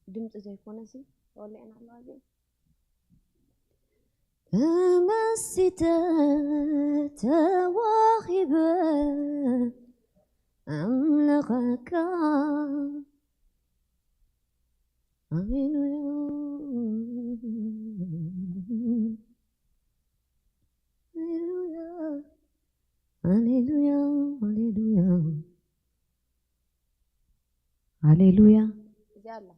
ድምፂ ዘይኮነሲ ተወሊዕና ኣለዋ እዚኣ። ተመሲጠ ተዋሂበ ኣምልኸካ። ሃሌሉያ፣ ሃሌሉያ፣ ሃሌሉያ፣ ሃሌሉያ፣ ሃሌሉያ። እዚኣ ኣላ።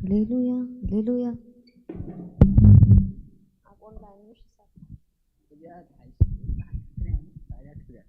ሃሌሉያ፣ ሃሌሉያ። ኣብ ኦንላይን ምሽ ይሳተፍ። ሃሌሉያ።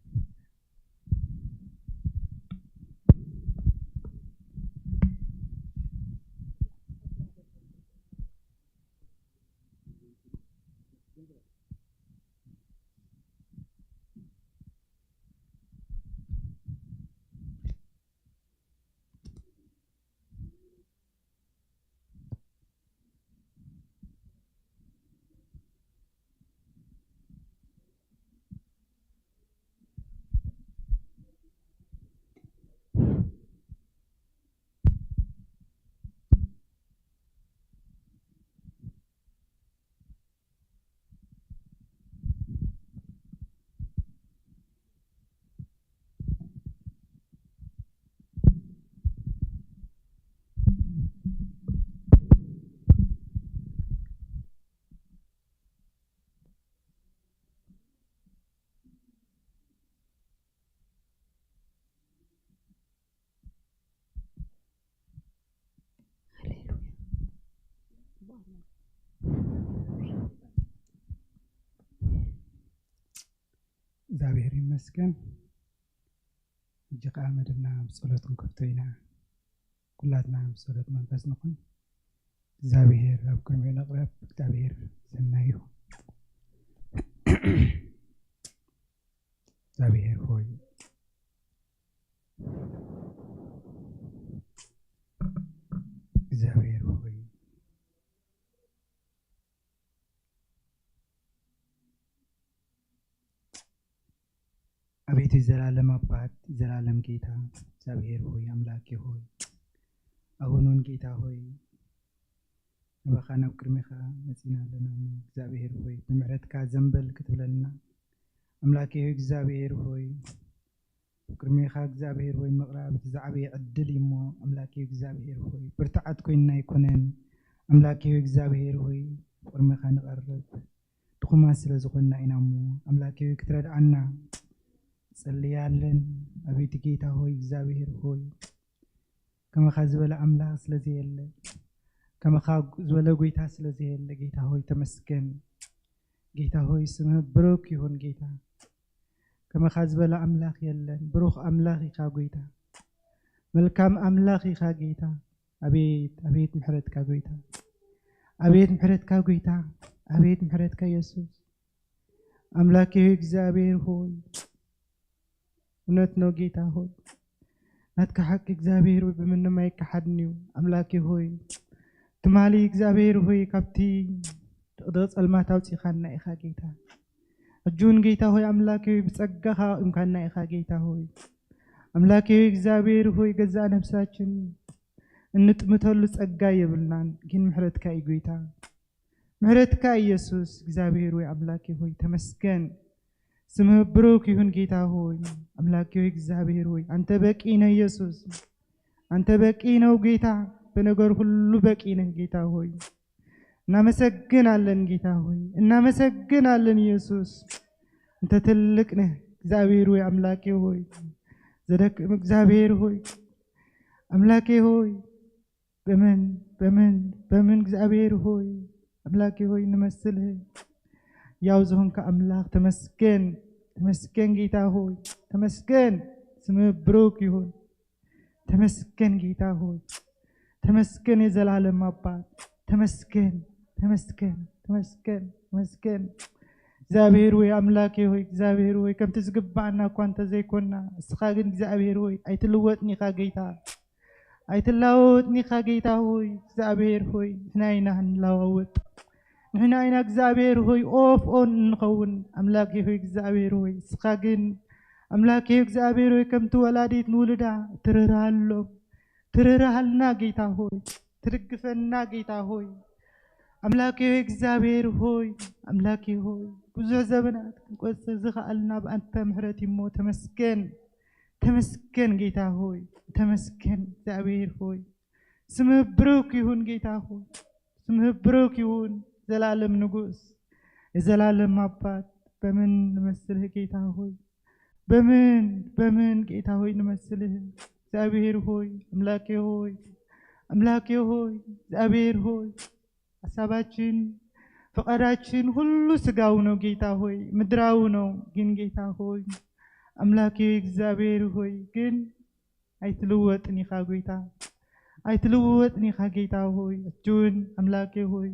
እግዚኣብሔር ይመስገን። ሕጂ ኸዓ መደብና ብጸሎት ክንከፍቶ ኢና። ኩላትና ብጸሎት መንፈስ ንኹን። እግዚኣብሔር ኣብ ቅድሚኡ ንቕረብ። እግዚኣብሔር ሰናይ እዩ። እግዚኣብሔር ሆይ፣ እግዚኣብሔር ሆይ፣ ኣቤቱ የዘላለም ኣባት፣ የዘላለም ጌታ፣ እግዚኣብሔር ሆይ፣ ኣምላኬ ሆይ፣ ኣሁን እውን ጌታ ሆይ፣ ናባኻ ናብ ቅድሜኻ መጺና ኣለና እሞ፣ እግዚኣብሔር ሆይ፣ ብምሕረትካ ዘንበል ክትብለልና፣ ኣምላኬ ሆይ፣ እግዚኣብሔር ሆይ፣ ኣብ ቅድሜኻ እግዚኣብሔር ሆይ፣ ምቕራብ እቲ ዝዓበየ ዕድል እዩ እሞ፣ ኣምላኬ እግዚኣብሔር ሆይ፣ ብርትዓት ኮይንና ኣይኮነን። ኣምላኬ ሆይ፣ እግዚኣብሔር ሆይ፣ ኣብ ቅድሜኻ ንቐርብ ድኹማት ስለ ዝኾንና ኢና እሞ፣ ኣምላኬ ሆይ፣ ክትረድኣና ጸልያለን። ኣቤቱ ጌታ ሆይ፣ እግዚኣብሔር ሆይ፣ ከማኻ ዝበለ ኣምላኽ ስለ ዘየለ፣ ከማኻ ዝበለ ጎይታ ስለ ዘየለ፣ ጌታ ሆይ፣ ተመስገን። ጌታ ሆይ፣ ስምህ ብሩክ ይሁን ጌታ። ከማኻ ዝበለ ኣምላኽ የለን። ብሩኽ ኣምላኽ ኢኻ ጎይታ። መልካም ኣምላኽ ኢኻ ጌታ። ኣቤት፣ ኣቤት ምሕረትካ ጎይታ። ኣቤት ምሕረትካ ጎይታ። ኣቤት ምሕረትካ የሱስ። ኣምላኬ ሆይ፣ እግዚኣብሔር ሆይ፣ እውነት ነው ጌታ ሆይ። ናትካ ሓቂ እግዚኣብሔር ሆይ፣ ብምንም ኣይከሓድን እዩ። ኣምላኬ ሆይ፣ ትማሊ እግዚኣብሔር ሆይ፣ ካብቲ ድቕድቕ ጸልማት ኣውጺኻና ኢኻ ጌታ። ሕጂ እውን ጌታ ሆይ፣ ኣምላኬ ሆይ፣ ብጸጋኻ ኣቑምካና ኢኻ ጌታ ሆይ። ኣምላኬ ሆይ፣ እግዚኣብሔር ሆይ፣ ገዛእ ነፍሳችን እንጥምተሉ ጸጋ የብልናን፣ ግን ምሕረትካ እዩ ጌታ። ምሕረትካ ኢየሱስ፣ እግዚኣብሔር ሆይ፣ ኣምላኬ ሆይ፣ ተመስገን። ስምህ ብሩክ ይሁን ጌታ ሆይ፣ ኣምላኬ ሆይ፣ እግዚኣብሔር ሆይ፣ አንተ በቂ ነህ ኢየሱስ፣ አንተ በቂ ነው ጌታ፣ በነገር ሁሉ በቂ ነህ ጌታ ሆይ። እናመሰግናለን ጌታ ሆይ፣ እናመሰግናለን ኢየሱስ፣ አንተ ትልቅ ነህ እግዚኣብሔር ሆይ፣ ኣምላኬ ሆይ፣ ዘደክም እግዚኣብሔር ሆይ፣ ኣምላኬ ሆይ፣ በምን በምን በምን እግዚኣብሔር ሆይ፣ ኣምላኬ ሆይ፣ ንመስልህ? ያው ዝኾንካ ኣምላኽ ተመስገን፣ ተመስገን ጌታ ሆይ፣ ተመስገን፣ ስምህ ብሩክ ይሁን። ተመስገን ጌታ ሆይ፣ ተመስገን የዘላለም ኣባት፣ ተመስገን፣ ተመስገን፣ ተመስገን፣ ተመስገን። እግዚኣብሔር ሆይ፣ ኣምላኬ ሆይ፣ እግዚኣብሔር ሆይ፣ ከምቲ ዝግባኣና እኳ እንተዘይኮንና፣ እስኻ ግን እግዚኣብሔር ሆይ፣ ኣይትልወጥን ኢኻ ጌታ። ኣይትላወጥን ኢኻ ጌታ ሆይ እግዚኣብሔር ሆይ። ንሕና ኢና ንላዋወጥ፣ ንሕና ኢና እግዚኣብሔር ሆይ ኦፍ ኦን እንኸውን። ኣምላኬ ሆይ እግዚኣብሔር ሆይ እስኻ ግን ኣምላኬ ሆይ እግዚኣብሔር ሆይ ከምቲ ወላዲት ንውልዳ ትርራሃሎም፣ ትርራሃልና ጌታ ሆይ፣ ትድግፈና ጌታ ሆይ። ኣምላኬ ሆይ እግዚኣብሔር ሆይ ኣምላኬ ሆይ ብዙሕ ዘበናት ክንቆጽር ዝኸኣልና ብኣንተ ምሕረት እሞ ተመስገን። ተመስገን ጌታ ሆይ፣ ተመስገን እግዚኣብሔር ሆይ። ስምህ ብሩክ ይሁን ጌታ ሆይ፣ ስምህ ብሩክ ይሁን። ዘላለም ንጉስ፣ የዘላለም ኣባት፣ በምን ንመስልህ ጌታ ሆይ? በምን በምን ጌታ ሆይ ንመስልህ? እግዚኣብሔር ሆይ፣ ኣምላኬ ሆይ፣ ኣምላኬ ሆይ፣ እግዚኣብሔር ሆይ፣ ሐሳባችን ፈቃዳችን ሁሉ ስጋዊ ነው ጌታ ሆይ፣ ምድራዊ ነው። ግን ጌታ ሆይ ኣምላኬ ሆይ፣ እግዚኣብሔር ሆይ ግን ኣይትልወጥን ኢኻ ጎይታ፣ ኣይትልወጥን ኢኻ ጌታ ሆይ። እጁን ኣምላኬ ሆይ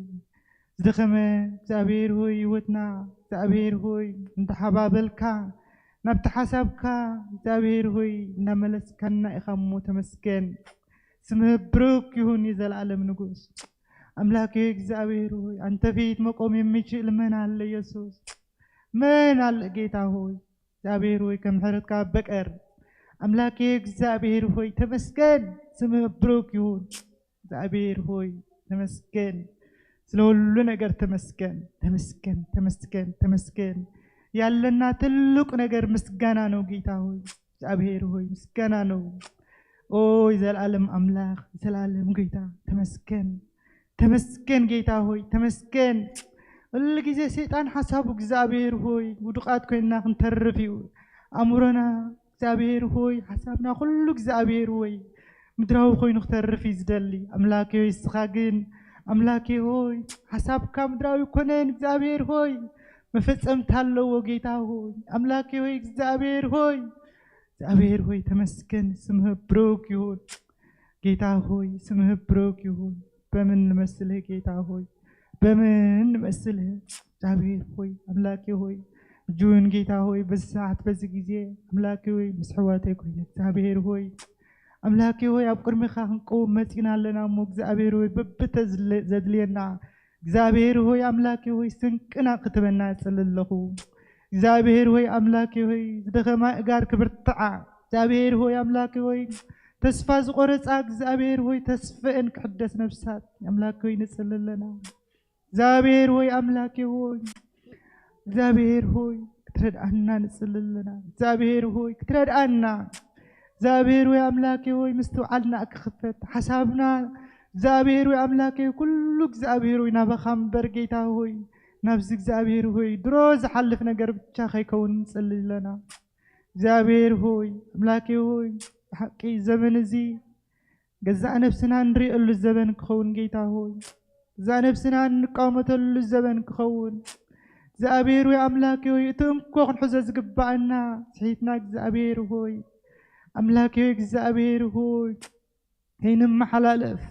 ዝደኸመ እግዚኣብሔር ሆይ ህይወትና እግዚኣብሔር ሆይ እንዳሓባበልካ ናብቲ ሓሳብካ እግዚኣብሔር ሆይ እናመለስካና ኢኻ እሞ ተመስገን። ስምህ ብሩክ ይሁን የዘላለም ንጉስ። ኣምላኬ ሆይ እግዚኣብሔር ሆይ ኣንተ ፊት መቆም የሚችል መን አለ ኢየሱስ? መን አለ ጌታ ሆይ? እግዚኣብሔር ሆይ ከምሕረትካ በቀር ኣምላኬ ሆይ እግዚኣብሔር ሆይ ተመስገን። ስምህ ብሩክ ይሁን። እግዚኣብሔር ሆይ ተመስገን። ስለ ሁሉ ነገር ተመስገን፣ ተመስገን፣ ተመስገን፣ ተመስገን። ያለና ትልቁ ነገር ምስጋና ነው ጌታ ሆይ፣ እግዚኣብሔር ሆይ ምስጋና ነው። ኦይ ዘላለም ኣምላኽ፣ ዘላለም ጌታ ተመስገን፣ ተመስገን ጌታ ሆይ ተመስገን። ሁሉ ግዜ ሰይጣን ሓሳቡ እግዚኣብሔር ሆይ ውዱቃት ኮይንና ክንተርፍ እዩ። ኣእምሮና እግዚኣብሔር ሆይ ሓሳብና ኩሉ እግዚኣብሔር ሆይ ምድራዊ ኮይኑ ክተርፍ እዩ ዝደሊ። ኣምላኬ ሆይ እስኻ ግን ኣምላኬ ሆይ ሓሳብካ ምድራዊ ይኮነን እግዚኣብሔር ሆይ መፈጸምታ ኣለዎ ጌታ ሆይ ኣምላኬ ሆይ እግዚኣብሔር ሆይ እግዚኣብሔር ሆይ ተመስገን። ስምህ ብሩክ ይሁን ጌታ ሆይ ስምህ ብሩክ ይሁን። በምን ንመስልህ ጌታ ሆይ በምን ንመስልህ? እግዚኣብሔር ሆይ ኣምላኬ ሆይ እጁን ጌታ ሆይ በዚ ሰዓት በዚ ግዜ ኣምላኬ ሆይ ምስ ሕዋተይ ኮይነ እግዚኣብሔር ሆይ ኣምላኬ ሆይ ኣብ ቅድሚኻ ክንቀውም መጺና ኣለና እሞ እግዚኣብሔር ሆይ በብተ ዘድልየና እግዚኣብሔር ሆይ ኣምላኬ ሆይ ስንቅና ክትበና እጽሊ ኣለኹ። እግዚኣብሔር ሆይ ኣምላኬ ሆይ ዝደኸማ እጋር ክብርትዓ እግዚኣብሔር ሆይ ኣምላኬ ሆይ ተስፋ ዝቆረጻ እግዚኣብሔር ሆይ ተስፈአን ክሕደስ ነብሳት ኣምላኬ ሆይ ንጽሊ ኣለና። እግዚኣብሔር ሆይ ኣምላኬ ሆይ እግዚኣብሔር ሆይ ክትረድኣና ንጽሊ ኣለና። እግዚኣብሔር ሆይ ክትረድኣና እግዚኣብሔር ሆይ ኣምላኬ ሆይ ምስትውዓልና ክኽፈት ሓሳብና እግዚኣብሔር ሆይ ኣምላኬ ኩሉ እግዚኣብሔር ሆይ ናባኻ እምበር ጌታ ሆይ ናብዚ እግዚኣብሔር ሆይ ድሮ ዝሓልፍ ነገር ብቻ ከይከውን ንጽሊ ኣለና። እግዚኣብሔር ሆይ ኣምላኬ ሆይ ብሓቂ ዘመን እዚ ገዛእ ነብስና ንሪእሉ ዘበን ክኸውን ጌታ ሆይ ገዛእ ነብስና እንቃወመተሉ ዘበን ክኸውን እግዚኣብሔር ሆይ ኣምላኬ ሆይ እቲ እንኮ ክንሕዞ ዝግባኣና ስሒትና እግዚኣብሔር ሆይ ኣምላኬ ሆይ እግዚኣብሔር ሆይ ከይንመሓላለፍ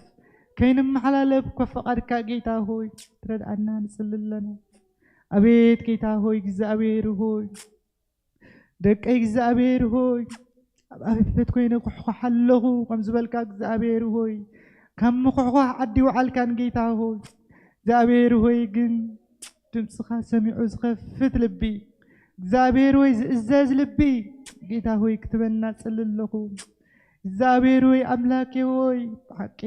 ከይንመሓላለፍ እኮ ፈቓድካ ጌታ ሆይ ትረድኣና ንጽሊ ኣለና። ኣቤት ጌታ ሆይ እግዚኣብሔር ሆይ ደቀይ እግዚኣብሔር ሆይ ኣብ ኣፈፈት ኮይነ ኩሕኳሕ ኣለኹ ከም ዝበልካ እግዚኣብሔር ሆይ ካብ ምኩሕኳሕ ዓዲ ይውዓልካን ጌታ ሆይ እግዚኣብሔር ሆይ ግን ድምፅኻ ሰሚዑ ዝኸፍት ልቢ እግዚኣብሔር ሆይ ዝእዘዝ ልቢ ጌታ ሆይ ክትበና ጽሊ ኣለኹ እግዚኣብሔር ሆይ ኣምላኬ ሆይ ብሓቂ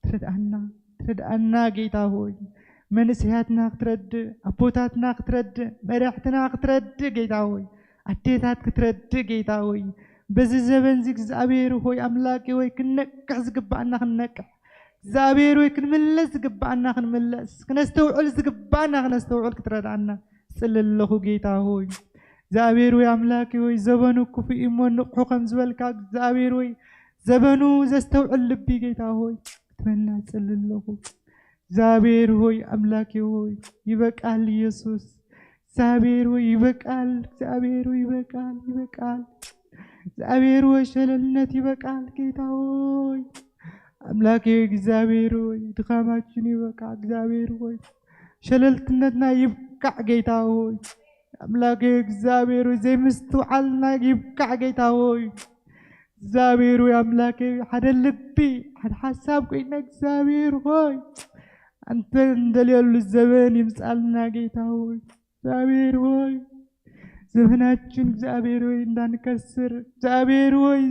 ትረድኣና ትረድኣና ጌታ ሆይ መንእሰያትና ክትረድእ ኣቦታትና ክትረድእ መራሕትና ክትረድእ ጌታ ሆይ ኣዴታት ክትረድእ ጌታ ሆይ በዚ ዘበን እዚ እግዚኣብሔር ሆይ ኣምላኬ ሆይ ክንነቅሕ ዝግባኣና ክንነቅሕ እግዚኣብሔር ሆይ ክንምለስ ዝግባኣና ክንምለስ ክነስተውዕል ዝግባኣና ክነስተውዕል ክትረድኣና ጽሊ ኣለኹ ጌታ ሆይ እግዚኣብሔር ሆይ ኣምላኬ ሆይ ዘበኑ ክፉእ እሞ ንቕሑ ከም ዝበልካ እግዚኣብሔር ሆይ ዘበኑ ዘስተውዕል ልቢ ጌታ ሆይ ክትበና ጽሊ ኣለኹ እግዚኣብሔር ሆይ ኣምላኬ ሆይ ይበቃል ኢየሱስ እግዚኣብሔር ሆይ ይበቃል እግዚኣብሔር ሆይ ይበቃል ይበቃል እግዚኣብሔር ሆይ ሸለልነት ይበቃል ጌታ ሆይ ኣምላኬ ሆይ እግዚኣብሔር ሆይ ድኻማችን ይበቃ እግዚኣብሔር ሆይ ሸለልትነትና ይብቃዕ ጌታ ሆይ ኣምላኬ ሆይ እግዚኣብሔር ሆይ ዘይምስትውዓልና ይብቃዕ ጌታ ሆይ እግዚኣብሔር ወይ ኣምላከይ ሓደ ልቢ ሓደ ሓሳብ ኮይና እግዚኣብሔር ሆይ ኣንተ እንደልየሉ ዘበን ይምጻልና ጌታ ሆይ እግዚኣብሔር ሆይ ዘመናችን እግዚኣብሔር ሆይ እንዳንከስር እግዚኣብሔር ሆይ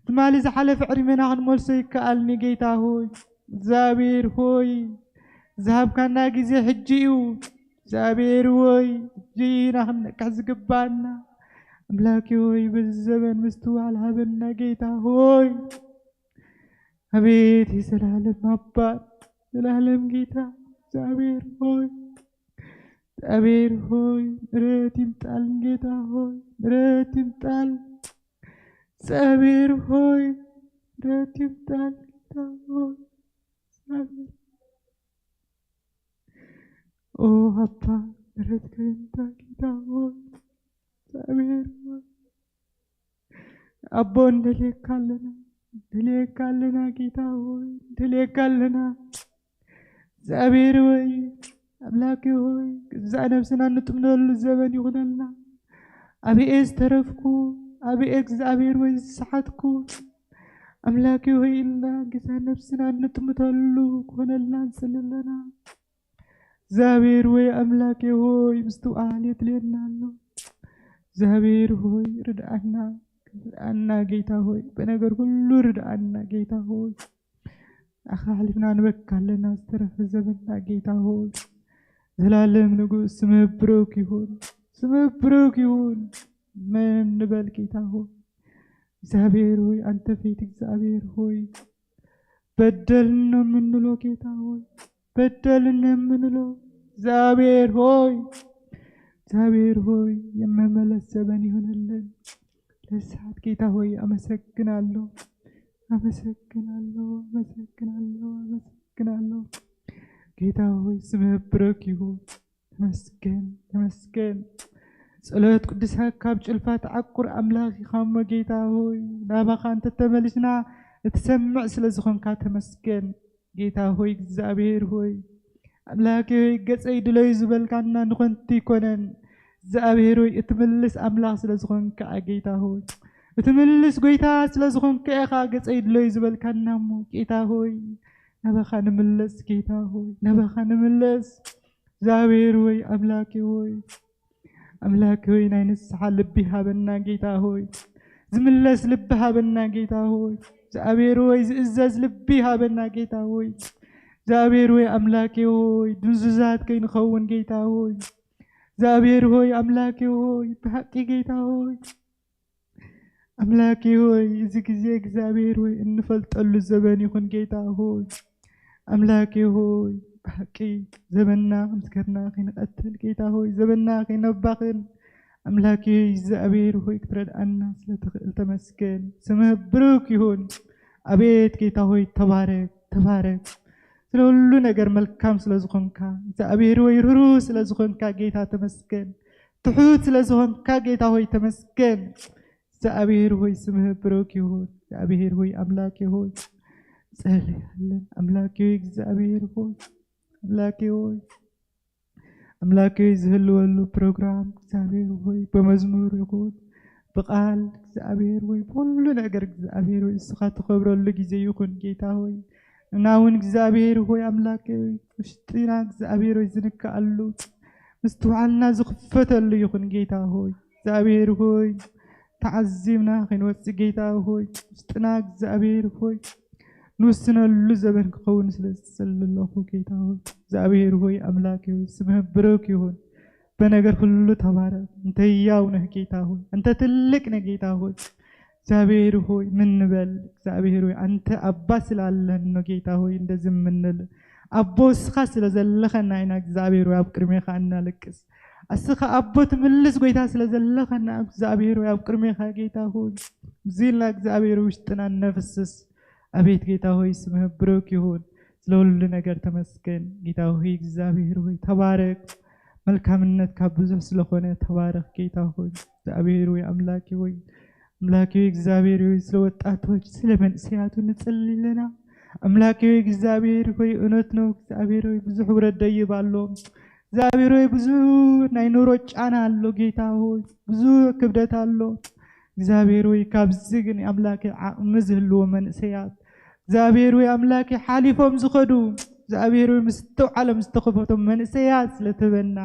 ትማሊ ዝሓለፈ ዕድሜና ክንመልሶ ይከኣልኒ ጌታ ሆይ እግዚኣብሔር ሆይ ዝሃብካና ግዜ ሕጂ እዩ እግዚኣብሔር ሆይ ሕጂ ኢና ክንነቅሕ ዝግባና ኣምላኬ ሆይ በዚ ዘበን ምስትውዓል ሃበና ጌታ ሆይ ኣቤት የዘላለም ኣባት ዘላለም ጌታ እግዚኣብሔር ሆይ እግዚኣብሔር ሆይ ምረት ይምጣል ጌታ ሆይ ምረት ይምጣል እግዚኣብሔር ሆይ ምረት ይምጣል ጌታ ሆይ እግዚኣብሔር ኦ ኣባ ምረት ከይምጣ ጌታ ሆይ እግዚኣብሔር ሆይ ኣቦ እንደልየካ ኣለና እንደልየካ ኣለና ጌታ ሆይ እንደልየካ ኣለና እግዚኣብሔር ሆይ ኣምላኬ ሆይ ግዛእ ነብስና እንጥምነሉ ዘበን ይኹነልና ኣበኤ ዝተረፍኩ ኣበኤ እግዚኣብሔር ወይ ዝሰሓትኩ ኣምላኬ ሆይ ኢልና ግዛእ ነብስና እንጥምተሉ ክኾነልና ንፅሊ ኣለና እግዚኣብሔር ወይ ኣምላኬ ሆይ ምስትውዓል የድልየና ኣሎ እግዚኣብሔር ሆይ ርድኣና ርድኣና ጌታ ሆይ በነገር ሁሉ ርድኣና ጌታ ሆይ ንኣኻ ሓሊፍና ንበካ ኣለና ዝተረፈ ዘበንና ጌታ ሆይ ዘላለም ንጉስ ስምህ ብሩክ ይሁን ስምህ ብሩክ ይሁን መን ንበል ጌታ ሆይ እግዚኣብሔር ሆይ ኣንተ ፊት እግዚኣብሔር ሆይ በደልን የምንሎ ጌታ ሆይ በደልን የምንሎ እግዚአብሔር ሆይ እግዚአብሔር ሆይ የመመለስ ዘመን ይሆንልን። ለሰዓት ጌታ ሆይ አመሰግናለሁ፣ አመሰግናለሁ፣ አመሰግናለሁ፣ አመሰግናለሁ። ጌታ ሆይ ስምህ ብሩክ ይሁን። ተመስገን፣ ተመስገን። ጸሎት ቅዱሳን ካብ ጭልፋ ተዓቁር ኣምላኽ ኢኻ እሞ ጌታ ሆይ ናባኻ እንተተመሊስና እትሰምዕ ስለ ዝኾንካ ተመስገን። ጌታ ሆይ እግዚኣብሔር ሆይ ኣምላኬ ሆይ ገጸይ ድለዩ ዝበልካና ንኾንቲ ይኮነን። እግዚኣብሔር ሆይ እትምልስ ኣምላኽ ስለ ዝኾንካ ጌታ ሆይ እትምልስ ጎይታ ስለ ዝኾንካ ኢኻ ገጸይ ድለዩ ዝበልካና እሞ ጌታ ሆይ ናባኻ ንምለስ ጌታ ሆይ ናባኻ ንምለስ። እግዚኣብሔር ሆይ ኣምላኬ ሆይ ኣምላኬ ሆይ ናይ ንስሓ ልቢ ሃበና ጌታ ሆይ ዝምለስ ልቢ ሃበና ጌታ ሆይ እግዚኣብሔር ሆይ ዝእዘዝ ልቢ ሃበና ጌታ ሆይ እግዚኣብሔር ሆይ ኣምላኬ ሆይ ድንዙዛት ከይንኸውን ጌታ ሆይ እግዚኣብሔር ሆይ ኣምላኬ ሆይ ብሓቂ ጌታ ሆይ ኣምላኬ ሆይ እዚ ግዜ እግዚኣብሔር ሆይ እንፈልጠሉ ዘበን ይኹን ጌታ ሆይ ኣምላኬ ሆይ ብሓቂ ዘበንና ከምስከርና ከይንቐትል ጌታ ሆይ ዘበንና ከይነባኽን ኣምላኬ ሆይ እግዚኣብሔር ሆይ ክትረድኣና ስለትኽእል ተመስገን። ስምህ ብሩክ ይሁን። ኣቤት ጌታ ሆይ ተባረክ ተባረክ። ስለ ሁሉ ነገር መልካም ስለ ዝኾንካ እግዚኣብሔር ሆይ ርህሩህ ስለ ዝኾንካ ጌታ ተመስገን። ትሑት ስለ ዝኾንካ ጌታ ሆይ ተመስገን። እግዚኣብሔር ሆይ ስምህ ብሩክ ይሁን። እግዚኣብሔር ሆይ ኣምላኬ ሆይ ጸልያለን ኣምላኬ ሆይ እግዚኣብሔር ሆይ ኣምላኬ ሆይ ኣምላኬ ሆይ ዝህልወሉ ፕሮግራም እግዚኣብሔር ሆይ በመዝሙር ይኹን ብቃል እግዚኣብሔር ሆይ ብኩሉ ነገር እግዚኣብሔር ሆይ እስኻ ትኸብረሉ ግዜ ይኹን ጌታ ሆይ እና እውን እግዚኣብሔር ሆይ ኣምላኬ ሆይ ውሽጥና እግዚኣብሔር ሆይ ዝንከኣሉ ምስትውዓልና ዝኽፈተሉ ይኹን ጌታ ሆይ እግዚኣብሔር ሆይ ተዓዚብና ከይንወፅእ ጌታ ሆይ ውስጥና እግዚኣብሔር ሆይ ንውስነሉ ዘበን ክኸውን ስለ ዝፅሊ ኣለኹ ጌታ ሆይ እግዚኣብሔር ሆይ ኣምላኬ ሆይ ስምህ ብሩክ ይሁን። በነገር ሁሉ ተባረክ። እንተ ህያው ነህ ጌታ ሆይ፣ እንተ ትልቅ ነህ ጌታ ሆይ። እግዚኣብሔር ሆይ ምን ንበል? እግዚኣብሔር ሆይ አንተ አባት ስላለን ነው ጌታ ሆይ እንደዚህ የምንል። ኣቦ እስኻ ስለ ዘለኸና ኢና እግዚኣብሔር ሆይ ኣብ ቅድሜኻ እናለቅስ። እስኻ ኣቦ ትምልስ ጎይታ ስለ ዘለኸና እግዚኣብሔር ሆይ ኣብ ቅድሜኻ ጌታ ሆይ ዝልና እግዚኣብሔር ውሽጥና ነፍስስ። ኣቤት ጌታ ሆይ ስምህ ብሩክ ይሁን። ስለ ሁሉ ነገር ተመስገን ጌታ ሆይ እግዚኣብሔር ሆይ ተባረክ። መልካምነት ካብ ብዙሕ ስለኾነ ተባረክ ጌታ ሆይ እግዚኣብሔር ሆይ ኣምላኬ ሆይ ኣምላኬ ሆይ እግዚኣብሔር ሆይ ስለ ወጣቶች ስለ መንእሰያቱ ንጽሊ ኣለና። ኣምላኬ ሆይ እግዚኣብሔር ሆይ እውነት ነው እግዚኣብሔር ሆይ ብዙሕ ውረድ ደይብ ኣሎ። እግዚኣብሔር ሆይ ብዙሕ ናይ ኑሮ ጫና ኣሎ ጌታ ሆይ ብዙሕ ክብደት ኣሎ። እግዚኣብሔር ወይ ካብዚ ግን ኣምላከ ዓቕሚ ዝህልዎ መንእሰያት እግዚኣብሔር ወይ ኣምላከ ሓሊፎም ዝኸዱ እግዚኣብሔር ወይ ምስትውዓሎም ዝተኸፈቶም መንእሰያት ስለትህበና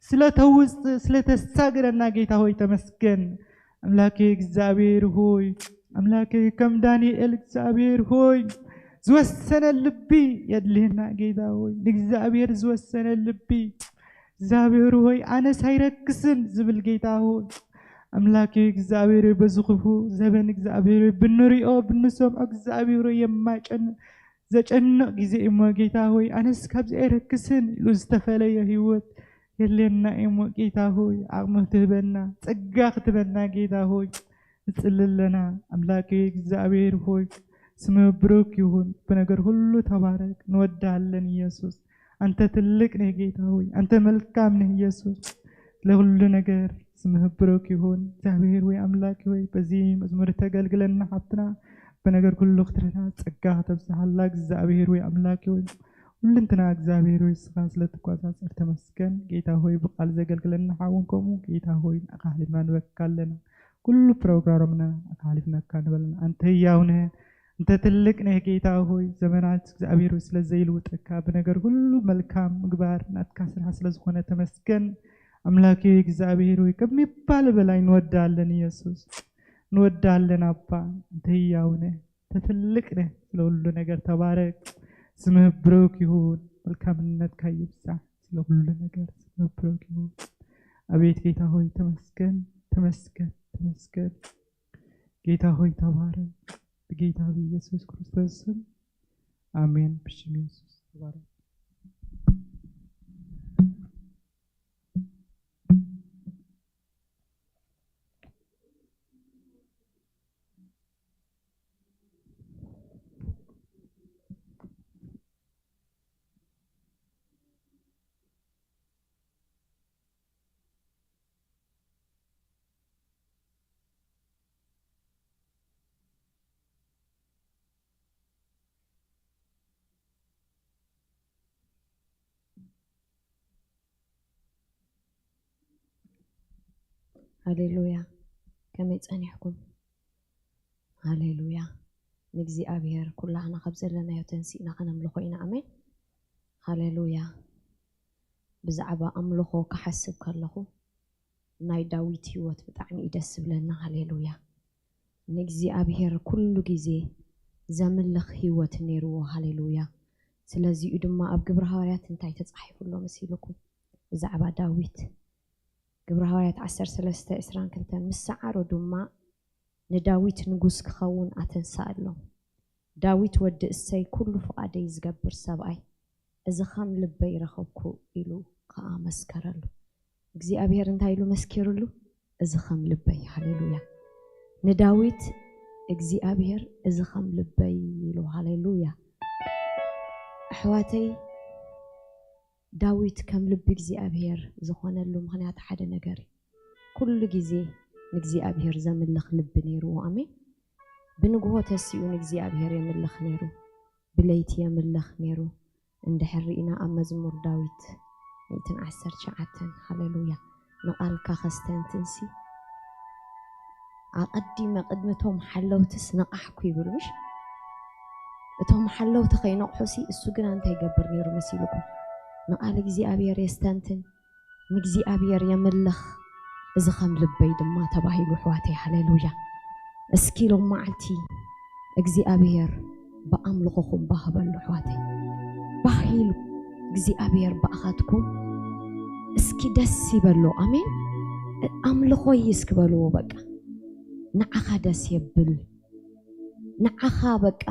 ስለተውፅእ ስለተሳግረና ጌታ ሆይ ተመስገን። ኣምላከ እግዚኣብሔር ሆይ ኣምላከ ከም ዳንኤል እግዚኣብሔር ሆይ ዝወሰነ ልቢ የድልየና ጌታ ሆይ ንእግዚኣብሔር ዝወሰነ ልቢ እግዚኣብሔር ሆይ ኣነስ ኣይረክስን ዝብል ጌታ ሆይ ኣምላክ እግዚኣብሔር በዚ ክፉ ዘበን እግዚኣብሔር ብንሪኦ ብንሰምዖ እግዚኣብሔር የማጨን ዘጨንቕ ግዜ እሞ ጌታ ሆይ ኣነስ ካብዚ ኣይረክስን ኢሉ ዝተፈለየ ህይወት የድልየና እሞ ጌታ ሆይ ዓቕሚ ክትህበና ጸጋ ክትህበና ጌታ ሆይ ንጽሊ ኣለና። ኣምላክ እግዚኣብሔር ሆይ ስምህ ብሩክ ይሁን። በነገር ሁሉ ተባረክ። እንወድሃለን ኢየሱስ። አንተ ትልቅ ነህ ጌታ ሆይ፣ አንተ መልካም ነህ ኢየሱስ። ለሁሉ ነገር ስምህ ብሩክ ይሁን። እግዚአብሔር ወይ ኣምላክ ወይ በዚ መዝሙር ተገልግለና ሓብትና በነገር ኩሉ ክትረዳ ጸጋ ከተብዝሃላ እግዚአብሔር ወይ ኣምላክ ወይ ሁልንትና እግዚአብሔር ወይ ስኻ ስለትቆጻጸር ተመስገን። ጌታ ሆይ ብቃል ዘገልግለና ሓውን ከምኡ ጌታ ሆይ ንኣኻ ሓሊፍና ንበካ ኣለና። ኩሉ ፕሮግራምና ኣኻ ሓሊፍናካ ንበለና። አንተ ሕያው ነህ፣ አንተ ትልቅ ነህ ጌታ ሆይ። ዘመናት እግዚአብሔር ሆይ ስለዘይልውጠካ ብነገር ሁሉ መልካም ምግባር ናትካ ስራሕ ስለዝኾነ ተመስገን። ኣምላክ ሆይ እግዚአብሔር ሆይ ከሚባል በላይ እንወዳለን ኢየሱስ፣ እንወዳለን ኣባ። አንተ ሕያው ነህ፣ አንተ ትልቅ ነህ። ስለ ሁሉ ነገር ተባረክ። ስምህ ብሩክ ይሁን። መልካምነትካ ይብዛሕ። ስለ ሁሉ ነገር ስምህ ብሩክ ይሁን። አቤት ጌታ ሆይ ተመስገን፣ ተመስገን፣ ተመስገን። ጌታ ሆይ ተባረክ። በጌታ በኢየሱስ ክርስቶስ ስም አሜን። ብሽም ኢየሱስ ተባረክ። ሃሌሉያ። ከመይ ጸኒሕኩም? ሃሌሉያ። ንእግዚኣብሔር ኩላህና ካብ ዘለናዮ ተንሲእና ከነምልኾ ኢና። ኣሜን። ሃሌሉያ። ብዛዕባ ኣምልኾ ክሓስብ ከለኹ ናይ ዳዊት ህይወት ብጣዕሚ እዩ ደስ ዝብለና። ሃሌሉያ። ንእግዚኣብሔር ኩሉ ግዜ ዘምልኽ ህይወት ነይርዎ። ሃሌሉያ። ስለዚኡ ድማ ኣብ ግብረ ሃዋርያት እንታይ ተጻሒፉ ኣሎ መሲልኩም? ብዛዕባ ዳዊት ግብረ ሃዋርያት ዓሰርተ ሰለስተ ዕስራን ክልተን ምስ ሰዓሮ ድማ ንዳዊት ንጉስ ክኸውን ኣተንሳኣሎም። ዳዊት ወዲ እሰይ ኩሉ ፍቓደይ ዝገብር ሰብኣይ፣ እዚ ኸም ልበይ ረኸብኩ ኢሉ ኸኣ መስከረሉ። እግዚኣብሔር እንታይ ኢሉ መስኪርሉ? እዚ ኸም ልበይ። ሃሌሉያ። ንዳዊት እግዚኣብሔር እዚ ኸም ልበይ ኢሉ። ሃሌሉያ። ኣሕዋተይ ዳዊት ከም ልቢ እግዚኣብሔር ዝኾነሉ ምኽንያት ሓደ ነገር እዩ። ኩሉ ግዜ ንእግዚኣብሔር ዘምልኽ ልቢ ነይርዎ። ኣሜን። ብንግሆ ተሲኡ ንእግዚኣብሔር የምልኽ ነይሩ፣ ብለይቲ የምልኽ ነይሩ። እንድሕር ርኢና ኣብ መዝሙር ዳዊት ሚእትን ዓሰርተ ትሽዓተን ሃሌሉያ ንቓልካ ከስተንትንሲ ኣቐዲመ ቅድሚ እቶም ሓለውትስ ነቓሕኩ ይብል ምሽ? እቶም ሓለውቲ ከይነቕሑሲ እሱ ግና እንታይ ይገብር ነይሩ መሲልኩም? ንቓል እግዚኣብሔር የስተንትን፣ ንእግዚኣብሔር የምልኽ። እዚ ኸም ልበይ ድማ ተባሂሉ ኣሕዋተይ። ሃሌሉያ። እስኪ ሎም መዓልቲ እግዚኣብሔር ብኣምልኾኹም ባህ በሉ ኣሕዋተይ። ባህ ኢሉ እግዚኣብሔር ብኣኻትኩም እስኪ ደስ ይበሎ። ኣሜን። ኣምልኾይ እስኪ በልዎ በቃ። ንዓኻ ደስ የብል። ንዓኻ በቃ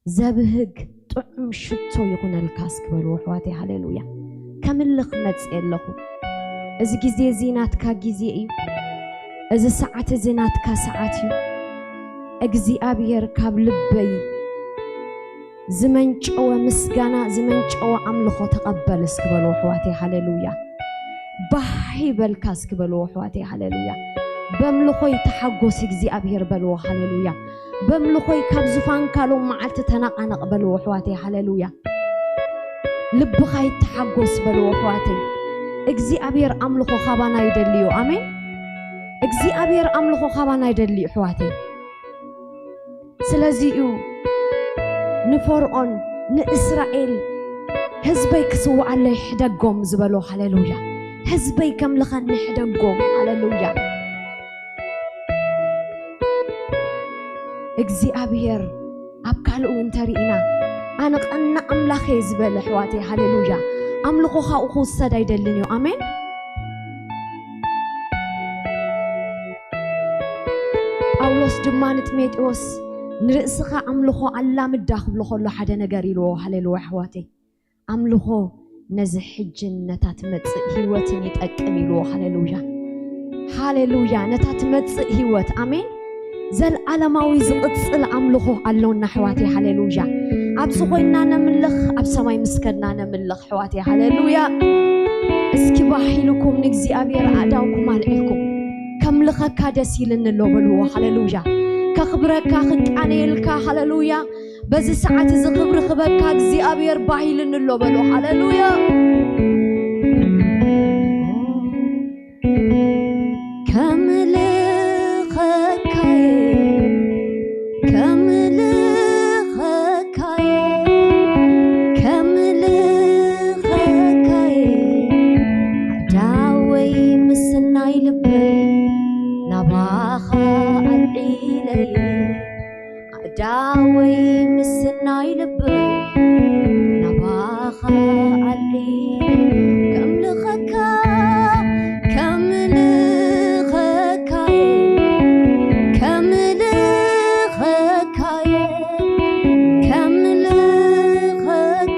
ዘብህግ ጥዑም ሽቶ ይኹነልካ እስኪ በልዎ ኣሕዋተይ። ሃሌሉያ። ከምልኽ መጽእ ኣለኹ። እዚ ግዜ እዚ ናትካ ግዜ እዩ። እዚ ሰዓት እዚ ናትካ ሰዓት እዩ። እግዚኣብሔር ካብ ልበይ ዝመንጨወ ምስጋና ዝመንጨወ ኣምልኾ ተቐበል እስኪ በልዎ ኣሕዋተይ። ሃሌሉያ። ባህ ይበልካ እስኪ በልዎ ኣሕዋተይ። ሃሌሉያ። በምልኾይ ተሓጎስ እግዚኣብሔር በልዎ። ሃሌሉያ። በምልኾይ ካብ ዙፋንካ ሎም መዓልቲ ተነቓነቕ በልዎ ኣሕዋተይ። ሃሌሉያ። ልብኻ ይተሓጎስ በልዎ ኣሕዋተይ። እግዚኣብሔር ኣምልኾ ካባና ይደልዮ። ኣሜን። እግዚኣብሔር ኣምልኾ ካባና ይደሊ እዩ፣ ኣሕዋተይ። ስለዚ እዩ ንፈርዖን፣ ንእስራኤል፣ "ህዝበይ ክስውኣለይ ሕደጎም" ዝበሎ። ሃሌሉያ። "ህዝበይ ከምልኸኒ ሕደጎም።" ሃሌሉያ። እግዚኣብሔር ኣብ ካልኡ እንተሪእና፣ "ኣነ ቀና ኣምላኽ እየ" ዝበለ፣ ኣሕዋተይ፣ ሃሌሉያ፣ ኣምልኾ ካብኡ ክውሰድ ኣይደልን እዩ። ኣሜን። ጳውሎስ ድማ ንጢሞቴዎስ፣ "ንርእስኻ ኣምልኾ ኣላምዳ" ክብሎ ከሎ ሓደ ነገር ኢልዎ። ሃሌሉያ፣ ኣሕዋተይ። ኣምልኾ ነዚ ሕጅን ነታ ትመጽእ ህይወትን ይጠቅም ኢልዎ። ሃሌሉያ፣ ሃሌሉያ። ነታ ትመጽእ ህይወት፣ ኣሜን፣ ዘልኣለማዊ ዝቕጽል ኣምልኾ ኣሎና፣ ኣሕዋተይ። ሃሌሉያ። ኣብዚ ኮይንና ነምልኽ፣ ኣብ ሰማይ ምስ ከድና ነምልኽ፣ ኣሕዋተይ። ሃሌሉያ። እስኪ ባህ ኢልኩም ንእግዚኣብሔር ኣእዳውኩም ኣልዒልኩም፣ "ከምልኸካ ደስ ኢልኒ ኣሎ" በልዎ። ሃሌሉያ። "ከኽብረካ፣ ክቃነየልካ"፣ ሃሌሉያ፣ "በዚ ሰዓት እዚ ክብሪ ክበካ እግዚኣብሔር ባህ ኢልኒ ኣሎ" በሎ። ሃሌሉያ። ከምልኸካየ፣ ከምልኸካየ፣ ከምልኸካየ፣ ኣዳወይ ምስናይ ልበይ ናባኻ ኣልዒለየ። ኣዳወይ ምስናይ ልበይ ናባኻ ኣልዒ ከምልኸካ፣ ከምልኸካየ፣ ከምልኸካየ፣ ከምልኸካየ፣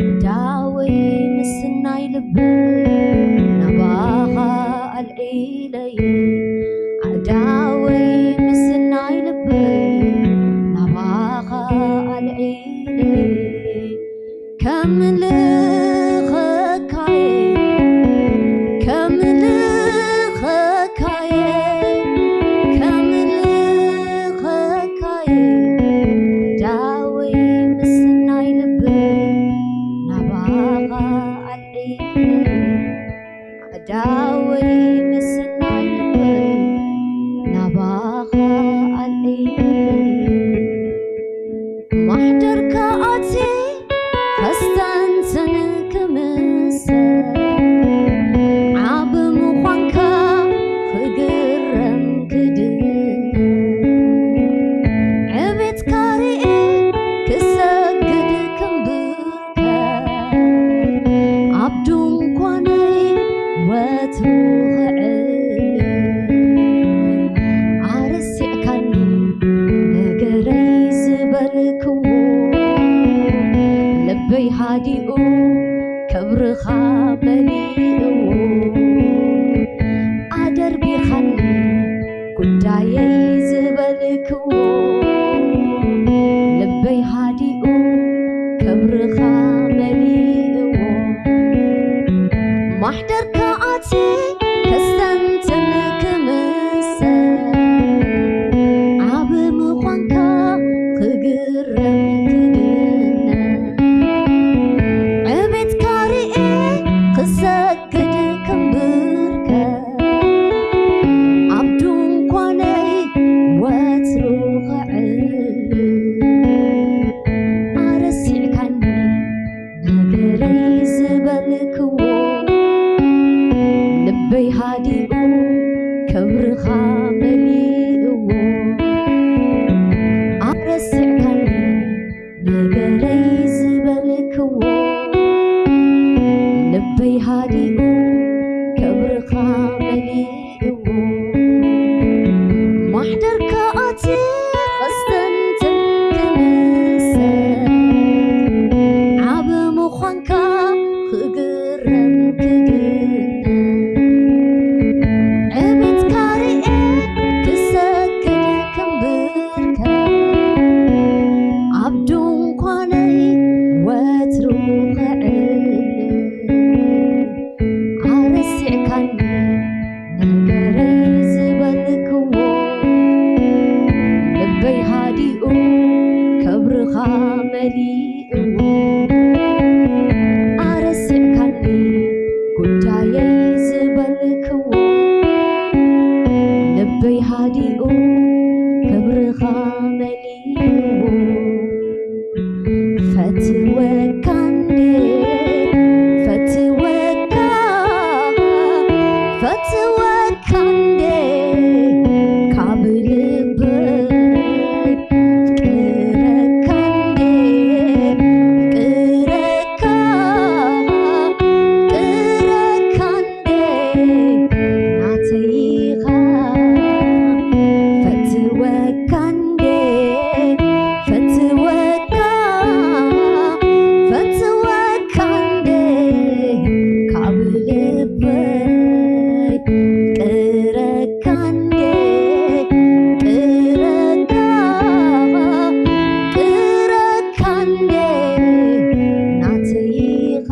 ኣዳወይ ምስናይ ልበይ ናባኻ ኣልዒ ኢለይ ኣእዳወይ ምስናይ ልበይ ናባኻ ኣልዒለይ ከምልኸካየ ከምልኸካየ ከምልኸካየ ኣእዳወይ ምስናይ ልበይ ናባኻ ኣልዒለይ ኣእዳወይ ምስናይ ልበይ ናባኻ ኣልዒለይ ማሕደርካ ኣትየ ከስተንትን ክምሰል ዓቢ ምዃንካ ክግረም ክድነቕ ዕቤትካ ርኤ ክሰግድ ክንብር ኣብ ድንኳነይ ወትሩ ክዕልል ኣረሲዕካኒ ነገረይ ዝበልክዎ ልበይ ሃዲኡ ክብርኻ መሊእዎ ኣደርቢኻኒ ጉዳየይ ዝበልክዎ ልበይ ሃዲኡ ክብርኻ መሊእዎ ማሕደርካ ኣትየ ከስተንትን ክምሰል ዓቢ ምዃንካ ክግረም ክድነቕ ዕቤትካ ርኤ ክሰግድ ክንብርከ ኣብ ድንኳነይ ወትሩ ክዕልል ኣረሲዕካኒ ነገረይ ዝበልክዎ ልበይ ሃዲኡ ክብርኻ መሊእዎ ኣረሲዕካኒ ነገረይ ዝበልክዎ ልበይ ሃዲኡ ክብርኻ መሊእዎ ማሕደርካ ኣትየ ከስተንትን ክምሰል ዓቢ ምዃንካ ክግረም ክድነቕ ዕቤትካ ርኤ ክሰግድ ክንብርከ ኣብ ድንኳነይ ወትሩ ክዕልል ኣረሲዕካኒ ነገረይ ዝበልክዎ ልበይ ሃዲኡ ክብርኻ መሊእዎ ኣረሲዕካኒ ጉዳየይ ዝበልክዎ ፈትወካ እንዴ፣ ፈትወካ፣ ፈትወካ እንዴ፣ ካብ ልበይ ፍቅረካ እንዴ፣ ፍቅረካ፣ ፍቅረካ እንዴ፣ ናተይ ኢኻ። ፈትወካ እንዴ፣ ፈትወካ፣ ፈትወካ እንዴ፣ ካብ ልበይ ፍቅረካ እንዴ፣ ፍቅረካ፣ ፍቅረካ እንዴ፣ ናተይ ኢኻ።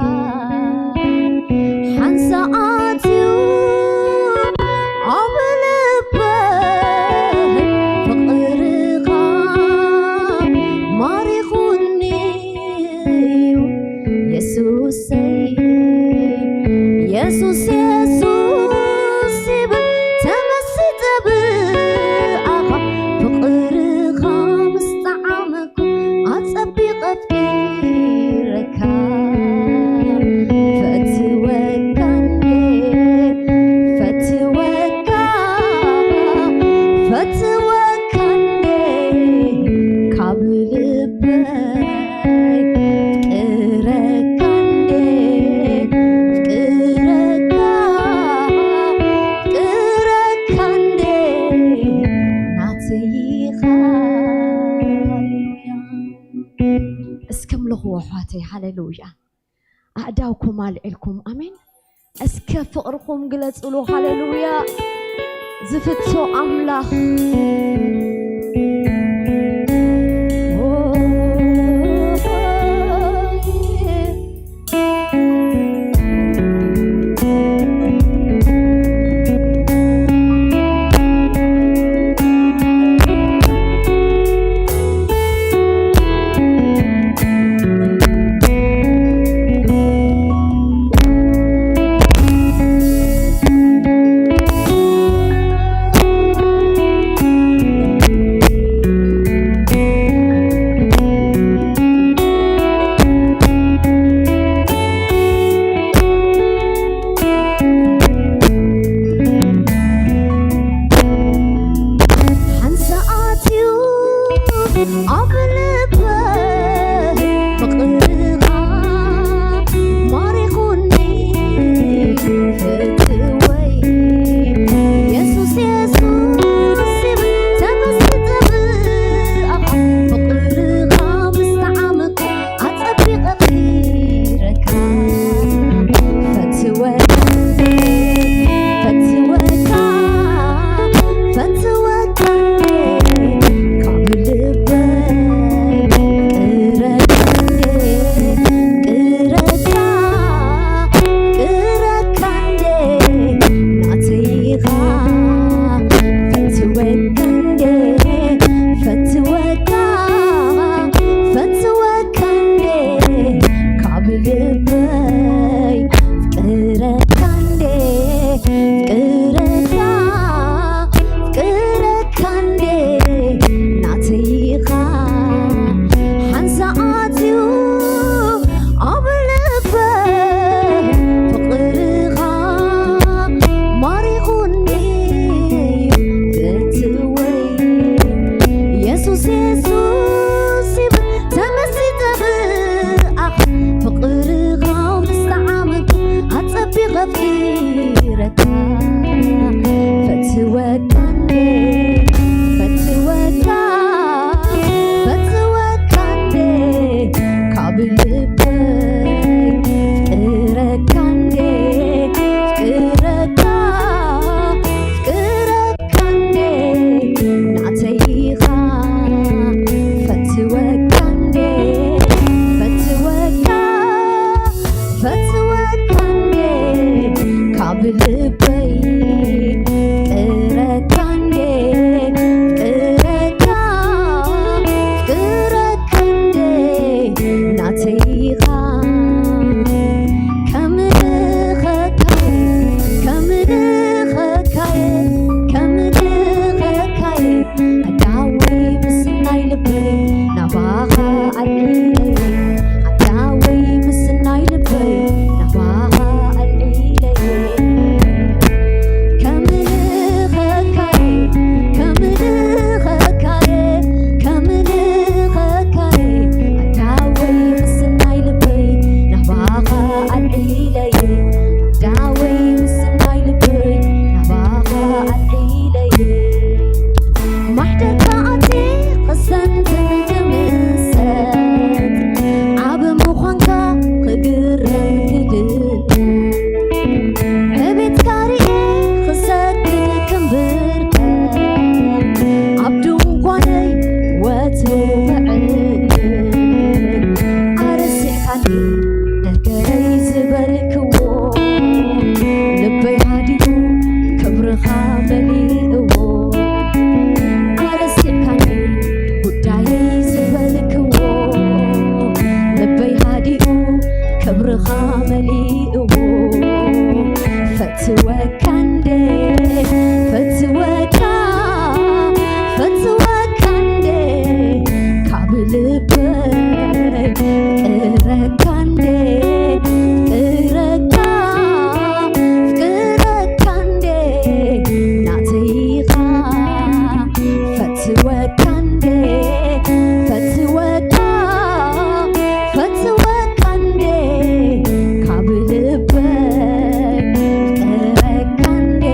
ሓንሳእ ኣትዩ ኣብ ልበይ ፍቕርኻ ማሪኹኒ እዩ የሱሰይ። የሱስ የሱስ ይብል ተመሲጠ ብኣኻ ፍቕርኻ ምስ ጠዓመ ኣጸቢቐ ኣፍቂረካ። ፈትወካ እንዴ፣ ፈትወካ፣ ፈትወካ እንዴ፣ ካብ ልበይ ፍቅረካ እንዴ፣ ፍቅረካ፣ ፍቅረካ እንዴ፣ ናተይ ኢኻ። ሃሌሉያ። እስከ ምለኽዎ ኣሕዋተይ፣ ሃሌሉያ። ኣእዳውኩም ኣልዒልኩም፣ ኣሜን። እስከ ፍቕርኹም ግለጹሉ፣ ሃሌሉያ። ዝፍቶ ኣምላኽ። ነገረይ ዝበልክዎ ልበይ ሃዲኡ ክብርኻ መሊእዎ። ኣረሲእካኒ ጉዳየይ ዝበልክዎ ልበይ ሃዲኡ ክብርኻ መሊእዎ። ፈትወካ እንዴ ፈትወካ ፈትወካ እንዴ ካብ ልበይ ፍቅረካ እንዴ ፍቅረካ ፍቅረካ እንዴ ናተይ ኢኻ። ፈትወካ እንዴ ፈትወካ ፈትወካ እንዴ ካብ ልበይ ፍቅረካ እንዴ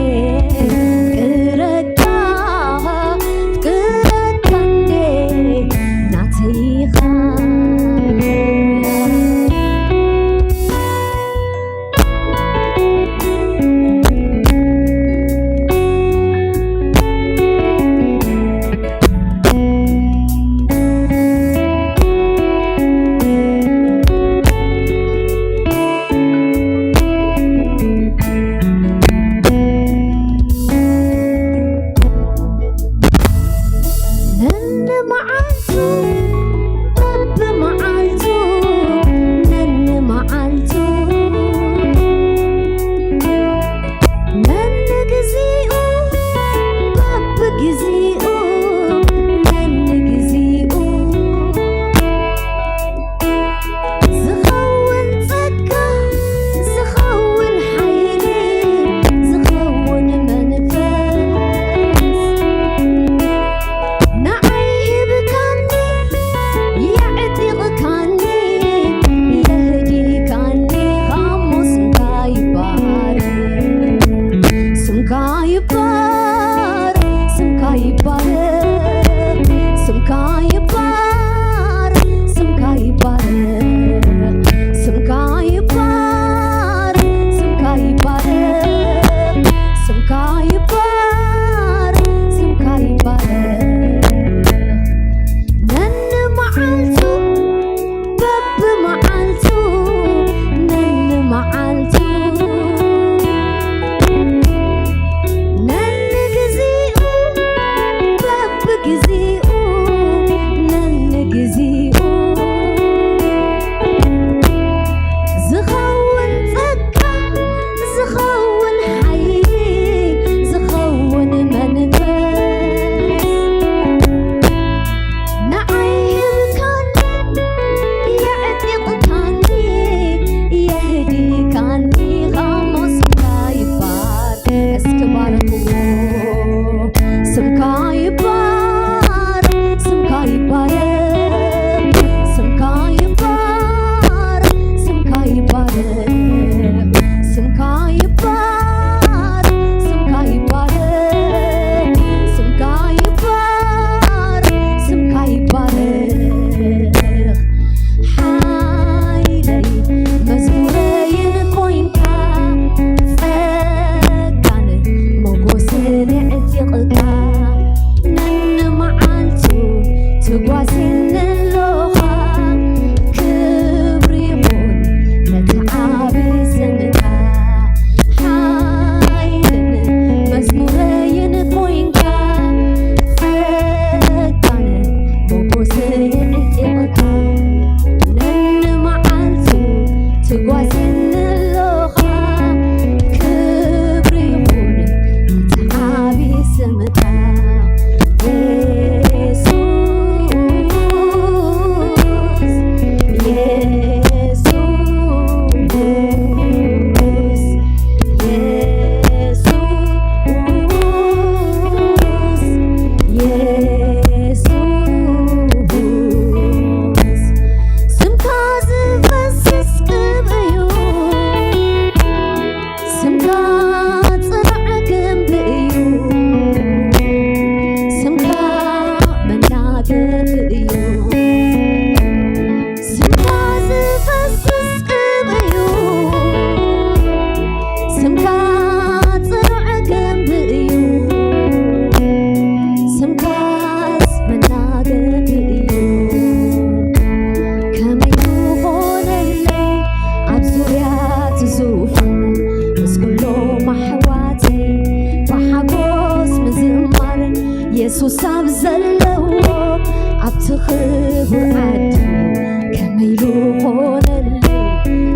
ኾነለይ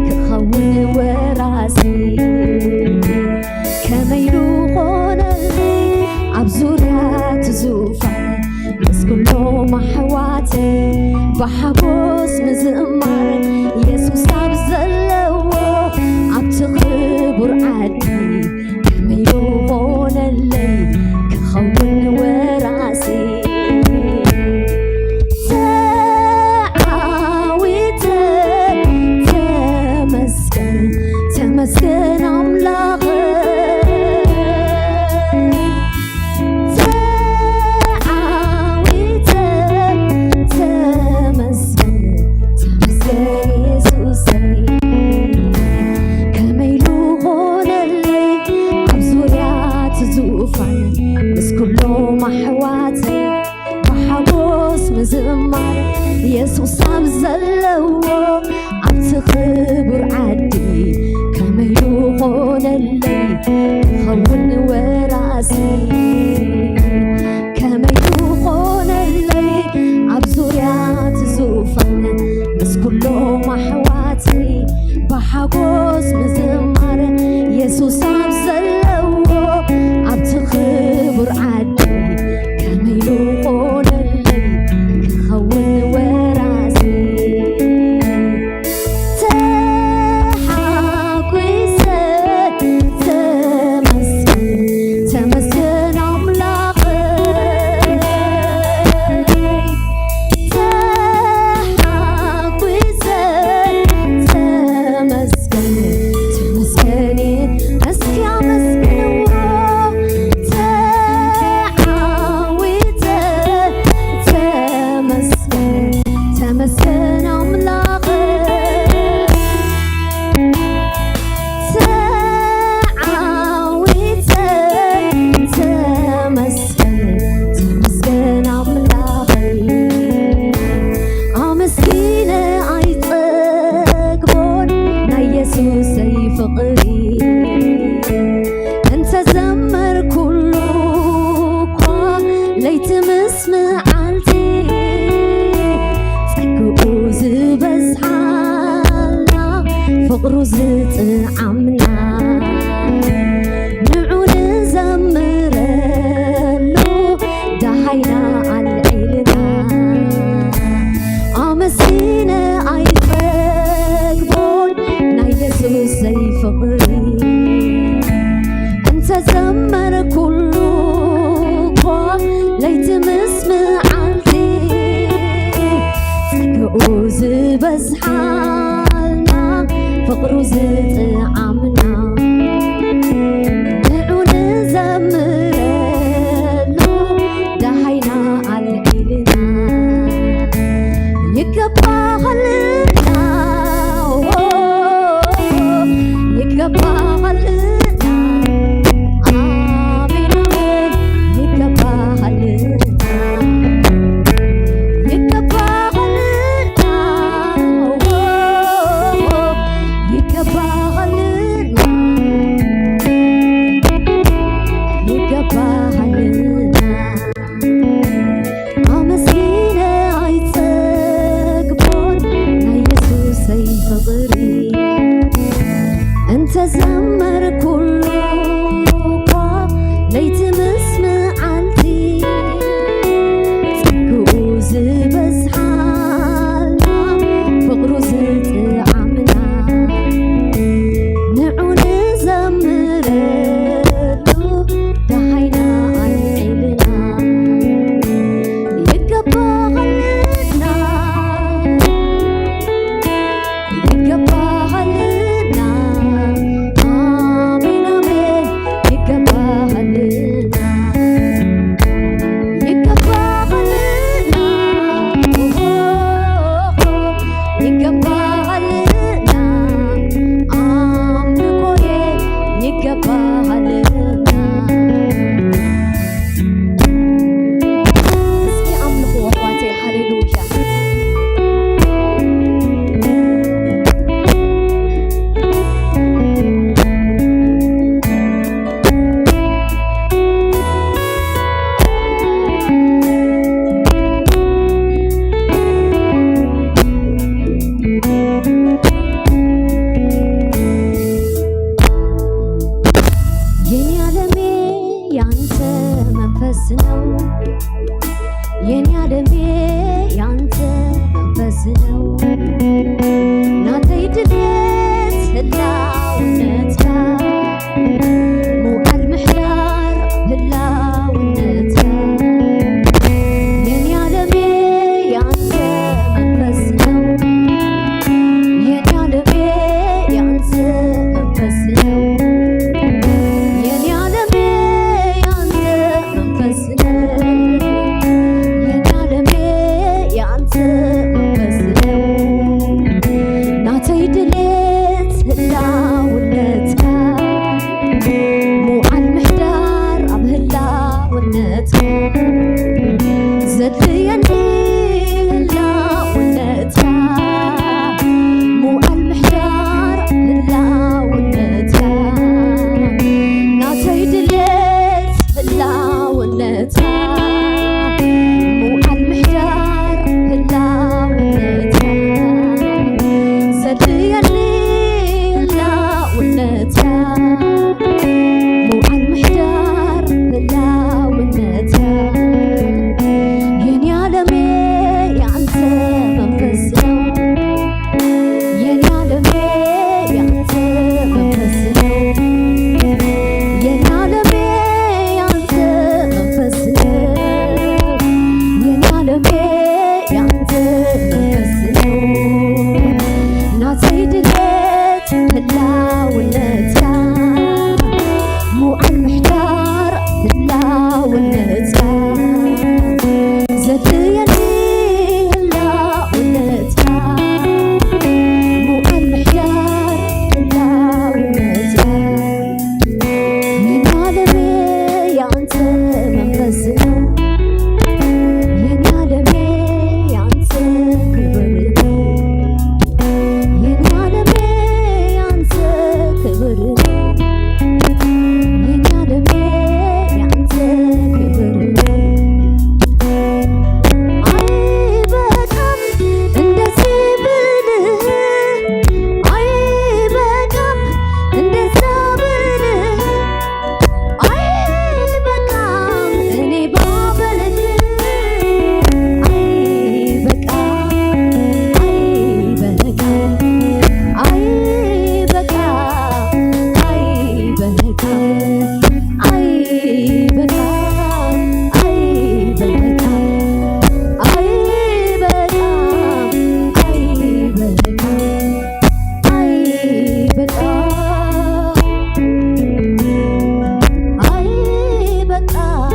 ክኸውን ወራሲ፣ ከመይ ኢሉ ኾነለይ ኣብ ዙርያ እቲ ዙፋን፣ ምስ ኩሎም ኣሕዋተይ ብሓጎስ ምዝማር፣ የሱስ ኣብ ዘለዎ ኣብቲ ክቡር ዓዲ፣ ከመይ ኢሉ ኾነለይ ክኸውን ወራሲ። ተዓዊተ፣ ተመስገን፣ ተመስገን ኣምላኸይ። ተዓዊተ፣ ተመስገን፣ ተመስገን የሱሰይ። ከመይ ኢሉ ኾነለይ ኣብ ዙርያ እቲ ዙፋን፣ ምስ ኩሎም ኣሕዋተይ ብሓጎስ ምዝማር፣ የሱስ ኣብ ዘለዎ ኣብቲ ክቡር ዓዲ፣ ከመይ ኢሉ ኾነለይ ክኸውን ወራሲ፣ ከመይ ኢሉ ኾነለይ ኣብ ዙርያ እቲ ዙፋን፣ ምስ ኩሎም ኣሕዋተይ ብሓጎስ ምዝማር፣ የሱስ ኣብ ዘለዎ ኣብቲ ክቡር ዓዲ፣ ከመይ ኢሉ ኾነለይ ክኸውን ወራሲ። ተሓጒሰ፣ ተመስገን፣ ተመስገን ኣምላኸይ። ተሓጒሰ፣ ተመስገን፣ ተመስገን፣ እስኪ ኣመስግንዎ። ተዓዊተ፣ ተመስገን፣ ተመስገን ኣምላኸይ። ተዓዊተ፣ ተመስገን፣ ተመስገን ኣምላኸይ። ኣመስጊነ ኣይጸግቦን ናይ የሱሰይ ፍቕሪ፣ እንተ ዘመርኩሉ እኳ ለይቲ ምስ መዓልቲ፣ ጸግኡ ዝበዝሓልና፣ ፍቕሩ ዝጥዓምና፣ ንዑ ንዘምረሉ፣ ደሃይና ኣልዒልና። ኣመስጊነ ኣይጸግቦን ናይ የሱሰይ ፍቕሪ፣ እንተ ዘመርኩሉ እኳ ለይቲ ምስ መዓልቲ፣ ጸግኡ ዝበዝሓልና፣ ፍቕሩ ዝጥዓምና፣ ንዑ ንዘምረሉ፣ ደሃይና ኣልዒልና። ይገባሃልና፣ ይገባሃልና። ኣሜን፣ ኣሜን። ይገባሃልና፣ ይገባሃልና፣ ይገባሃልና። ድሌት ህላውነትካ፣ ምውዓል ምሕዳር ኣብ ህላውነትካ፣ ዘድልየኒ ህላውነትካ፣ ምውዓል ምሕዳር ኣብ ህላውነትካ፣ ናተይ ድሌት ህላውነትካ፣ ምውዓል ምሕዳር ህላውነትካ፣ ዘድልየኒ ህላውነትካ፣ ምውዓል ምሕዳር ህላውነትካ፣ የኔ ዓለሜ ያንተ መንፈስ ነው። የኔ ዓለሜ ያንተ መንፈስ ነው። የኔ ዓለሜ ያንተ መንፈስ ነው። የኔ ዓለሜ ያንተ መንፈስ ነው። ናተይ ድሌት ህላውነትካ፣ ምውዓል ምሕዳር ህላውነትካ፣ ዘድልየኒ ህላውነትካ፣ ምውዓል ምሕዳር ህላውነትካ፣ የኔ ዓለሜ ያንተ መንፈስ ነው። የኔ ዓለሜ ያንተ ክብር ነው። የኔ ዓለሜ ያንተ ክብር ነው። የኔ ዓለሜ ያንተ ክብር ነው። አይበቃም እንደዚህ ብልህ፣ አይበቃም እንደዛ ብልህ፣ አይበቃም እኔ ባመልክ፣ አይበቃም፣ አይበቃም፣ አይበቃም፣ አይበቃም፣ አይበቃም፣ አይበቃም፣ አይበቃም፣ አይበቃም። አይበቃም፣ አይበቃም።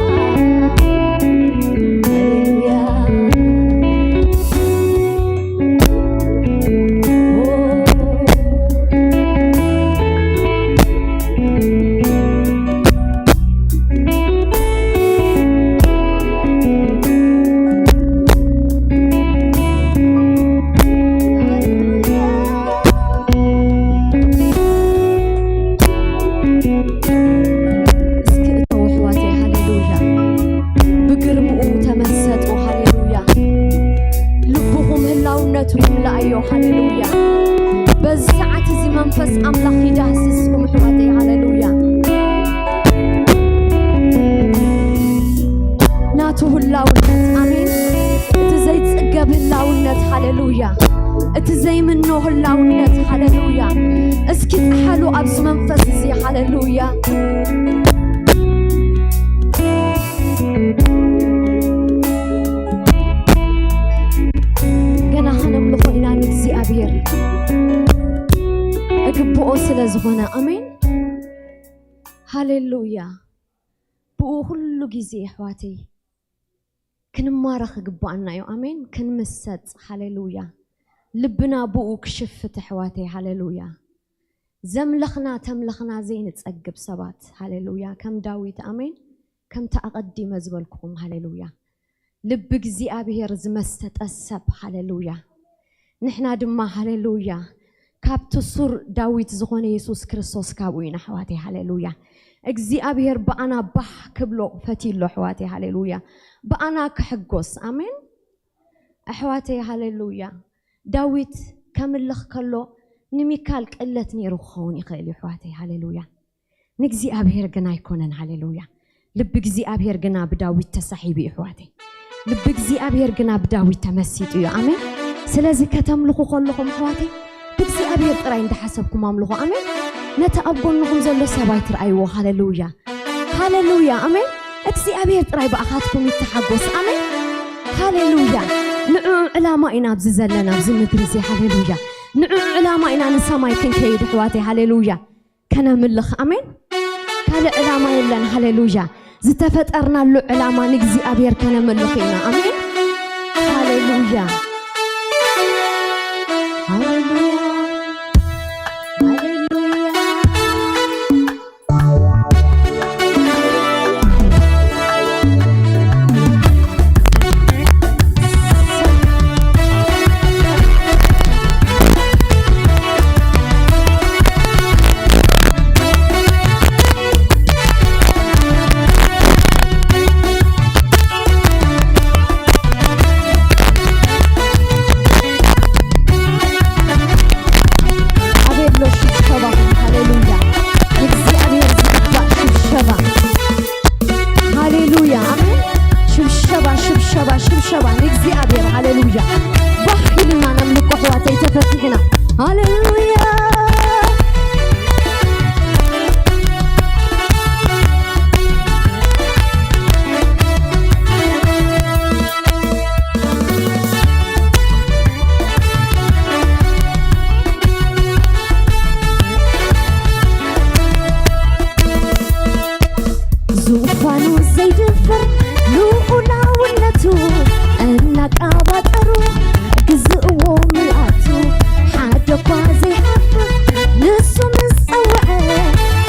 ሃሌሉያ። እስኪ እተው ኣሕዋተይ፣ ሃሌሉያ። ብግርምኡ ተመሰጡ፣ ሃሌሉያ። ልብኹም ህላውነቱ ይምልኣዮ፣ ሃሌሉያ። በዚ ሰዓት እዚ መንፈስ ኣምላኽ ይዳህስስኩም ኣሕዋተይ፣ ሃሌሉያ። ናቱ ህላውነት፣ ኣሜን። እቲ ዘይጽገብ ህላውነት፣ ሃሌሉያ። እቲ ዘይምኖ ህላውነት፣ ሃሌሉያ። እስኪ ጥሓሉ ኣብዚ መንፈስ እዚ፣ ሃሌሉያ። ገና ከነምልኾ ኢና ንእግዚኣብሔር፣ እግብኦ ስለ ዝኾነ። ኣሜን፣ ሃሌሉያ። ብኡ ኩሉ ግዜ ኣሕዋተይ ክንማረኽ ግባኣና እዩ። ኣሜን፣ ክንምሰጥ። ሃሌሉያ። ልብና ብኡ ክሽፍት ኣሕዋተይ፣ ሃሌሉያ። ዘምለኽና ተምለኽና ዘይንጸግብ ሰባት፣ ሃሌሉያ። ከም ዳዊት፣ ኣሜን፣ ከምቲ ኣቐዲመ ዝበልኩኹም፣ ሃሌሉያ። ልቢ እግዚኣብሔር ዝመሰጠ ሰብ፣ ሃሌሉያ። ንሕና ድማ፣ ሃሌሉያ፣ ካብቲ ሱር ዳዊት ዝኾነ የሱስ ክርስቶስ ካብኡ ኢና ኣሕዋተይ፣ ሃሌሉያ። እግዚኣብሔር ብኣና ባህ ክብሎ ፈትዩ ኣሎ ኣሕዋተይ፣ ሃሌሉያ። ብኣና ክሕጎስ፣ ኣሜን። ኣሕዋተይ፣ ሃሌሉያ። ዳዊት ከምልኽ ከሎ ንሚካል ቅለት ነይሩ ክኸውን ይኽእል እዩ ኣሕዋተይ፣ ሃሌሉያ። ንእግዚኣብሔር ግን ኣይኮነን፣ ሃሌሉያ። ልቢ እግዚኣብሔር ግና ብዳዊት ተሳሒቡ እዩ ኣሕዋተይ። ልቢ እግዚኣብሔር ግና ብዳዊት ተመሲጡ እዩ። ኣሜን። ስለዚ ከተምልኹ ከለኹም ኣሕዋተይ፣ ብእግዚኣብሔር ጥራይ እንዳሓሰብኩም ኣምልኹ። ኣሜን። ነቲ ኣብ ጎንኹም ዘሎ ሰብ ኣይትርኣይዎ። ሃሌሉያ፣ ሃሌሉያ፣ ኣሜን። እግዚኣብሔር ጥራይ ብኣኻትኩም ይተሓጎስ። ኣሜን፣ ሃሌሉያ። ንዕኡ ዕላማ ኢና ኣብዚ ዘለና፣ ኣብዚ ምድሪ እዚ። ሃሌሉያ፣ ንዕኡ ዕላማ ኢና ንሰማይ ክንከይድ ኣሕዋተይ። ሃሌሉያ፣ ከነምልኽ። ኣሜን። ካልእ ዕላማ የለን። ሃሌሉያ፣ ዝተፈጠርናሉ ዕላማ ንእግዚኣብሔር ከነምልኽ ኢና። ኣሜን፣ ሃሌሉያ፣ ሃሌሉያ። ኢና። ሃሌሉያ። ዙፋኑ ዘይድፈር ልኡላውነቱ እናቃባጠሩ ግዝእዎ ምልኣቱ ሓደ እኳ ዘይሓፍር ንሱ ምስ ጸውዐ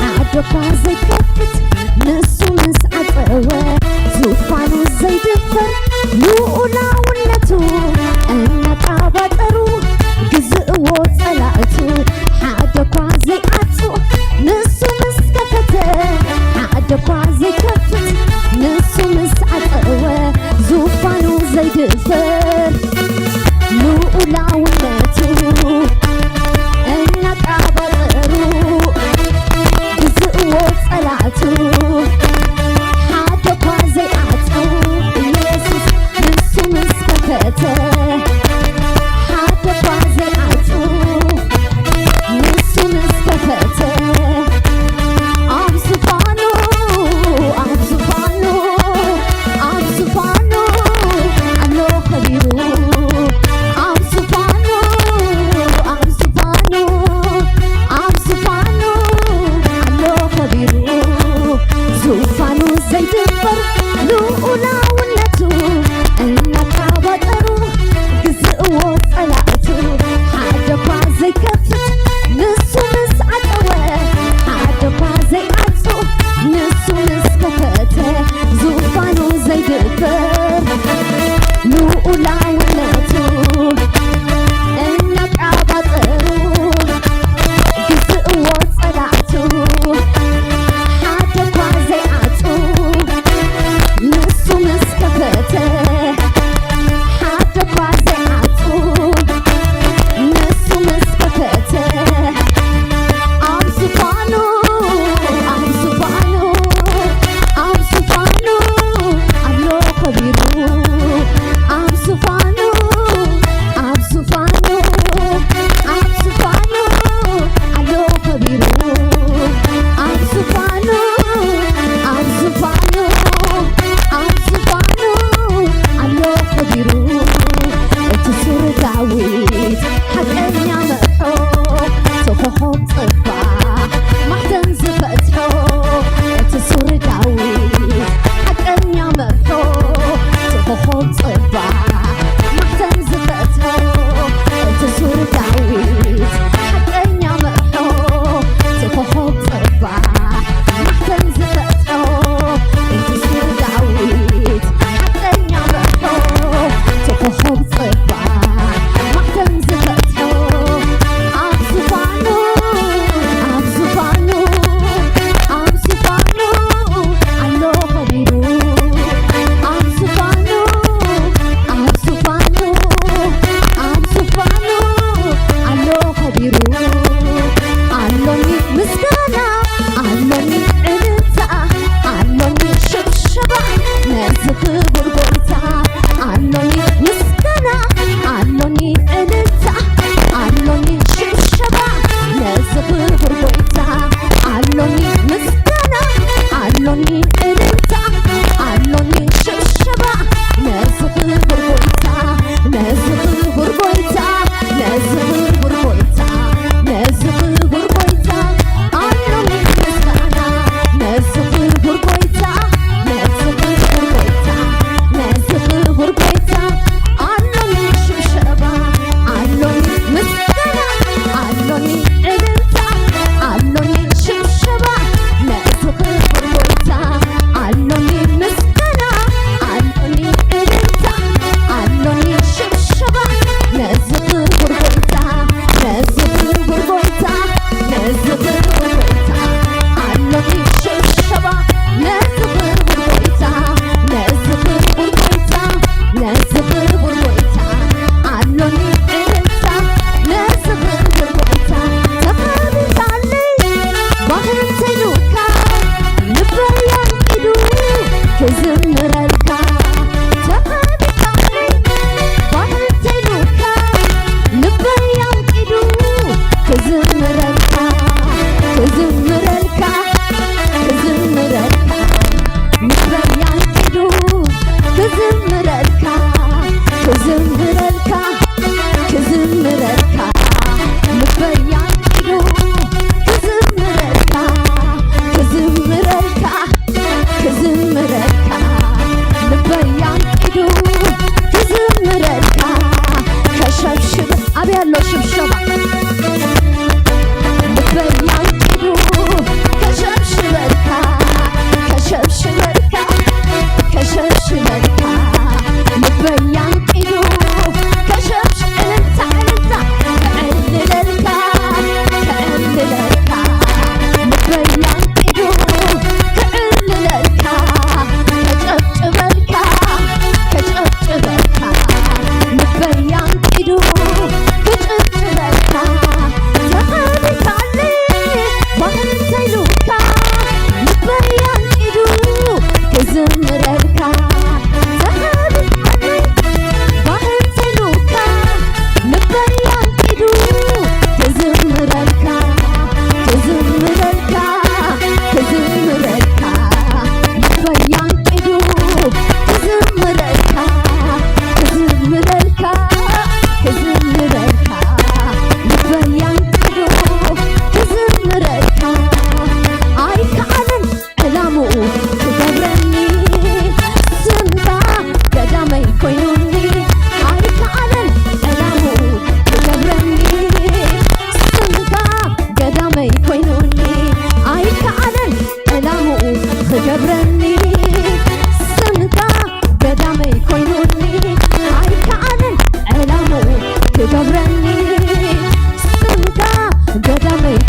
ሓደ እኳ ዘይከፍት ንሱ ምስ ዓጸወ ዙፋኑ ዘይድፈር ልኡላውነቱ እናቃባጠሩ ግዝእዎ ጸላእቱ ሓደ እኳ ዘይዓጹ ንሱ ምስ ከፈተ ሓደ እኳ ዘይከፍት ንሱ ምስ ዓጸወ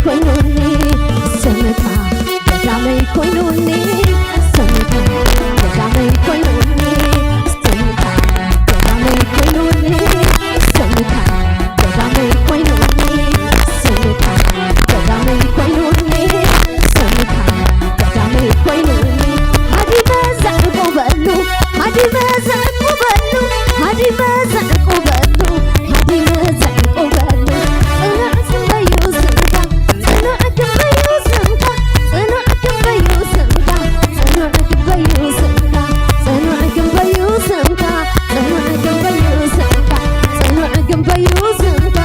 ኮይኑኒ ስምካ ቀዳመይ ኮይኑኒ ስምካ ቀዳመይ ኮይኑኒ ስምካ ቀዳመይ ኮይኑኒ ስምካ ቀዳመይ ኮይኑኒ ስምካ ቀዳመይ ኮይኑኒ ስምካ ቀዳመይ ኮይኑኒ ሃዲመ ዘዕቁበሉ ሃዲመ ዘዕቁበሉ ሃዲመ ዘዕቁበሉ ሃዲመ ዘዕቁበሉ ጽኑዕ ክንደዩ ስምካ ጽኑዕ ክንደዩ ስምካ ጽኑዕ ክንደዩ ስምካ ጽኑዕ ክንደዩ ስምካ ጽኑዕ ክንደዩ ስምካ ጽኑዕ ክንደዩ ስምካ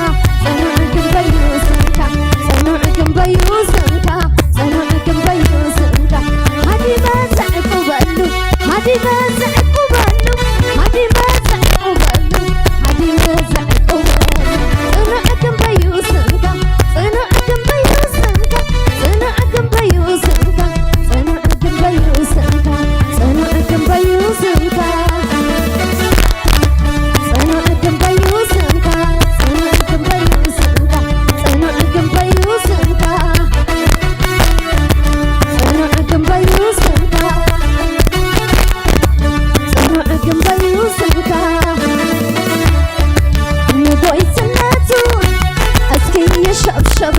ጽኑዕ ክንደዩ ስምካ ጽኑዕ ክንደዩ ስምካ ጽኑዕ ክንደዩ ስምካ ጽኑዕ ክንደዩ ስምካ ሃዲመ ዘዕቁበሉ ሃዲመ ዘዕቁበሉ ሃዲመ ዘዕቁበሉ ሃዲመ ዘዕቁበሉ ጽኑዕ ክንደዩ ስምካ ጽኑዕ ክንደዩ ስምካ ጽኑዕ ክንደዩ ስምካ ጽኑዕ ክንደዩ ስምካ ጽኑዕ ክንደዩ ስምካ ጽኑዕ ክንደዩ ስምካ ጽኑዕ ክንደዩ ስምካ ጽኑዕ ክንደዩ ስምካ ጽኑዕ ክንደዩ ስምካ ጽኑዕ ክንደዩ ስምካ ንጎይትነቱ እስኪ ይሸብሸብ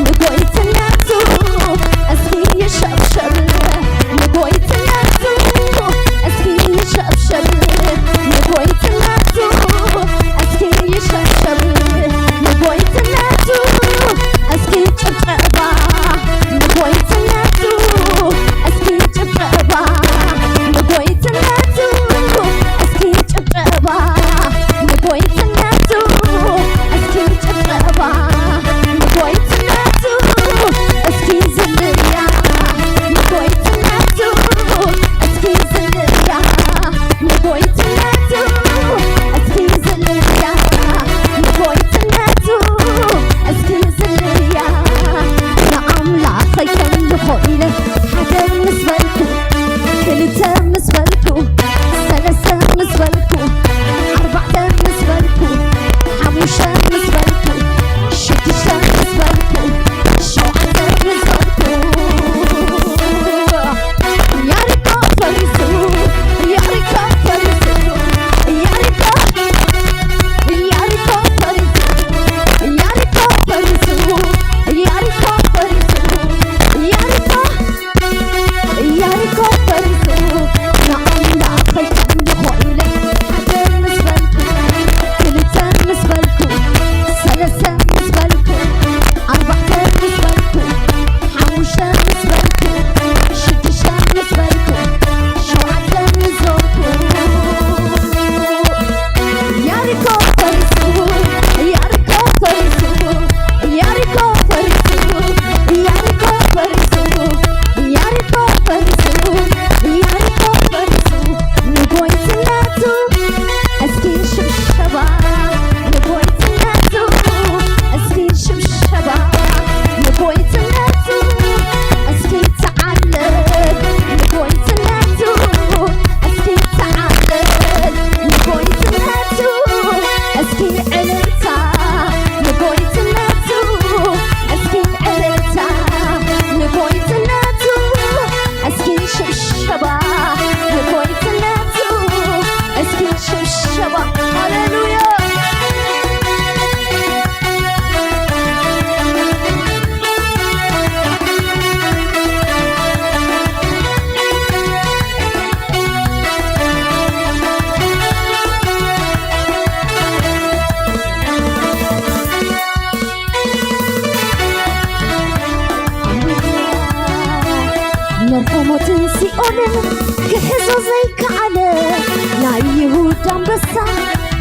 ንጎይትነቱ እስኪ ይሸብሸብ ንጎይትነቱ እስኪ ይሸብሸብ ንጎይትነቱ እስኪ ይሸብሸብ ንጎይትነቱ እስኪ ጭብጨባ ንጎይትነቱ እስኪ ጭብጨባ ንጎይትነቱ እስኪ ጭብጨባ ንጎይትነቱ እስኪ ጭብጨባ ንጎይትነቱ እስኪ ዝልያ ንጎይትነቱ እስኪ ዝልያ ንጎይትነቱ እስኪ ዝልያ ንጎይትነቱ እስኪ ዝልያ ንኣምላኸይ ከምልኾ ኢለ ሓደ ምስ በልኩ ክልተ ምስ በልኩ ሰለስተ ምስ በልኩ ኣርባዕተ ምስ በልኩ ሓሙሽተ ምስ በልኩ ሽዱሽተ ምስ በልኩ ሸውዓተ ምስ በልኩ ያሪኮ ፈሪሱ ያሪኮ ፈሪሱ ያሪኮ ያሪኮ ፈሪሱ ያሪኮ ፈሪሱ ያሪኮ ፈሪሱ ያሪኮ ያሪኮ ፈሪሱ ንኣምላኸይ ከምልኾ ኢለ ሓደ ምስ በልኩ ክልተ ምስ በልኩ ሰለስተ ምስ በልኩ ኣርባዕተ ምስ በልኩ ሓሙሽተ ምስ በልኩ ሽዱሽተ ምስ በልኩ ሸውዓተ ምስ ዞርኩ ያሪኮ ፈሪሱ ያሪኮ ፈሪሱ ያሪኮ ፈሪሱ ያሪኮ ፈሪሱ ያሪኮ ፈሪሱ ያሪኮ ፈሪሱ ንጎይትነቱ እስኪ ሽብሸባ ንጎይትነቱ እስኪ ሽብሸባ ንጎይትነቱ እስኪ ተዓለል ንጎይትነቱ እስኪ ተዓለል ንጎይትነቱ እስኪ ዕልልታ ንጎይትነቱ እስኪ ዕልልታ ንጎይትነቱ እስኪ ሽብሸባ ንጎይትነቱ እስኪ ሽብሸባ ሃሌሉያ መርሖ ሞትን ሲኦልን ክሕዞ ዘይከኣለ ናይ ይሁዳ ኣንበሳ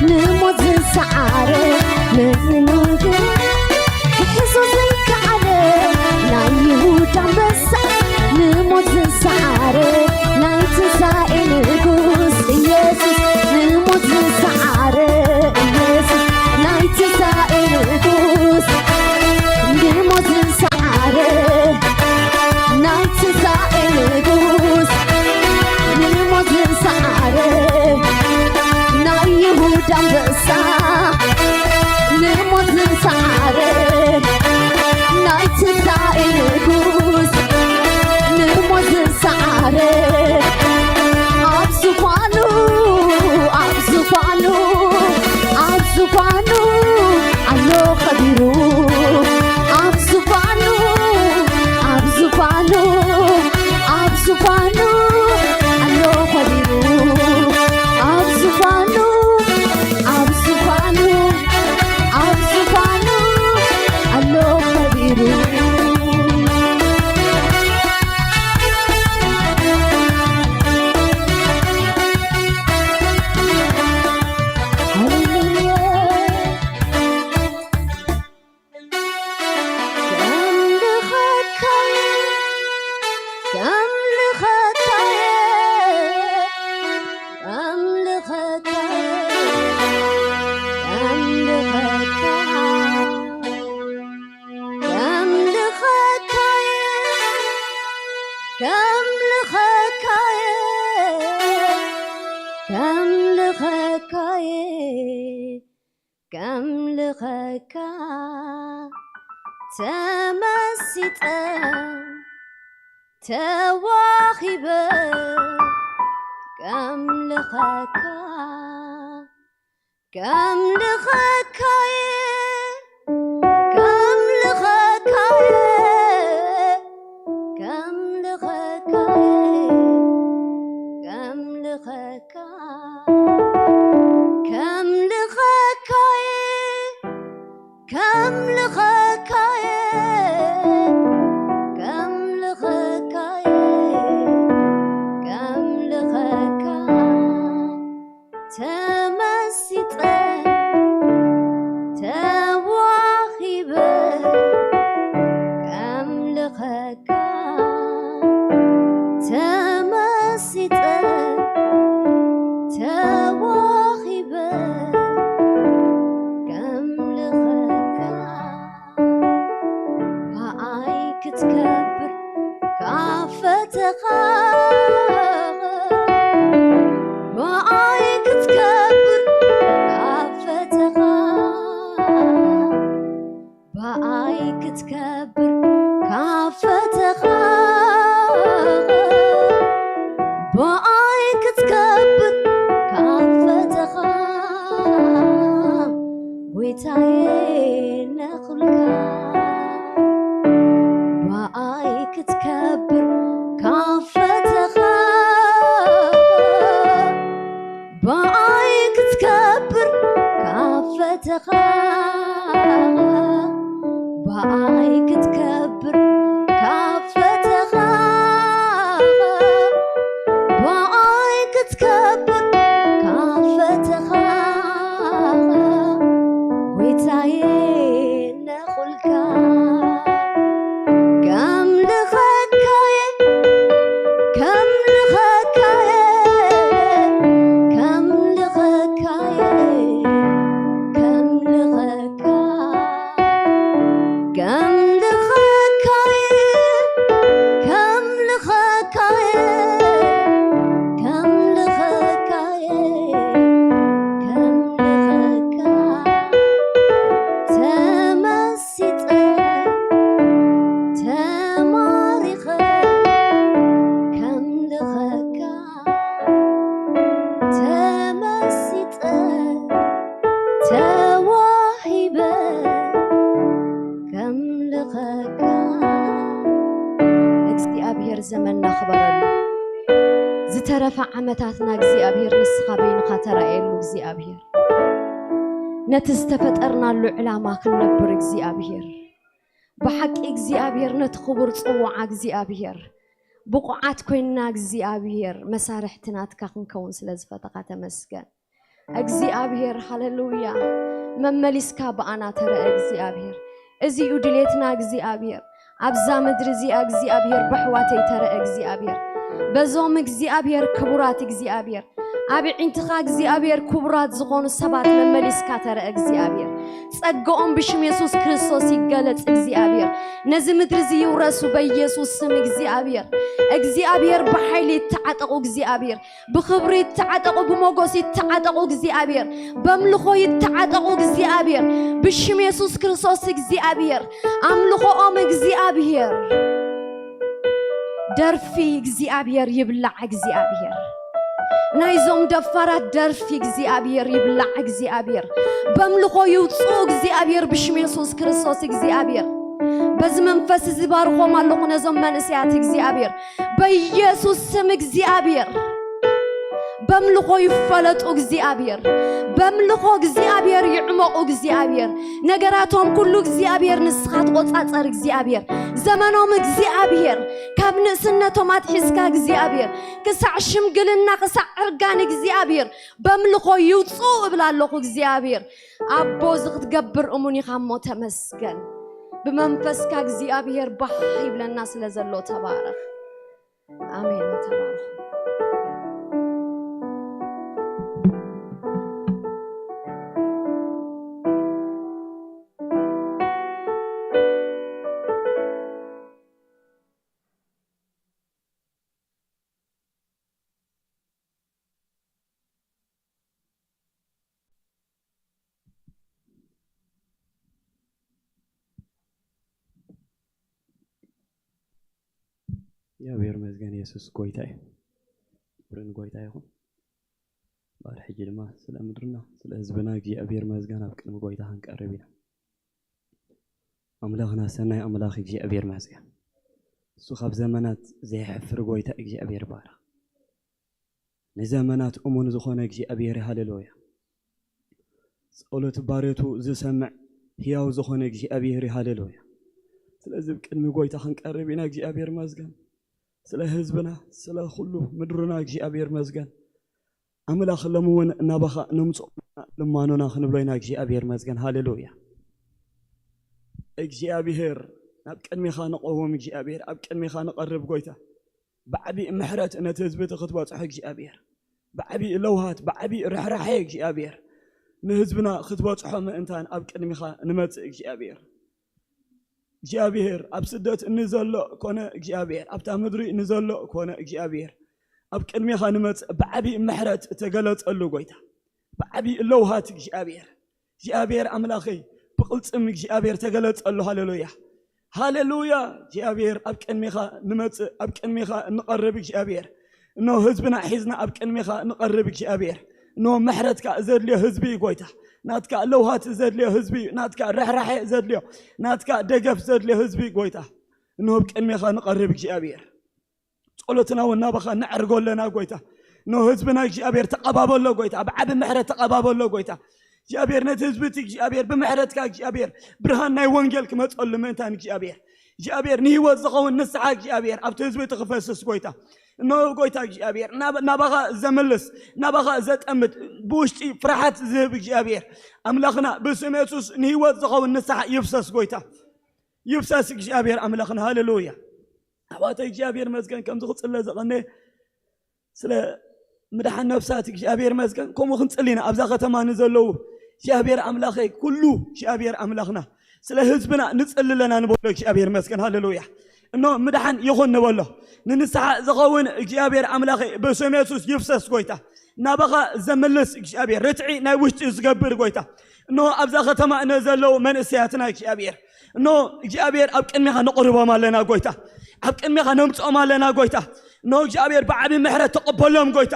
ንሞት ዝሰዓረ ምእንቱ ክሕዞ ዘይከኣለ ናይ ይሁዳ ኣንበሳ ንሞት ዝሰዓረ ናይ ትንሳኤ ንጉስ ኢየሱስ ንሞት ዝሰዓረ ኢየሱስ ናይ ትንሳኤ ንጉስ ንሞት ዝሰዓረ ናይ ትንሳኤ ንጉስ ንሞት ዝሰዓረ ናይ ይሁዳ ኣንበሳ ንሞት ከምልኸካየ፣ ከምልኸካየ፣ ከምልኸካ ተመሲጠ፣ ተዋኺበ፣ ከምልኸካ፣ ከምልኸካየ፣ ከምልኸካየ፣ ከምልኸካየ፣ ከምልኸካ፣ ከምልኸካየ፣ ከምልኸካየ፣ ከምልኸካየ፣ ከምልኸካ ተመሲጠ፣ ተዋኺበ፣ ከምልኸካ ተመሲጠ፣ ተዋኺበ፣ ከምልኸካ ብኣይ ክትከብር ካብ ፈተኻ፣ ብኣይ ክትከብር ካብ ፈተኻ፣ ብኣይ ክትከብር ካብ ፈተኻ፣ ብኣይ ክትከብር ካብ ፈተኻ፣ ጎይታየ ነኹልካ። ብኣይ ክትከብር ካብ ፈተኻ፣ ብኣይ ክትከብር ካብ ፈተኻ፣ ብኣይ ክትከብር ካብ ፈተኻ፣ ብኣይ ክትከብር ካብ ፈተኻ፣ ጎይታየ ነኹልካ። ከምልኸካየ፣ ከምልኸካየ፣ ከምልኸካየ፣ ከምልኸካ፣ ከምልኸካየ፣ ከምልኸካየ፣ ከምልኸካየ፣ ከምልኸካ፣ ተመሲጠ፣ ተማሪኸ፣ ከምልኸካ፣ ተመሲጠ፣ ተዋሂበ፣ ከምልኸካ። እግዚኣብሔር ዘመንና ክበረሉ። ዝተረፈ ዓመታትና እግዚኣብሔር ንስኻ በይንኻ ተራእየሉ እግዚኣብሔር። ነቲ ዝተፈጠርናሉ ዕላማ ክንነብር እግዚኣብሔር። ብሓቂ እግዚኣብሔር ነቲ ክቡር ጽዋዓ እግዚኣብሔር ብቑዓት ኮይንና እግዚኣብሔር መሳርሕቲ ናትካ ክንከውን ስለ ዝፈተኻ ተመስገን። እግዚኣብሔር ሃሌሉያ። መመሊስካ ብኣና ተረአ እግዚኣብሔር። እዚ እዩ ድሌትና እግዚኣብሔር። ኣብዛ ምድሪ እዚኣ እግዚኣብሔር ብኣሕዋተይ ተረአ እግዚኣብሔር። በዞም እግዚኣብሔር ክቡራት እግዚኣብሔር ኣብ ዒንትኻ እግዚኣብሔር ክቡራት ዝኾኑ ሰባት መመሊስካ ተረአ እግዚኣብሔር። ጸግኦም ብሽም የሱስ ክርስቶስ ይገለጽ እግዚኣብሔር። ነዚ ምድሪ እዚ ይውረሱ በኢየሱስ ስም እግዚኣብሔር። እግዚኣብሔር ብሓይሊ ይተዓጠቑ እግዚኣብሔር። ብኽብሪ ይተዓጠቑ፣ ብሞጎስ ይተዓጠቑ እግዚኣብሔር። በምልኾ ይተዓጠቑ እግዚኣብሔር። ብሽም የሱስ ክርስቶስ እግዚኣብሔር። ኣምልኾኦም እግዚኣብሔር። ደርፊ እግዚኣብሔር ይብላዕ እግዚኣብሔር። ናይዞም ደፋራት ደርፊ እግዚኣብሔር ይብላዕ እግዚኣብሔር። በምልኾ ይውፅኡ እግዚኣብሔር ብሽም የሱስ ክርስቶስ እግዚኣብሔር። በዚ መንፈስ እዚ ባርኾም ኣለኹ ነዞም መንእሰያት እግዚኣብሔር። በኢየሱስ ስም እግዚኣብሔር። በምልኾ ይፈለጡ እግዚኣብሔር። በምልኾ እግዚኣብሔር ይዕመቑ እግዚኣብሔር። ነገራቶም ኩሉ እግዚኣብሔር ንስኻ ትቆጻጸር እግዚኣብሔር። ዘመኖም እግዚኣብሔር ካብ ንእስነቶም ኣትሒዝካ እግዚኣብሔር ክሳዕ ሽምግልና ክሳዕ ዕርጋን እግዚኣብሔር በምልኾ ይውፅኡ እብል ኣለኹ እግዚኣብሔር። ኣቦ እዚ ክትገብር እሙን ኢኻ እሞ ተመስገን። ብመንፈስካ እግዚኣብሔር ባህ ይብለና ስለ ዘሎ ተባረኽ። ኣሜን። ተባረኹ። እግዚኣብሔር ይመስገን፣ የሱስ ጎይታ እዩ። ክብሪ ንጎይታ ይኹን። እምበኣር ሕጂ ድማ ስለ ምድርና ስለ ህዝብና እግዚኣብሔር ይመስገን ኣብ ቅድሚ ጎይታ ክንቀርብ ኢና። ኣምላኽና ሰናይ ኣምላኽ እግዚኣብሔር ይመስገን። እሱ ካብ ዘመናት ዘየሕፍር ጎይታ እግዚኣብሔር ይባረኽ። ንዘመናት እሙን ዝኾነ እግዚኣብሔር፣ ሃሌሉያ። ጸሎት ባርያቱ ዝሰምዕ ህያው ዝኾነ እግዚኣብሔር፣ ሃሌሉያ። ስለዚ ኣብ ቅድሚ ጎይታ ክንቀርብ ኢና። እግዚኣብሔር ይመስገን ስለ ህዝብና፣ ስለ ኩሉ ምድርና እግዚኣብሔር ይመስገን። ኣምላኽ ሎሚ እውን ናባኻ ነምጽኦ ልማኖና ክንብሎ ኢና። እግዚኣብሔር ይመስገን፣ ሃሌሉያ። እግዚኣብሔር ናብ ቅድሚኻ ንቐውም፣ እግዚኣብሔር ኣብ ቅድሚኻ ንቐርብ ጎይታ። ብዓቢ ምሕረት ነቲ ህዝቢ እቲ ክትበጽሖ እግዚኣብሔር፣ ብዓቢ ለውሃት፣ ብዓቢ ርሕራሐ እግዚኣብሔር ንህዝብና ክትበጽሖ ምእንታን ኣብ ቅድሚኻ ንመጽእ እግዚኣብሔር። እግዚኣብሔር ኣብ ስደት እንዘሎ ኮነ እግዚኣብሔር ኣብታ ምድሪ እንዘሎ ኮነ እግዚኣብሔር ኣብ ቅድሚኻ ንመጽእ ብዓቢ ምሕረት እተገለጸሉ ጎይታ፣ ብዓቢ ለውሃት እግዚኣብሔር፣ እግዚኣብሔር ኣምላኸይ ብቕልጽም እግዚኣብሔር ተገለጸሉ። ሃሌሉያ፣ ሃሌሉያ። እግዚኣብሔር ኣብ ቅድሚኻ ንመጽእ፣ ኣብ ቅድሚኻ እንቐርብ እግዚኣብሔር፣ እነሆ ህዝብና ሒዝና ኣብ ቅድሚኻ ንቐርብ እግዚኣብሔር፣ እነሆ ምሕረትካ ዘድልዮ ህዝቢ እዩ ጎይታ። ናትካ ለውሃት ዘድልዮ ህዝቢ እዩ። ናትካ ርሕራሐ ዘድልዮ፣ ናትካ ደገፍ ዘድልዮ ህዝቢ እዩ ጎይታ። እነሆ ኣብ ቅድሚኻ ንቐርብ እግዚኣብሔር፣ ጸሎትና እውን ናባኻ ነዕርጎ ኣለና ጎይታ። እነሆ ህዝብና እግዚኣብሔር ተቐባበሎ ጎይታ፣ ብዓቢ ምሕረት ተቐባበሎ ጎይታ። እግዚኣብሔር ነቲ ህዝቢ እቲ እግዚኣብሔር ብምሕረትካ እግዚኣብሔር ብርሃን ናይ ወንጌል ክመጸሉ ምእንታን እግዚኣብሔር፣ እግዚኣብሔር ንህይወት ዝኸውን ንስሓ እግዚኣብሔር ኣብቲ ህዝቢ እቲ ክፈስስ ጎይታ። እነሆ ጎይታ እግዚኣብሔር ናብ-፣ ናባኻ ዘምልስ፣ ናባኻ ዘጠምት፣ ብውሽጢ ፍርሓት ዝህብ እግዚኣብሔር ኣምላኽና ብስም የሱስ ንህይወት ዝኸውን ንስሓ ይፍሰስ ጎይታ። ይፍሰስ እግዚኣብሔር ኣምላኽና። ሃሌሉያ። ኣሕዋተይ እግዚኣብሔር ይመስገን ከምዚ ክጽለ ዘቐነ ስለ ምድሓን ነፍሳት እግዚኣብሔር ይመስገን። ከምኡ ክንጽሊ ኢና ኣብዛ ከተማ ንዘለዉ እግዚኣብሔር ኣምላኸይ ኩሉ እግዚኣብሔር ኣምላኽና ስለ ህዝብና ንጽሊ ኣለና ንበሎ እግዚኣብሔር ይመስገን። ሃሌሉያ። እኖ ምድሓን ይኹን ንበሎ። ንንስሓ ዝኸውን እግዚኣብሔር ኣምላኸይ ብስም የሱስ ይፍሰስ ጎይታ። ናባኻ ዘምልስ እግዚኣብሔር ርትዒ ናይ ውሽጢ ዝገብር ጎይታ። እኖ ኣብዛ ከተማ እነ ዘለዉ መንእሰያትና እግዚኣብሔር እኖ እግዚኣብሔር ኣብ ቅድሚኻ ነቕርቦም ኣለና ጎይታ። ኣብ ቅድሚኻ ነምጽኦም ኣለና ጎይታ። እኖ እግዚኣብሔር ብዓቢ ምሕረት ተቐበሎም ጎይታ።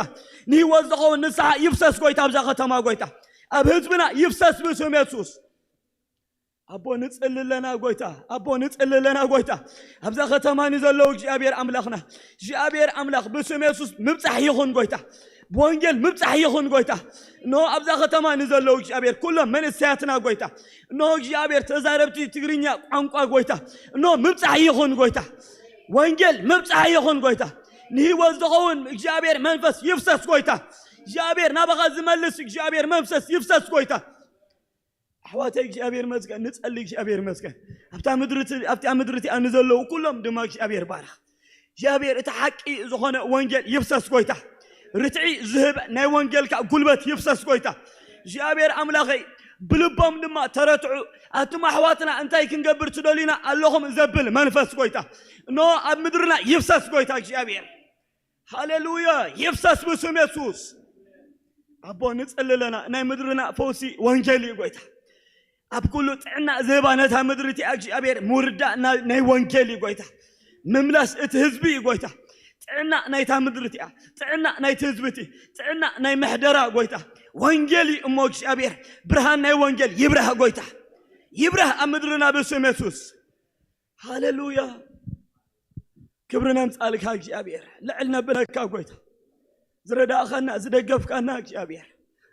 ንህይወት ዝኸውን ንስሓ ይፍሰስ ጎይታ ኣብዛ ከተማ ጎይታ። ኣብ ህዝብና ይፍሰስ ብስም የሱስ። ኣቦ ንጽሊ ኣለና ጎይታ። ኣቦ ንጽሊ ኣለና ጎይታ። ኣብዛ ከተማ ንዘለዉ እግዚኣብሔር ኣምላኽና። እግዚኣብሔር ኣምላኽ ብስም የሱስ ምብጻሕ ይኹን ጎይታ። ብወንጌል ምብጻሕ ይኹን ጎይታ። እነሆ ኣብዛ ከተማ ንዘለዉ እግዚኣብሔር ኩሎም መንእሰያትና ጎይታ። እነሆ እግዚኣብሔር ተዛረብቲ ትግርኛ ቋንቋ ጎይታ። እነሆ ምብጻሕ ይኹን ጎይታ። ወንጌል ምብጻሕ ይኹን ጎይታ። ንህይወት ዝኸውን እግዚኣብሔር መንፈስ ይፍሰስ ጎይታ። እግዚኣብሔር ናባኻ ዝመልስ እግዚኣብሔር መንፈስ ይፍሰስ ጎይታ። ኣሕዋተይ እግዚኣብሔር ይመስገን፣ ንጸሊ እግዚኣብሔር ይመስገን። ኣብታ ምድሪ እቲ-፣ ኣብታ ምድሪ እቲኣ ንዘለዉ ኩሎም ድማ እግዚኣብሔር ባርኽ። እግዚኣብሔር እቲ ሓቂ ዝኾነ ወንጌል ይፍሰስ ጎይታ። ርትዒ ዝህብ ናይ ወንጌልካ ጉልበት ይፍሰስ ጎይታ። እግዚኣብሔር ኣምላኸይ ብልቦም ድማ ተረትዑ። ኣቱም ኣሕዋትና እንታይ ክንገብር ትደልዩና ኣለኹም ዘብል መንፈስ ጎይታ። እነሆ ኣብ ምድርና ይፍሰስ ጎይታ እግዚኣብሔር። ሃሌሉያ ይፍሰስ ብስም የሱስ። ኣቦ ንጽሊ ኣለና ናይ ምድርና ፈውሲ ወንጌል እዩ ጎይታ። ኣብ ኩሉ ጥዕና ዝህባ ነታ ምድሪ እቲኣ እግዚኣብሔር ምውርዳ ና-፣ ናይ ወንጌል እዩ ጎይታ። ምምላስ እቲ ህዝቢ እዩ ጎይታ። ጥዕና ናይታ ምድሪ እቲኣ፣ ጥዕና ናይቲ ህዝቢ እቲ፣ ጥዕና ናይ ምሕደራ ጎይታ። ወንጌል እዩ እሞ እግዚኣብሔር ብርሃን ናይ ወንጌል ይብራህ ጎይታ። ይብራህ ኣብ ምድርና ብስም የሱስ። ሃሌሉያ። ክብሪ ነምጻልካ እግዚኣብሔር። ልዕል ነብለካ ጎይታ። ዝረዳእኻና፣ ዝደገፍካና እግዚኣብሔር።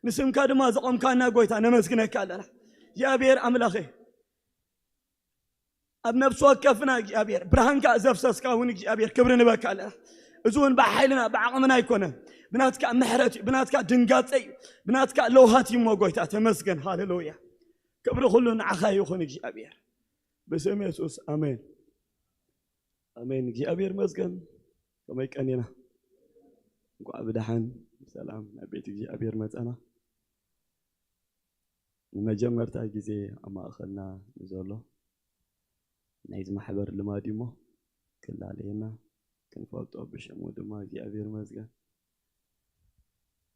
ንስምካ ድማ ዘቖምካና ጎይታ ነመስግነካ ኣለና። እግዚኣብሔር ኣምላኸ፣ ኣብ ነፍሲ ወከፍና እግዚኣብሔር ብርሃንካ ዘፍሰስካ እውን እግዚኣብሔር ክብሪ ንበካ ኣለና። እዚ እውን ብሓይልና ብዓቕምና ኣይኮነን። ብናትካ ምሕረት እዩ፣ ብናትካ ድንጋጸ እዩ፣ ብናትካ ለውሃት እዩ እሞ ጎይታ ተመስገን። ሃሌሉያ። ክብሪ ኩሉ ንዓኻ ይኹን እግዚኣብሔር። ብስም የሱስ ኣሜን። ኣሜን። እግዚኣብሔር ይመስገን። ከመይ ቀኒና? እንኳዕ ብደሓን ብሰላም ናብ ቤት እግዚኣብሔር መጸና። ንመጀመርታ ግዜ ኣብ ማእኸልና ንዘሎ ናይዚ ማሕበር ልማድ እዩ እሞ ክላለየና ክንፈልጦ ብሽሙ ድማ እግዚኣብሔር ይመስገን።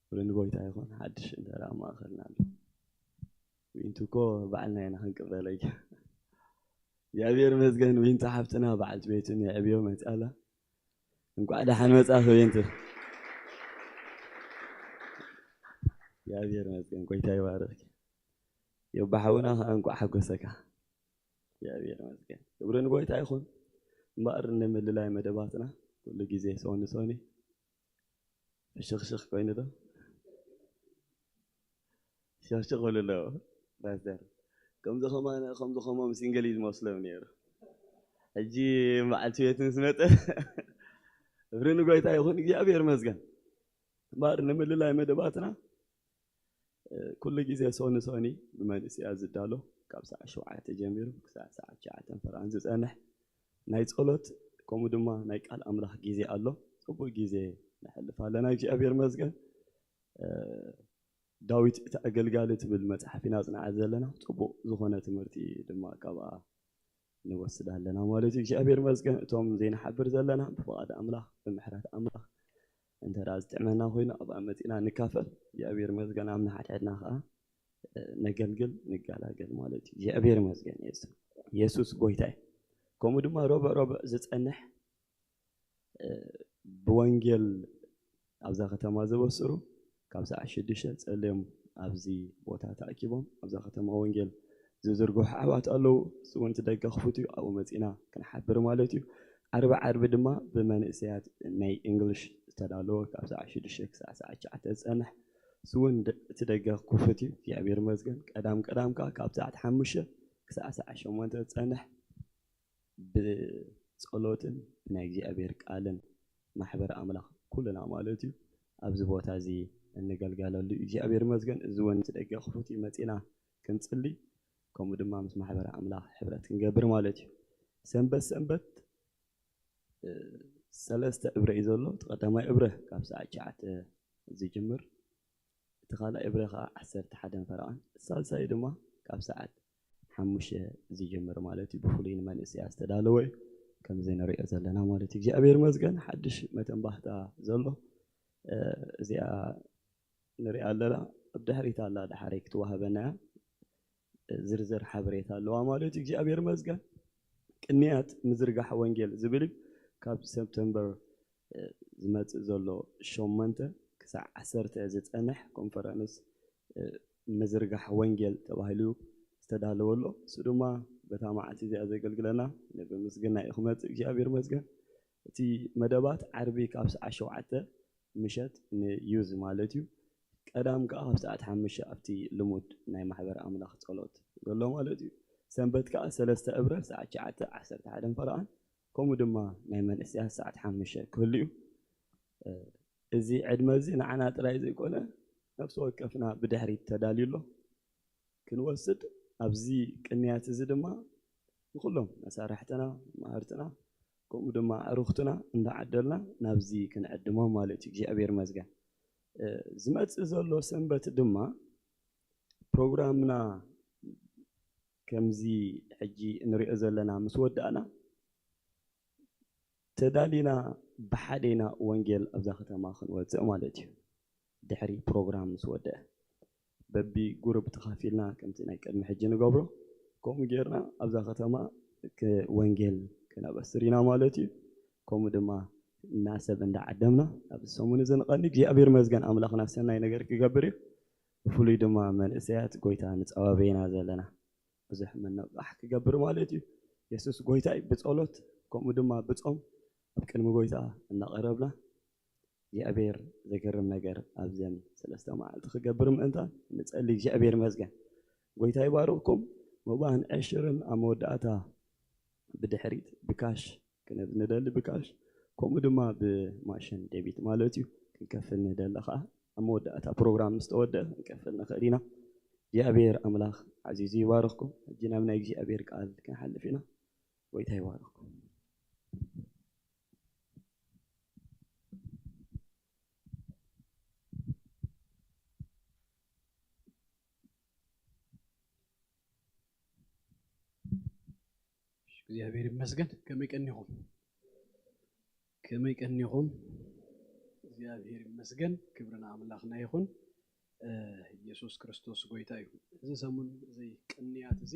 ክብሪ ንጎይታ ይኹን። ሓድሽ እንጀራ ኣብ ማእኸልና ኣሎ። ዊንቱ እኮ ባዕልና ኢና ክንቅበለይ። እግዚኣብሔር ይመስገን። ዊንቱ ሓፍትና በዓልቲ ቤቱ ንዕብዮ መፅኣላ። እንኳዕ ደሓን መጻእኺ ቤንቱ። እግዚኣብሔር ይመስገን፣ ጎይታ ይባረክ። የባ ሓውና ከኣ እንኳዕ ሓጎሰካ። እግዚኣብሔር ይመስገን፣ ክብሪ ንጎይታ ይኹን። እምበኣር ንምልላይ መደባትና ኩሉ ግዜ ሶኒ ሶኒ ፍሽኽሽኽ ኮይኑ ዶ ሸኽሽኽ ክብሉ ኣለዎ። ፓስተር ከምዚ ከማና ከምዚ ከሞም ሲንግል እዩ ዝመስሎም ነይሩ። ሕጂ መዓልቲ ቤት ምስ መጠ ክብሪ ንጎይታ ይኹን፣ እግዚኣብሔር ይመስገን። እምበኣር ንምልላይ መደባትና ኩሉ ግዜ ሶኒ ሶኒ ብመንእሰያት ዝዳሎ ካብ ሰዓት ሸውዓተ ጀሚሩ ክሳዕ ሰዓት ትሽዓተ ፈረቓን ዝጸንሕ ናይ ጸሎት ከምኡ ድማ ናይ ቃል ኣምላኽ ግዜ ኣሎ። ጽቡቕ ግዜ ነሕልፍ ኣለና። እግዚኣብሔር ይመስገን። ዳዊት እቲ ኣገልጋሊ ትብል መጽሓፍ ኢና ጽናዓ ዘለና። ጽቡቕ ዝኾነ ትምህርቲ ድማ ካብኣ ንወስድ ኣለና ማለት እዩ። እግዚኣብሔር ይመስገን። እቶም ዘይንሓብር ዘለና ብፍቓድ ኣምላኽ ብምሕረት ኣምላኽ እንተ ደኣ ዝጥዕመና ኮይኑ ኣብኣ መጺና ንካፈል። እግዚኣብሔር ይመስገን። ኣብ ንሓድሕድና ከኣ ነገልግል ንገላገል ማለት እዩ። እግዚኣብሔር ይመስገን። የሱ የሱስ ጎይታ እዩ። ከምኡ ድማ ረቡዕ ረቡዕ ዝጸንሕ ብወንጌል ኣብዛ ከተማ ዘበስሩ ካብ ሰዓት ሽዱሽተ ጸልዮም ኣብዚ ቦታ ተኣኪቦም ኣብዛ ከተማ ወንጌል ዝዝርግሑ ኣሕዋት ኣለዉ። እሱ እውን እቲ ደገ ክፉት እዩ። ኣብኡ መጺና ክንሓብር ማለት እዩ። ዓርቢ ዓርቢ ድማ ብመንእሰያት ናይ እንግሊሽ ዝተዳለወ ካብ ሰዓት ሽዱሽተ ክሳዕ ሰዓት ትሽዓተ ዝጸንሕ እሱ እውን ደ- እቲ ደገ ክፉት እዩ። እግዚኣብሔር ይመስገን። ቀዳም ቀዳም ከኣ ካብ ሰዓት ሓሙሽተ ክሳዕ ሰዓት ሸሞንተ ዝጸንሕ ብጸሎትን ብናይ እግዚኣብሔር ቃልን ማሕበር ኣምላኽ ኩልና ማለት እዩ ኣብዚ ቦታ እዚ እንገልገለሉ እዩ። እግዚኣብሔር ይመስገን። እዚ እውን ምስ ደገ ክፉት እዩ። መጺና ክንጽሊ ከምኡ ድማ ምስ ማሕበር ኣምላኽ ሕብረት ክንገብር ማለት እዩ። ሰንበት ሰንበት እ፣ ሰለስተ እብረ እዩ ዘሎ። እቲ ቀዳማይ እብረ ካብ ሰዓት ትሽዓተ ዝጅምር፣ እቲ ካልኣይ እብረ ከዓ ዓሰርተ ሓደን ፈረቓን፣ እቲ ሳልሳይ ድማ ካብ ሰዓት ሓሙሽተ ዝጅምር ማለት እዩ። ብፍሉይ ንመንእሰያት ዝተዳለወ እዩ። ከምዚ ንሪኦ ዘለና ማለት እዩ። እግዚኣብሔር ይመስገን፣ ሓድሽ መተንባህታ ዘሎ። እ፣ እዚኣ ንሪኣ ኣለና። ኣብ ድሕሪት ኣላ፣ ደሓረይ ክትወሃበና እያ። ዝርዝር ሓበሬታ ኣለዋ ማለት እዩ። እግዚኣብሔር ይመስገን። ቅንያት ምዝርጋሕ ወንጌል ዝብል እዩ። ካብ ሰፕተምበር እ፣ ዝመጽእ ዘሎ ሸሞንተ ክሳዕ ዓሰርተ ዝጸንሕ ኮንፈረንስ እ፣ ምዝርጋሕ ወንጌል ተባሂሉ ዝተዳለወ ኣሎ። እሱ ድማ በታ መዓልቲ እዚኣ ዘገልግለና ነቢ ምስግና እዩ ክመጽእ። እግዚኣብሔር ይመስገን። እቲ መደባት ዓርቢ ካብ ሰዓት ሸውዓተ ምሸት ንዩዝ ማለት እዩ። ቀዳም ከኣ ካብ ሰዓት ሓሙሽተ ኣብቲ ልሙድ ናይ ማሕበር ኣምላኽ ጸሎት ዘሎ ማለት እዩ። ሰንበት ከኣ ሰለስተ እብረ ሰዓት ትሽዓተ፣ ዓሰርተ ሓደን ፈረቓን፣ ከምኡ ድማ ናይ መንእሰያት ሰዓት ሓሙሽተ ክህሉ እዩ። እ፣ እዚ ዕድመ እዚ ንዓና ጥራይ ዘይኮነ ነፍሲ ወከፍና ብድሕሪት ተዳልዩ ኣሎ። ክንወስድ ኣብዚ ቅንያት እዚ ድማ ንኹሎም መሳርሕትና፣ መሃርትና፣ ከምኡ ድማ ኣዕሩኽትና እንዳዓደልና ናብዚ ክንዕድሞም ማለት እዩ። እግዚኣብሔር ይመስገን። እ፣ ዝመጽእ ዘሎ ሰንበት ድማ ፕሮግራምና ከምዚ ሕጂ እንሪኦ ዘለና ምስ ወዳእና ተዳሊና ብሓደ ኢና ወንጌል ኣብዛ ከተማ ክንወፅእ ማለት እዩ። ድሕሪ ፕሮግራም ምስ ወደአ በቢ ጉሩብ ተኻፊልና ከምቲ ናይ ቅድሚ ሕጂ ንገብሮ ከምኡ ጌርና ኣብዛ ከተማ ክ- ወንጌል ክነበስር ኢና ማለት እዩ። ከምኡ ድማ እናሰብ እንዳዓደምና ኣብዚ ሰሙን እዚ ንቐኒ እግዚኣብሔር ይመስገን ኣምላኽና ሰናይ ነገር ክገብር እዩ። ብፍሉይ ድማ መንእሰያት ጎይታ ንፀባበየና ዘለና ብዙሕ ምንቕቓሕ ክገብር ማለት እዩ። የሱስ ጎይታ እዩ። ብጸሎት ከምኡ ድማ ብጾም ኣብ ቅድሚ ጎይታ እናቐረብና እግዚኣብሔር ዘገርም ነገር ኣብዘን ሰለስተ መዓልቲ ክገብር ምእንታን ንጸሊ። እግዚኣብሔር ይመስገን። ጎይታ ይባርኽኩም። መባን ዕሽርን ኣብ መወዳእታ ብድሕሪት ብካሽ ክንደሊ ብካሽ ከምኡ ድማ ብማሽን ዴቢት ማለት እዩ ክንከፍል ንደሊ ከዓ ኣብ መወዳእታ ፕሮግራም ምስ ተወደአ ክንከፍል ንኽእል ኢና። እግዚኣብሔር ኣምላኽ ዓዚዙ ይባርኽኩም። ሕጂ ናብ ናይ እግዚኣብሔር ቃል ክንሓልፍ ኢና። ጎይታ ይባርኽኩም። እግዚኣብሔር ይመስገን። ከመይ ቀኒኹም? ከመይ ቀኒኹም? እግዚኣብሔር ይመስገን። ክብሪ ንኣምላኽና ይኹን። እ፣ ኢየሱስ ክርስቶስ ጎይታ እዩ። እዚ ሰሙን እዚ ቅንያት እዚ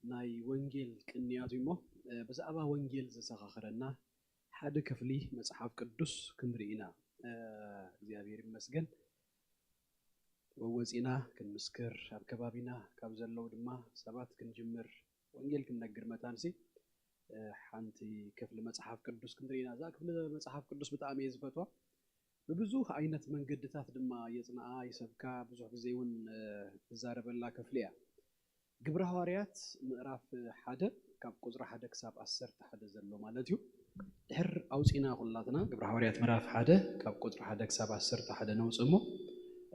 ናይ ወንጌል ቅንያት እዩ እሞ፣ እ፣ ብዛዕባ ወንጌል ዘዘኻኽረና ሓደ ክፍሊ መጽሓፍ ቅዱስ ክንርኢ ኢና። እ፣ እግዚኣብሔር ይመስገን። ወወፂና ክንምስክር፣ ኣብ ከባቢና ካብ ዘለዉ ድማ ሰባት ክንጅምር፣ ወንጌል ክንነግር መታንሲ፣ እ፣ ሓንቲ ክፍሊ መጽሓፍ ቅዱስ ክንርኢ ኢና። እዛ ክፍሊ መጽሓፍ ቅዱስ ብጣዕሚ እየ ዝፈትዋ። ብብዙሕ ዓይነት መንገድታት ድማ የጽንዓ፣ ይሰብካ፣ ብዙሕ ግዜ እውን፣ እ፣ እዛረበላ ክፍሊ እያ። ግብረ ሃዋርያት ምዕራፍ ሓደ ካብ ቁጽሪ ሓደ ክሳብ ዓሰርተ ሓደ ዘሎ ማለት እዩ። ድሕር ኣውጺና ኩላትና ግብረ ሃዋርያት ምዕራፍ ሓደ ካብ ቁጽሪ ሓደ ክሳብ ዓሰርተ ሓደ ነውጽእ እሞ፣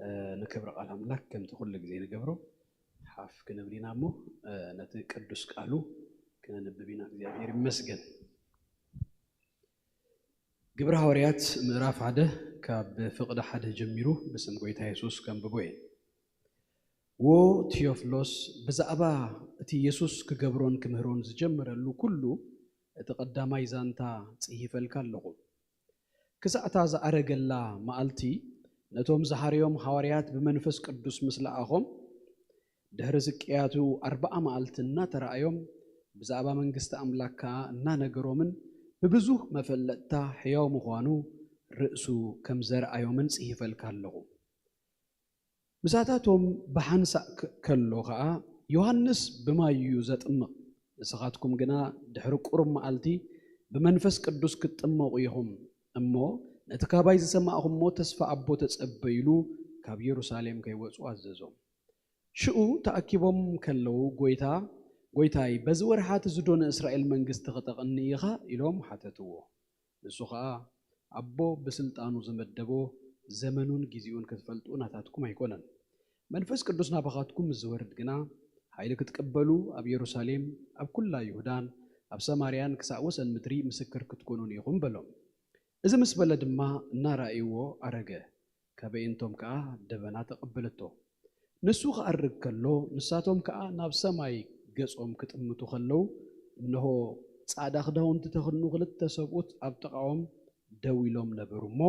እ፣ ንክብሪ ቃል ኣምላክ ከምቲ ኩሉ ግዜ ንገብሮ ሓፍ ክንብል ኢና እሞ፣ እ፣ ነቲ ቅዱስ ቃሉ ክነንብብ ኢና። እግዚኣብሔር ይመስገን። ግብረ ሃዋርያት ምዕራፍ ሓደ ካብ ፍቕዲ ሓደ ጀሚሩ ብስም ጎይታ የሱስ ከንብቦ እየ። ዎ ቴዎፍሎስ፣ ብዛዕባ እቲ የሱስ ክገብሮን ክምህሮን ዝጀመረሉ ኩሉ እቲ ቀዳማይ ዛንታ ጽሒፈልካ ኣለኹ። ክሳዕ እታ ዝኣረገላ መዓልቲ ነቶም ዝሓረዮም ሃዋርያት ብመንፈስ ቅዱስ ምስ ለኣኾም፣ ድሕሪ ስቅያቱ ኣርብዓ መዓልቲ እናተረኣዮም፣ ብዛዕባ መንግስቲ ኣምላክ ከኣ እናነገሮምን ብብዙህ መፈለጥታ ሕያው ምዃኑ ርእሱ ከም ዘርኣዮምን ጽሒፈልካ ኣለኹ። ምሳታቶም ብሓንሳእ ክ-፣ ከሎ ኸኣ፣ ዮሃንስ ብማይ እዩ ዘጥምቕ፣ ንስኻትኩም ግና ድሕሪ ቁሩብ መዓልቲ ብመንፈስ ቅዱስ ክትጥመቑ ኢኹም እሞ፣ ነቲ ካባይ ዝሰማዕኹሞ ተስፋ ኣቦ ተጸበዩሉ፣ ካብ የሩሳሌም ከይወጹ ኣዘዞም። ሽኡ ተኣኪቦም ከለዉ ጎይታ፣ "ጎይታይ፣ በዚ ወርሓት እዚ ዶ ንእስራኤል መንግስቲ ክተቕኒ ኢኻ?" ኢሎም ሓተትዎ። ንሱ ኸኣ፣ "ኣቦ ብስልጣኑ ዝመደቦ ዘመኑን ግዜኡን ክትፈልጡ ናታትኩም ኣይኮነን። መንፈስ ቅዱስ ናባኻትኩም ምስ ዝወርድ ግና፣ ሓይሊ ክትቅበሉ፣ ኣብ የሩሳሌም፣ ኣብ ኩላ ይሁዳን ኣብ ሰማርያን ክሳዕ ወሰን ምድሪ ምስክር ክትኮኑኒ ኢኹም" በሎም። እዚ ምስ በለ ድማ እናረኣይዎ ኣረገ። ካበኢንቶም ከኣ ደበና ተቐበለቶ። ንሱ ክኣርግ ከሎ፣ ንሳቶም ከኣ ናብ ሰማይ ገጾም ክጥምቱ ከለዉ፣ እንሆ፣ ጻዕዳ ክዳውንቲ ተኽድኑ ክልተ ሰብኡት ኣብ ጥቓኦም ደው ኢሎም ነበሩ እሞ፣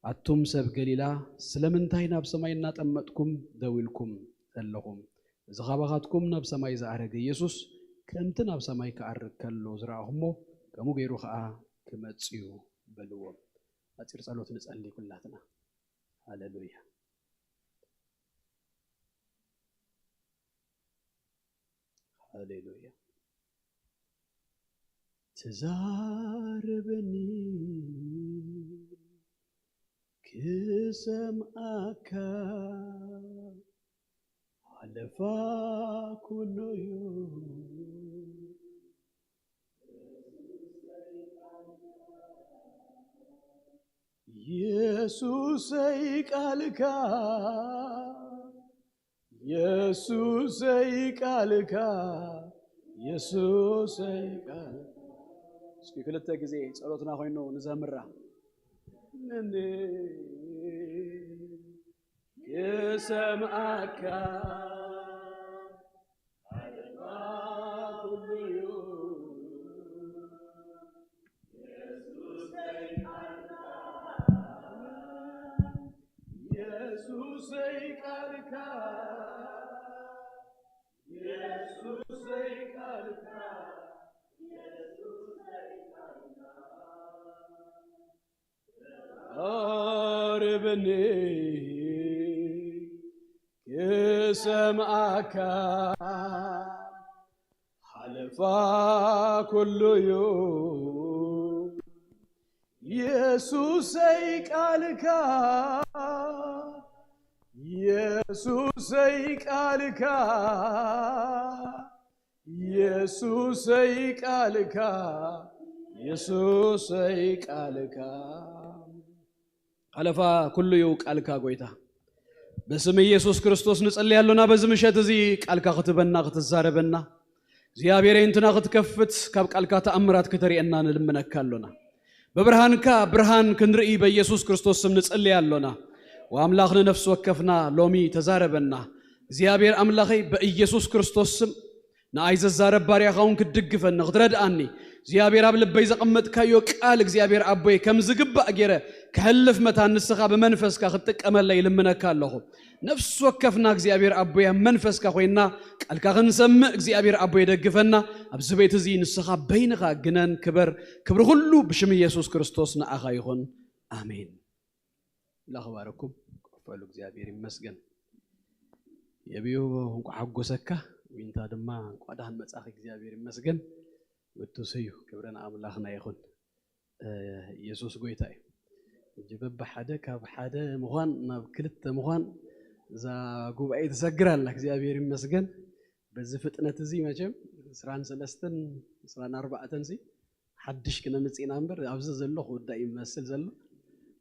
"ኣቱም ሰብ ገሊላ፣ ስለምንታይ ናብ ሰማይ እናጠመጥኩም ደው ኢልኩም ዘለኹም? እዚ ካባኻትኩም ናብ ሰማይ ዝኣረገ ኢየሱስ፣ ከምቲ ናብ ሰማይ ክኣርግ ከሎ ዝረኣኹሞ፣ ከምኡ ገይሩ ከኣ ክመጽእ እዩ" በልዎም። ኣጺር ጸሎት ንጸሊ ኩላትና። ሃሌሉያ። ሃሌሉያ። ትዛረበኒ ክሰምዓካ ሓለፋ ኩሉ እዩ። የሱሰይ ቃልካ፣ የሱሰይ ቃልካ፣ የሱሰይ ቃልካ። እስኪ ክልተ ግዜ ጸሎትና ኮይኑ ንዘምራ። ነኒ ክሰምዓካ ሓለፋ ኩሉ እዩ። የሱሰይ ቃልካ፣ የሱሰይ ቃልካ፣ የሱሰይ ቃልካ፣ የሱሰይ ቃልካ። ኣርብኒ ክሰምዓካ ሓለፋ ኩሉ እዩ። የሱሰይ ቃልካ፣ የሱሰይ ቃልካ፣ የሱሰይ ቃልካ፣ የሱሰይ ቃልካ። ሓለፋ ኩሉ እዩ ቃልካ ጎይታ። በስም ኢየሱስ ክርስቶስ ንጸሊ ኣሎና። በዚ ምሸት እዚ ቃልካ ክትበና፣ ክትዛረበና፣ እግዚኣብሔር ኣዒንትና ክትከፍት፣ ካብ ቃልካ ተኣምራት ክተርእየና ንልምነካ ኣሎና። ብብርሃንካ ብርሃን ክንርኢ በኢየሱስ ክርስቶስ ስም ንጸሊ ኣሎና። ወኣምላኽ ንነፍሲ ወከፍና ሎሚ ተዛረበና። እግዚኣብሔር ኣምላኸይ በኢየሱስ ክርስቶስ ስም ንኣይ ዘዛረብ ባርያኻ እውን ክትድግፈኒ፣ ክትረድኣኒ፣ እግዚኣብሔር ኣብ ልበይ ዘቐመጥካዮ ቃል እግዚኣብሔር ኣቦይ ከም ዝግባእ ገይረ ክሕልፍ መታን ንስኻ ብመንፈስካ ክትጥቀመለይ ይልምነካ ኣለኹ። ነፍሲ ወከፍና እግዚኣብሔር ኣቦይ ኣብ መንፈስካ ኮይንና ቃልካ ክንሰምዕ እግዚኣብሔር ኣቦይ ደግፈና። ኣብዚ ቤት እዚ ንስኻ በይንኻ ግነን ክበር፣ ክብሪ ኩሉ ብሽም ኢየሱስ ክርስቶስ ንኣኻ ይኹን። ኣሜን። ኣምላኽ ይባረኩም። ኮፍ በሉ። እግዚኣብሔር ይመስገን። የብዮ እንኳዕ ሓጎሰካ። ዊንታ ድማ እንኳዕ ደሓን መጻኺ። እግዚኣብሔር ይመስገን። ውቱስ እዩ። ክብሪ ንኣምላኽና ይኹን። እ፣ ኢየሱስ ጎይታ እዩ። ሕጂ በብሓደ ካብ ሓደ ምዃን ናብ ክልተ ምዃን እዛ ጉባኤ ትሰግር ኣላ። እግዚኣብሔር ይመስገን። በዚ ፍጥነት እዚ መቸም ዕስራን ሰለስተን ዕስራን ኣርባዕተን ሲ ሓድሽ ክነምጽእ ኢና እምበር ኣብዚ ዘሎ ክውዳእ እዩ ዝመስል ዘሎ።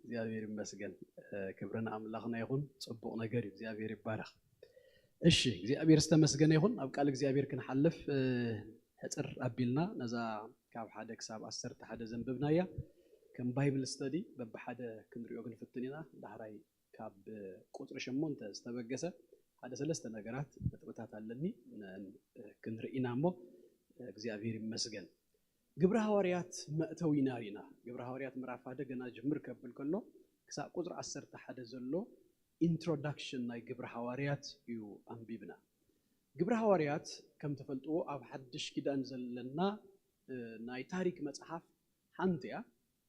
እግዚኣብሔር ይመስገን። እ፣ ክብሪ ንኣምላኽና ይኹን። ጽቡቕ ነገር እዩ። እግዚኣብሔር ይባረኽ። እሺ፣ እግዚኣብሔር ዝተመስገነ ይኹን። ኣብ ቃል እግዚኣብሔር ክንሓልፍ፣ እ፣ ሕጽር ኣቢልና ነዛ ካብ ሓደ ክሳብ ዓሰርተ ሓደ ዘንብብናያ ከም ባይብል ስተዲ በብሓደ ክንሪኦ ክንፍትን ኢና። ዳሕራይ ካብ ቁጽሪ ሸሞንተ ዝተበገሰ ሓደ ሰለስተ ነገራት ነጥብታት ኣለኒ፣ ን-፣ ክንርኢ ኢና እሞ እግዚኣብሔር ይመስገን። ግብረ ሃዋርያት መእተዊና ኢና። ግብረ ሃዋርያት ምዕራፍ ሓደ ገና ጅምር ከብል ከሎ ክሳብ ቁጽሪ ዓሰርተ ሓደ ዘሎ ኢንትሮዳክሽን ናይ ግብረ ሃዋርያት እዩ ኣንቢብና። ግብረ ሃዋርያት ከም ትፈልጥዎ ኣብ ሓድሽ ኪዳን ዘለና፣ እ፣ ናይ ታሪክ መጽሓፍ ሓንቲ እያ።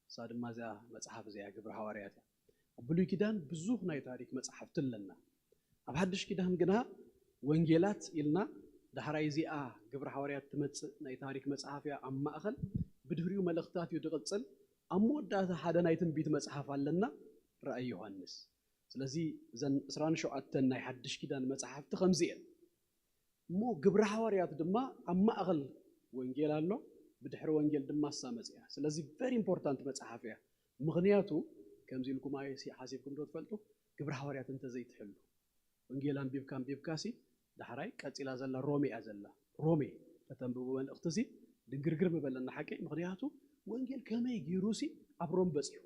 እሳ ድማ እዚኣ መጽሓፍ እዚኣ ግብረ ሃዋርያት እያ። ኣብ ብሉይ ኪዳን ብዙሕ ናይ ታሪክ መጽሓፍቲ ኣለና። ኣብ ሓድሽ ኪዳን ግና ወንጌላት ኢልና ዳሕራይ እዚኣ ግብረ ሃዋርያት ትመጽእ ናይ ታሪክ መጽሓፍ እያ ኣብ ማእከል። ብድሕሪኡ መልእኽታት እዩ ዝቕጽል። ኣብ መወዳእታ ሓደ ናይ ትንቢት መጽሓፍ ኣለና፣ ራእይ ዮሃንስ። ስለዚ እዘን ዕስራን ሸውዓተን ናይ ሓድሽ ኪዳን መጽሓፍቲ ከምዚ እየን። እሞ ግብረ ሃዋርያት ድማ ኣብ ማእኸል ወንጌል ኣሎ፣ ብድሕሪ ወንጌል ድማ እሳ መጽያ። ስለዚ ቨሪ ኢምፖርታንት መጽሓፍ እያ። ምኽንያቱ ከምዚ ኢልኩም ኣይ-፣ ሲ-፣ ሓሲብኩም ዶ ትፈልጡ? ግብረ ሃዋርያት እንተዘይትሕሉ፣ ወንጌል ኣንቢብካ ኣንቢብካ ሲ ዳሕራይ ቀጺላ ዘላ ሮሜ እያ ዘላ። ሮሜ ከተንብቡ መልእኽቲ ሲ ድንግርግር ምበለና ሓቂ። ምኽንያቱ ወንጌል ከመይ ገይሩ ሲ ኣብ ሮም በጺሑ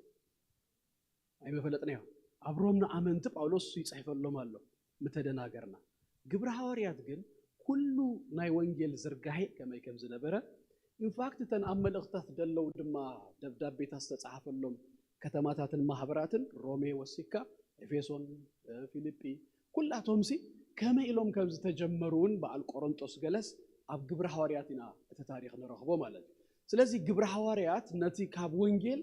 ኣይመፈለጥናዮ። ኣብ ሮም ንኣመንቲ ጳውሎስ ይጽሕፈሎም ኣሎ፣ ምተደናገርና። ግብረ ሃዋርያት ግን ኩሉ ናይ ወንጌል ዝርጋሄ ከመይ ከም ዝነበረ፣ ኢንፋክት እተን ኣብ መልእኽታት ደለዉ ድማ ደብዳቤታት ዝተጻሕፈሎም ከተማታትን ማህበራትን፣ ሮሜ ወሲካ፣ ኤፌሶን፣ እ፣ ፊልጲ፣ ኩላቶም ሲ ከመይ ኢሎም ከም ዝተጀመሩ እውን በዓል ቆሮንጦስ ገለስ ኣብ ግብረ ሃዋርያት ኢና እቲ ታሪኽ ንረኽቦ ማለት እዩ። ስለዚ ግብረ ሃዋርያት ነቲ ካብ ወንጌል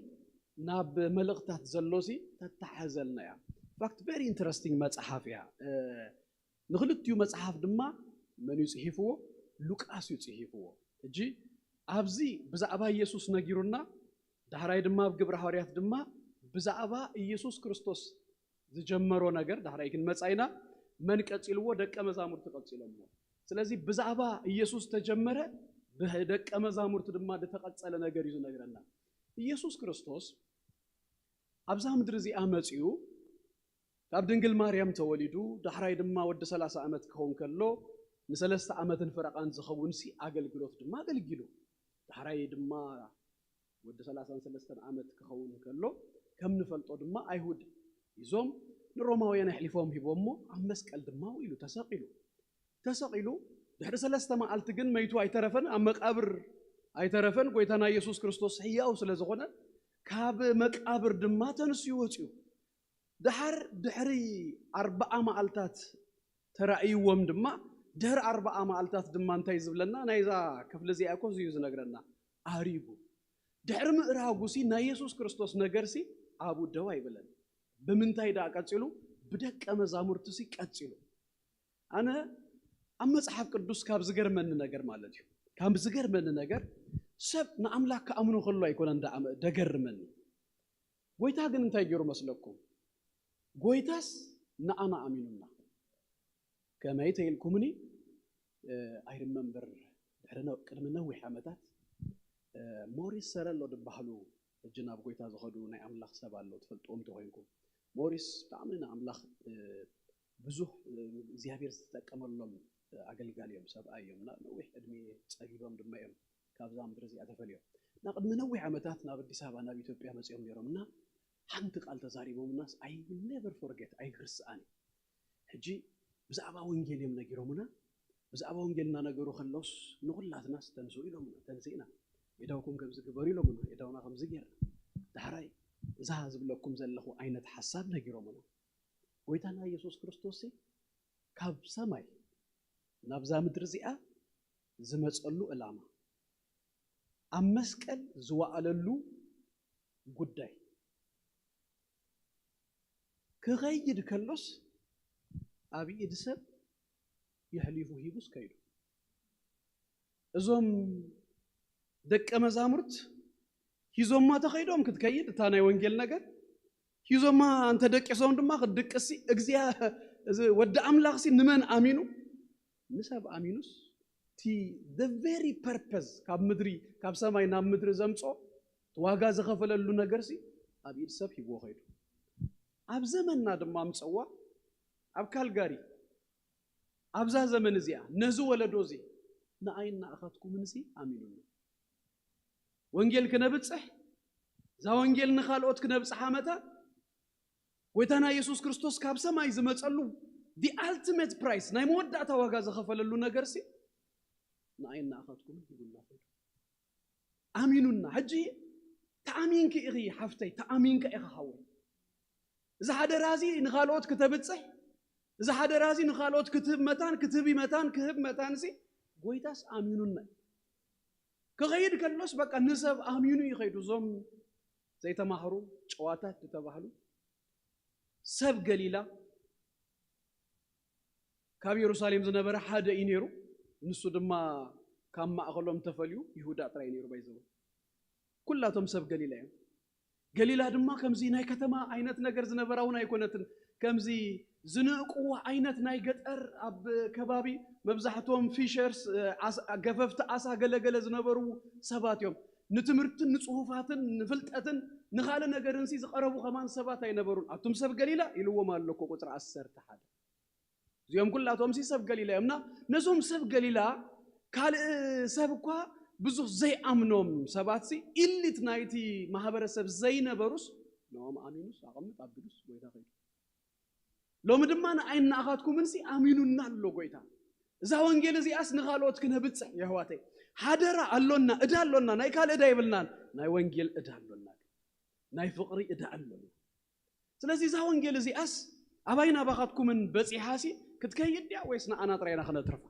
ናብ መልእኽታት ዘሎ ሲ ተተሓሕዘልና እያ። ኢንፋክት ቨሪ ኢንተረስቲንግ መጽሓፍ እያ። እ፣ ንክልቲኡ መጽሓፍ ድማ መን እዩ ጽሒፍዎ? ሉቃስ እዩ ጽሒፍዎ። ሕጂ ኣብዚ ብዛዕባ ኢየሱስ ነጊሩና፣ ዳሕራይ ድማ ኣብ ግብረ ሃዋርያት ድማ ብዛዕባ ኢየሱስ ክርስቶስ ዝጀመሮ ነገር ዳሕራይ ክንመጻ ኢና። መን ቀጺልዎ? ደቀ መዛሙርቲ ቀጺሎምዎ። ስለዚ ብዛዕባ ኢየሱስ ተጀመረ፣ ብደቀ መዛሙርቲ ድማ ዝተቐጸለ ነገር እዩ ዝነግረና። ኢየሱስ ክርስቶስ ኣብዛ ምድሪ እዚኣ መጺኡ፣ ካብ ድንግል ማርያም ተወሊዱ፣ ዳሕራይ ድማ ወዲ ሰላሳ ዓመት ክኸውን ከሎ፣ ንሰለስተ ዓመትን ፈረቓን ዝኸውን ሲ ኣገልግሎት ድማ ኣገልጊሉ። ዳሕራይ ድማ ወዲ ሰላሳን ሰለስተን ዓመት ክኸውን ከሎ፣ ከም ንፈልጦ ድማ ኣይሁድ ሒዞም ንሮማውያን ኣሕሊፎም ሂቦሞ፣ ኣብ መስቀል ድማ ውዒሉ ተሰቒሉ። ተሰቒሉ ድሕሪ ሰለስተ መዓልቲ ግን መይቱ ኣይተረፈን፣ ኣብ መቃብር ኣይተረፈን። ጎይታና ኢየሱስ ክርስቶስ ሕያው ስለ ዝኾነ፣ ካብ መቃብር ድማ ተንስዩ ወፂኡ። ደሓር ድሕሪ ኣርባዓ መዓልታት ተራእይዎም ድማ፣ ድሕሪ ኣርባዓ መዓልታት ድማ እንታይ ዝብለና? ናይዛ ክፍሊ እዚኣ እኮ እዩ ዝነግረና። ኣሪጉ። ድሕሪ ምእራጉሲ ናይ የሱስ ክርስቶስ ነገርሲ ኣብኡ ደው ኣይበለን። ብምንታይ ደኣ ቀጺሉ? ብደቀ መዛሙርቱሲ ቀጺሉ። ኣነ ኣብ መጽሓፍ ቅዱስ ካብ ዝገርመኒ ነገር ማለት እዩ፣ ካብ ዝገርመኒ ነገር፣ ሰብ ንኣምላኽ ክኣምኖ ከሎ ኣይኮነን ደኣ-፣ ደገርመኒ። ጎይታ ግን እንታይ ገይሩ መስለኩም? ጎይታስ ንኣና ኣሚኑና። ከመይ ተኢልኩምኒ? እ፣ I remember ድሕሪ ነ-፣ ቅድሚ ነዊሕ ዓመታት፣ እ፣ ሞሪስ ሰረሎ ዝበሃሉ ሕጂ ናብ ጎይታ ዝኸዱ ናይ ኣምላኽ ሰብ ኣለዉ፣ ትፈልጥዎም እንተኾይንኩም። ሞሪስ ብጣዕሚ ንኣምላኽ፣ እ፣ ብዙሕ፣ እ፣ እግዚኣብሔር ዝተጠቀመሎም፣ እ፣ ኣገልጋሊ እዮም፣ ሰብኣይ እዮም። እና ነዊሕ ዕድሜ ጸጊቦም ድማ እዮም ካብዛ ምድሪ እዚኣ ተፈልዮም። እና ቅድሚ ነዊሕ ዓመታት ናብ ኣዲስ ኣበባ፣ ናብ ኢትዮጵያ መጺኦም ነይሮም። እና ሓንቲ ቃል ተዛሪቦምናስ፣ I will never forget፣ ኣይክርስኣን እዩ። ሕጂ ብዛዕባ ወንጌል እዮም ነጊሮምና። ብዛዕባ ወንጌል እናነገሩ ከለውስ ንኹላትናስ ተንስኡ ኢሎምና፣ ተንስእና፣ የዳውኩም ከምዚ ግበሩ ኢሎምና፣ የዳውና ከምዚ ገይርና። ዳሕራይ እዛ ዝብለኩም ዘለኹ ዓይነት ሓሳብ ነጊሮምና። ጎይታና ኢየሱስ ክርስቶስ ካብ ሰማይ ናብዛ ምድሪ እዚኣ ዝመጸሉ ዕላማ፣ ኣብ መስቀል ዝወዓለሉ ጉዳይ፣ ክኸይድ ከሎስ ኣብ ኢድ ሰብ የሕሊፉ ሂቡስ ከይዱ። እዞም ደቀ መዛሙርት ሂዞማ ተኸይዶም ክትከይድ እታ ናይ ወንጌል ነገር ሂዞማ እንተ ደቂሶም ድማ ክትድቅሲ እግዚኣብ-፣ እዚ ወዲ ኣምላኽሲ ንመን ኣሚኑ? ንሰብ ኣሚኑስ እቲ the very purpose ካብ ምድሪ ካብ ሰማይ ናብ ምድሪ ዘምጾ ዋጋ ዝኸፈለሉ ነገርሲ ኣብ ኢድ ሰብ ሂብዎ ኸይዱ። ኣብ ዘመንና ድማ ምጸዋ ኣብ ካልጋሪ ኣብዛ ዘመን እዚኣ ነዚ ወለዶ እዚ ንኣይን ንኣኻትኩምንሲ ኣሚኑና ወንጌል ክነብጽሕ እዛ ወንጌል ንኻልኦት ክነብጽሓ መታ ጎይታና ኢየሱስ ክርስቶስ ካብ ሰማይ ዝመጸሉ the ultimate price ናይ መወዳእታ ዋጋ ዝኸፈለሉ ነገርሲ ንኣይን ንኣኻትኩምን ሂቡና ኸይዱ። ኣሚኑና። ሕጂ ተኣሚንኪ ኢኺ ሓፍተይ፣ ተኣሚንካ ኢኻ ሓወይ። እዚ ሓደራ እዚ ንኻልኦት ክተብጽሕ፣ እዚ ሓደራ እዚ ንኻልኦት ክትህብ መታን፣ ክትህቢ መታን፣ ክህብ መታን እዚ ጎይታስ ኣሚኑና እዩ። ክኸይድ ከሎስ በቃ ንሰብ ኣሚኑ እዩ ኸይዱ። እዞም ዘይተማህሩ ጨዋታት ዝተባህሉ ሰብ ገሊላ ካብ የሩሳሌም ዝነበረ ሓደ እዩ ነይሩ። ንሱ ድማ ካብ ማእኸሎም ተፈልዩ ይሁዳ ጥራይ ነይሩ። ባይዘው ኩላቶም ሰብ ገሊላ እዮም። ገሊላ ድማ ከምዚ ናይ ከተማ ዓይነት ነገር ዝነበራ እውን ኣይኮነትን። ከምዚ ዝንእቅዎ ዓይነት ናይ ገጠር ኣብ ከባቢ መብዛሕትኦም ፊሸርስ ገፈፍቲ ኣሳ ገለገለ ዝነበሩ ሰባት እዮም። ንትምህርትን ንፅሁፋትን ንፍልጠትን ንኻልእ ነገርን ሲ ዝቐረቡ ከማን ሰባት ኣይነበሩን። ኣቱም ሰብ ገሊላ ኢልዎም ኣሎ እኮ ቁፅሪ ዓሰርተ ሓደ። እዚኦም ኩላቶም ሲ ሰብ ገሊላ እዮም። እና ነዞም ሰብ ገሊላ ካልእ ሰብ እኳ ብዙሕ ዘይኣምኖም ሰባት ሲ ኢሊት ናይቲ ማህበረሰብ ዘይነበሩስ ንኦም ኣሚኑስ ኣቐምጥ ኣቢሉስ ጎይታ ኸይዱ። ሎሚ ድማ ንኣይን ንኣኻትኩምን ሲ ኣሚኑና ኣሎ ጎይታ። እዛ ወንጌል እዚኣስ ንኻልኦት ክነብጽሕ የሕዋተይ ሓደራ ኣሎና፣ እዳ ኣሎና። ናይ ካልእ እዳ የብልናን፣ ናይ ወንጌል እዳ ኣሎና፣ ናይ ፍቕሪ እዳ ኣሎና። ስለዚ እዛ ወንጌል እዚኣስ ኣባይን ኣባኻትኩምን በጺሓ ሲ ክትከይድ ድያ ወይስ ንኣና ጥራይ ኢና ክነትርፋ?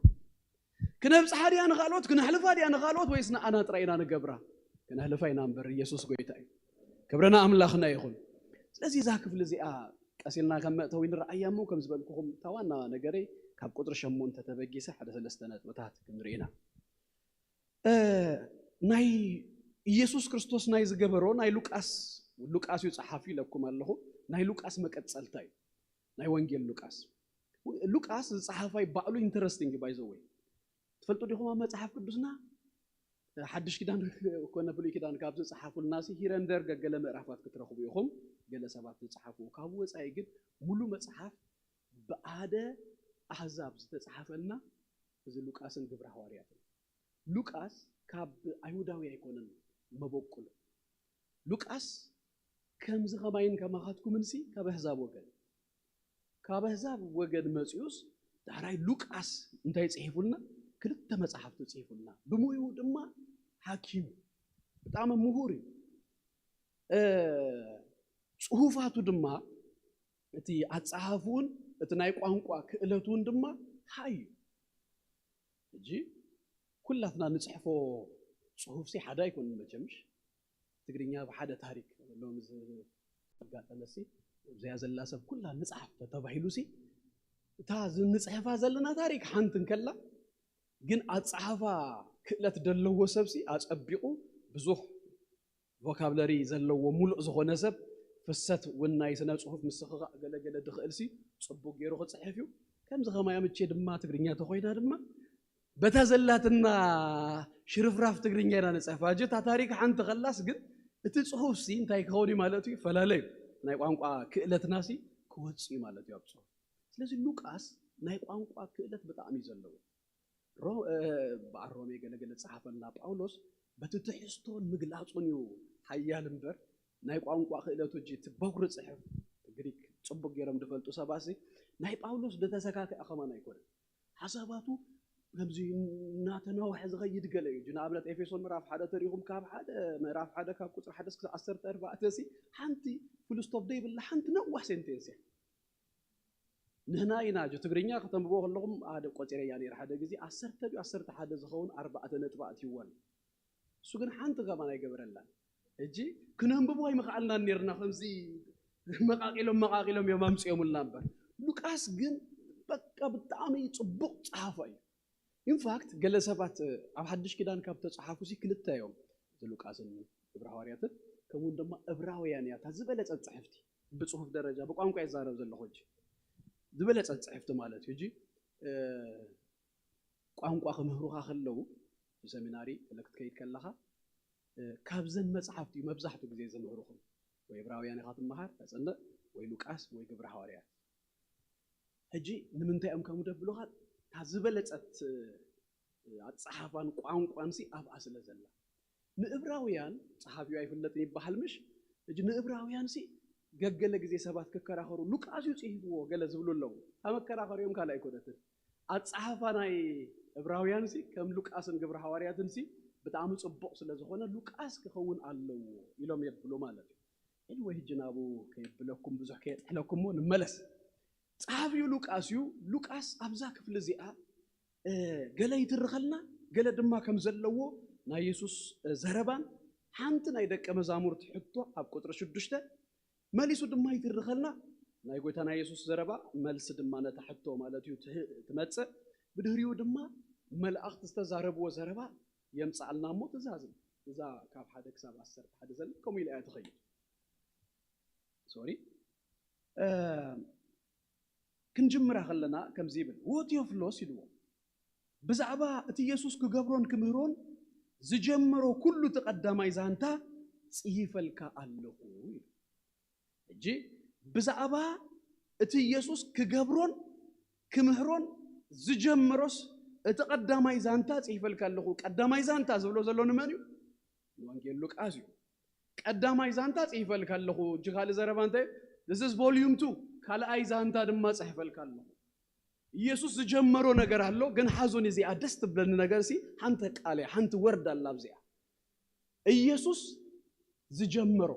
ክነብጽሓ ድያ ንኻልኦት? ክነሕልፋ ድያ ንኻልኦት ወይስ ንኣና ጥራይ ኢና ንገብራ? ክነሕልፋ ኢና እምበር ኢየሱስ ጎይታ እዩ። ክብሪ ንኣምላኽና ይኹን። ስለዚ እዛ ክፍሊ እዚኣ ቀስ ኢልና ከም መእተዊ ንረኣያ እሞ ከም ዝበልኩኹም እታ ዋና ነገረይ ካብ ቁጽሪ ሸሞንተ ተበጊሰ ሓደ ሰለስተ ነጥብታት ክንርኢ ኢና። እ፣ ናይ ኢየሱስ ክርስቶስ ናይ ዝገበሮ ናይ ሉቃስ፣ ሉቃስ እዩ ጸሓፊ ኢለኩም ኣለኹ፣ ናይ ሉቃስ መቀጸልታ እዩ። ናይ ወንጌል ሉቃስ። ሉቃስ ዝጸሓፋይ ባዕሉ ኢንተረስቲንግ ባይ ዘ ወይ ትፈልጡ ዲኹም? ኣብ መጽሓፍ ቅዱስና ሓድሽ ኪዳን ኮነ ብሉይ ኪዳን ካብ ዝጸሓፉልና ሲ ሂረንደር ገገለ ምዕራፋት ክትረኽቡ ኢኹም። ገለ ሰባት ዝጸሓፍዎ ካብኡ ወጻኢ ግን ሙሉ መጽሓፍ ብኣደ ኣህዛብ ዝተጸሓፈልና እዚ ሉቃስን ግብረ ሃዋርያትን። ሉቃስ ካብ ኣይሁዳዊ ኣይኮነን መበቁሉ። ሉቃስ ከምዚ ከማይን ከማኻትኩምን ሲ ካብ ኣህዛብ ወገን፣ ካብ ኣህዛብ ወገን መጺኡስ ዳሕራይ ሉቃስ እንታይ ጽሒፉልና? ክልተ መጽሓፍቲ ጽሒፉልና። ብሙይኡ ድማ ሓኪም እዩ። ብጣዕሚ ምሁር እዩ። እ፣ ጽሁፋቱ ድማ እቲ ኣጸሓሕፍኡን እቲ ናይ ቋንቋ ክእለቱን ድማ ሃይ እዩ። ሕጂ ኩላትና ንጽሕፎ ጽሁፍሲ ሓደ ኣይኮንን መቸምሽ። ትግርኛ ብሓደ ታሪክ ሎሚ ዘጋጠመሲ እዚኣ ዘላ ሰብ ኩላ ንጽሓፍ ተባሂሉሲ እታ ንጽሕፋ ዘለና ታሪክ ሓንቲ እንከላ ግን ኣጸሓፋ ክእለት ደለዎ ሰብሲ ኣጸቢቑ ብዙሕ ቮካብለሪ ዘለዎ ሙሉእ ዝኾነ ሰብ ፍሰት እውን ናይ ስነ ጽሁፍ ምስኽኻእ ገለገለ ድኽእልሲ ጽቡቅ ገይሩ ክጽሕፍ እዩ። ከምዚ ከማያ ምቼ ድማ ትግርኛ ተኾይና ድማ በታ ዘላትና ሽርፍራፍ ትግርኛ ኢና ንጽሕፋ። ሕጂ እታ ታሪክ ሓንቲ ከላስ ግን እቲ ጽሁፍሲ እንታይ ክኸውን እዩ ማለት እዩ? ፈላለዩ ናይ ቋንቋ ክእለትናሲ ክወጽእ እዩ ማለት እዩ ኣብ ጽሁፍ። ስለዚ ሉቃስ ናይ ቋንቋ ክእለት ብጣዕሚ እዩ ዘለዎ። ሮ-፣ እ፣ በዓል ሮሜ ገለገለ ዝጸሓፈልና ጳውሎስ በቲ ትሕዝቶን ምግላጹን እዩ ሓያል እምበር ናይ ቋንቋ ክእለቱ እጂ እቲ በኩሪ ጽሕፍ ግሪክ ጽቡቅ ገይሮም ዝፈልጡ ሰባሲ ናይ ጳውሎስ ዝተሰካክዐ ከማን ኣይኮነን። ሓሳባቱ ከምዚ እናተናውሐ ዝኸይድ ገለ እዩ። ንኣብነት ኤፌሶን ምዕራፍ ሓደ ተሪኹም ካብ ሓደ ምዕራፍ ሓደ ካብ ቁፅሪ ሓደ እስከ ዓሰርተ ኣርባዕተ ሲ ሓንቲ ፉል ስቶፕ ዘይብላ ሓንቲ ነዋሕ ሴንቴንስ እያ። ንህና ኢና ጆ ትግርኛ ከተንብቦ ከለኹም ሓደ ቆፂረያ ነይረ ሓደ ግዜ ዓሰርተ ድዩ ዓሰርተ ሓደ ዝኸውን ኣርባዕተ ነጥቢ ኣትይወን። እሱ ግን ሓንቲ ከማን ኣይገበረላን። ሕጂ ክነንብቦ ኣይምኽኣልናን ነርና ከምዚ መቃቂሎም መቃቂሎም እዮም ኣምፅኦምልና እምበር ሉቃስ ግን በቃ ብጣዕሚ ፅቡቅ ፀሓፋ እዩ። ኢንፋክት ገለ ሰባት ኣብ ሓድሽ ኪዳን ካብ ተፃሓፉ ሲ ክልተ እዮም፣ እዚ ሉቃስን ግብረ ሃዋርያትን ከምኡውን ድማ እብራውያን እያ እታ ዝበለፀት ፅሕፍቲ። ብፅሁፍ ደረጃ ብቋንቋ ይዛረብ ዘለኹ ሕጂ ዝበለፀት ፅሕፍቲ ማለት እዩ። ሕጂ ቋንቋ ክምህሩኻ ከለዉ ብሰሚናሪ ክትከይድ ከለኻ ካብዘን መፅሓፍቲ እዩ መብዛሕትኡ ግዜ ዘምህሩኹም። ወይ እብራውያን ኢኻ ትመሃር ተፅንዕ ወይ ሉቃስ ወይ ግብረ ሃዋርያት። ሕጂ ንምንታይ እዮም ከምኡ ደብሉኻ? እታ ዝበለፀት ኣፀሓፋን ቋንቋን ሲ ኣብኣ ስለ ዘላ ንእብራውያን ፀሓፊኡ ኣይፍለጥን ይበሃል ምሽ? ሕጂ ንእብራውያን ሲ ገገለ ግዜ ሰባት ክከራኸሩ ሉቃስ እዩ ፅሒፍዎ ገለ ዝብሉ ኣለዉ። እታ መከራኸሪኦም ካልእ ኣይኮነትን። ኣፀሓፋ ናይ እብራውያን ሲ ከም ሉቃስን ግብረ ሃዋርያትን ሲ ብጣዕሚ ፅቡቕ ስለ ዝኾነ ሉቃስ ክኸውን ኣለዎ ኢሎም የብሉ ማለት እዩ። ወይ ሕጂ ናብኡ ከየብለኩም ብዙሕ ከየጥሕለኩም እሞ ንመለስ። ፀሓፊኡ ሉቃስ እዩ። ሉቃስ ኣብዛ ክፍሊ እዚኣ ገለ ይትርኸልና ገለ ድማ ከም ዘለዎ ናይ የሱስ ዘረባን ሓንቲ ናይ ደቀ መዛሙርቲ ሕቶ ኣብ ቁፅሪ ሽዱሽተ መሊሱ ድማ ይትርኸልና። ናይ ጎይታ ናይ የሱስ ዘረባ መልሲ ድማ ነታ ሕቶ ማለት እዩ ትመፅእ። ብድህሪኡ ድማ መላእኽቲ ዝተዛረብዎ ዘረባ የምፃልና እሞ ትእዛዝ እዛ ካብ ሓደ ክሳብ ዓሰርተ ሓደ ዘለ ከምኡ ኢለ እያ ትኸይድ። ሶሪ ክንጅምራ ከለና ከምዚ ይብል፣ "ወ ቴዎፍሎስ" ኢልዎ፣ "ብዛዕባ እቲ የሱስ ክገብሮን ክምህሮን ዝጀመሮ ኩሉ እቲ ቀዳማይ ዛንታ ጽሂፈልካ ኣለኹ" ኢሉ። ሕጂ ብዛዕባ እቲ የሱስ ክገብሮን ክምህሮን ዝጀመሮስ እቲ ቀዳማይ ዛንታ ጽሂፈልካ ኣለኹ። ቀዳማይ ዛንታ ዝብሎ ዘሎ ንመን እዩ? ንወንጌል ሉቃስ እዩ። ቀዳማይ ዛንታ ጽሒፈልካ ኣለኹ። እጂ ካልእ ዘረባ እንታይ? This is volume two። ካልኣይ ዛንታ ድማ ጽሕፈልካ ኣለኹ። ኢየሱስ ዝጀመሮ ነገር ኣሎ፣ ግን ሓዞን እዚኣ ደስ ትብለኒ ነገር ሲ ሓንቲ ቃል እያ፣ ሓንቲ ወርድ ኣላ ኣብዚኣ። ኢየሱስ ዝጀመሮ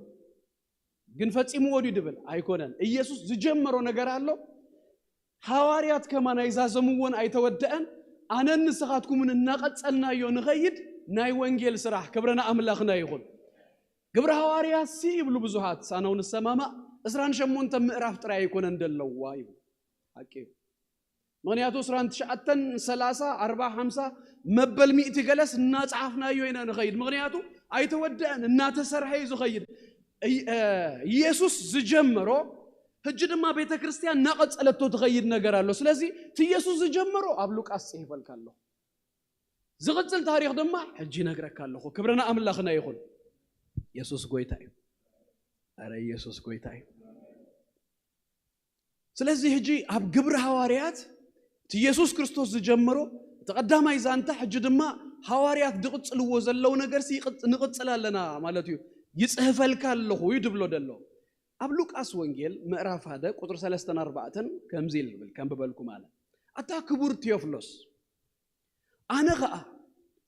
ግን ፈጺምዎ ድዩ ድብል ኣይኮነን። ኢየሱስ ዝጀመሮ ነገር ኣሎ። ሃዋርያት ከማን ኣይዛዘምዎን ኣይተወደአን። ኣነን ንስኻትኩምን እናቐጸልናዮ ንኸይድ ናይ ወንጌል ስራሕ። ክብሪ ንኣምላኽና ይኹን። ግብሪ ሃዋርያት ሲ ይብሉ ብዙሃት፣ ሳናው ንሰማማእ፣ ዕስራን ሸሞንተ ምዕራፍ ጥራይ ኣይኮነን ደለዋ ይብሉ። ሓቂ እዩ። ምኽንያቱ ዕስራን ትሽዓተን፣ ሰላሳ፣ ኣርብዓ፣ ሓምሳ መበል ሚእቲ ገለስ እናጸሓፍናዮ ኢና ንኸይድ። ምኽንያቱ ኣይተወደአን፣ እናተሰርሐ እዩ ዝኸይድ። እይ-፣ እ፣ ኢየሱስ ዝጀመሮ፣ ሕጂ ድማ ቤተ ክርስቲያን እናቐጸለቶ ትኸይድ ነገር ኣሎ። ስለዚ እቲ ኢየሱስ ዝጀመሮ ኣብ ሉቃስ ጽሒፈልካ ኣለኹ። ዝቕጽል ታሪኽ ድማ ሕጂ ይነግረካ ኣለኹ። ክብሪ ንኣምላኽና ይኹን። ኢየሱስ ጎይታ እዩ። ኣረ ኢየሱስ ጎይታ እዩ። ስለዚ ሕጂ ኣብ ግብሪ ሃዋርያት እቲ ኢየሱስ ክርስቶስ ዝጀመሮ እቲ ቀዳማይ ዛንታ፣ ሕጂ ድማ ሃዋርያት ዝቕጽልዎ ዘለዉ ነገርሲ ይቕጽ-፣ ንቕጽል ኣለና ማለት እዩ። ይጽህፈልካ ኣለኹ እዩ ድብሎ ደሎ። ኣብ ሉቃስ ወንጌል ምዕራፍ ሓደ ቁጽሪ ሰለስተን ኣርባዕተን ከምዚ ኢሉ ይብል፣ ከንብበልኩም ኣነ። ኣታ ክቡር ቴዎፍሎስ፣ ኣነ ኸኣ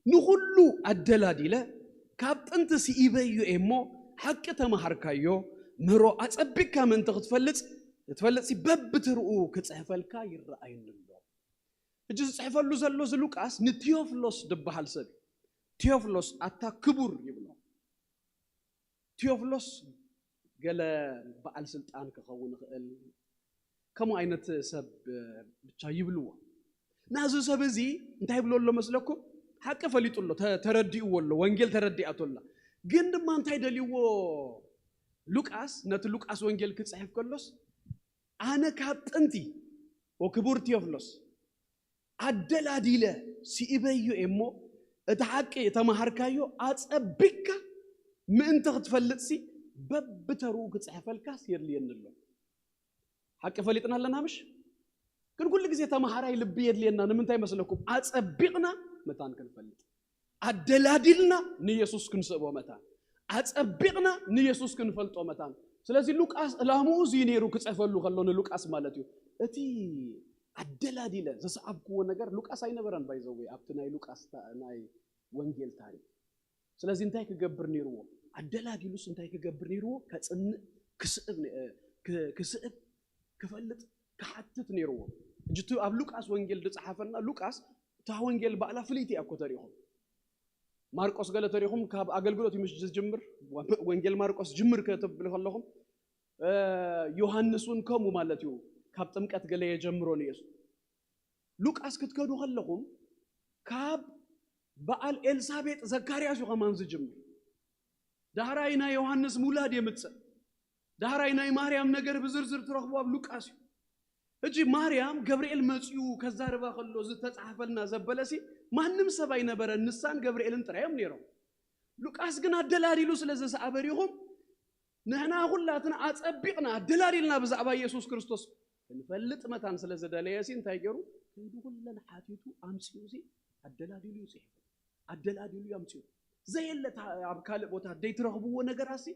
ንኹሉ ኣደላዲለ ካብ ጥንቲ ስኢበዮ እየ እሞ፣ ሓቂ ተማሃርካዮ፣ ምህሮ ኣጸቢቅካ ምእንቲ ክትፈልጽ፣ ክትፈልጥሲ በብትርኡ ክጽሕፈልካ ይረኣየኒ ኣሎ። ሕጂ ዝጽሕፈሉ ዘሎ እዚ ሉቃስ ንቴዎፍሎስ ዝበሃል ሰብ እዩ። ቴዎፍሎስ ኣታ ክቡር ይብሎ። ቴዎፍሎስ ገለ በዓል ስልጣን ክኸውን ይኽእል፣ ከምኡ ዓይነት ሰብ ብቻ ይብልዎ። ናዚ ሰብ እዚ እንታይ ይብሎ ኣሎ መስለኩም? ሓቂ ፈሊጡ ኣሎ፣ ተ-፣ ተረዲእዎ ኣሎ፣ ወንጌል ተረዲኣቶ ኣላ። ግን ድማ እንታይ ደልይዎ ሉቃስ፣ ነቲ ሉቃስ ወንጌል ክጽሕፍ ከሎስ፣ ኣነ ካብ ጥንቲ፣ ወክቡር ቴዎፍሎስ፣ ኣደላዲለ ስኢበዮ እየ እሞ፣ እቲ ሓቂ ተማሃርካዮ ኣጸቢቅካ ምእንቲ ክትፈልጥሲ፣ በብተርኡ ክጽሕፈልካስ የድልየኒ ኣሎ። ሓቂ ፈሊጥና ኣለና ምሽ? ግን ኩሉ ግዜ ተማሃራይ ልቢ የድልየና። ንምንታይ መስለኩም? ኣጸቢቕና መታን ክንፈልጥ። ኣደላዲልና ንየሱስ ክንስእቦ መታን። ኣጸቢቕና ንየሱስ ክንፈልጦ መታን። ስለዚ ሉቃስ ዕላምኡ እዚ ነይሩ ክጽሕፈሉ ከሎ ንሉቃስ ማለት እዩ። እቲ ኣደላዲለ ዝሰዓብክዎ ነገር ሉቃስ ኣይነበረን ባይዘወይ ኣብቲ ናይ ሉቃስ ናይ ወንጌል ታሪክ። ስለዚ እንታይ ክገብር ነይርዎ? ኣደላዲሉስ እንታይ ክገብር ነይርዎ? ከፅንእ ክስእብ ክስእብ ክፈልጥ ክሓትት ነይርዎ። እጅቱ ኣብ ሉቃስ ወንጌል ዝፀሓፈና ሉቃስ እታ ወንጌል ባዕላ ፍልይቲ እያ እኮ ተሪኹም። ማርቆስ ገለ ተሪኹም ካብ ኣገልግሎት እዩ ምሽ ዝጅምር። ወንጌል ማርቆስ ጅምር ከተብል ከለኹም ዮሃንስ እውን ከምኡ ማለት እዩ። ካብ ጥምቀት ገለ የጀምሮ ንየሱ። ሉቃስ ክትከዱ ከለኹም ካብ በዓል ኤልሳቤጥ ዘካርያስ እዩ ከማን ዝጅምር። ዳሕራይ ናይ ዮሃንስ ምውላድ የምፅእ። ዳሕራይ ናይ ማርያም ነገር ብዝርዝር ትረኽቡ ኣብ ሉቃስ እዩ። እጂ ማርያም ገብርኤል መፅኡ ከዛርባ ከሎ ዝተፃሓፈልና ዘበለሲ ማንም ሰብ ኣይነበረ ንሳን ገብርኤልን ጥራዮም ነይሮም። ሉቃስ ግን ኣደላዲሉ ስለ ዘሰኣበሪኹም ንሕና ኩላትና ኣጸቢቕና ኣደላዲልና ብዛዕባ ኢየሱስ ክርስቶስ ክንፈልጥ መታን ስለ ዝደለየ ሲ እንታይ ገይሩ? ከይዱ ኩለን ሓቲቱ ኣምጺኡ ሲ ኣደላዲሉ እዩ ጽሒፉ። ኣደላዲሉ እዩ ኣምጺኡ። ዘየለ ኣብ ካልእ ቦታ ደይትረኽብዎ ነገራት ሲ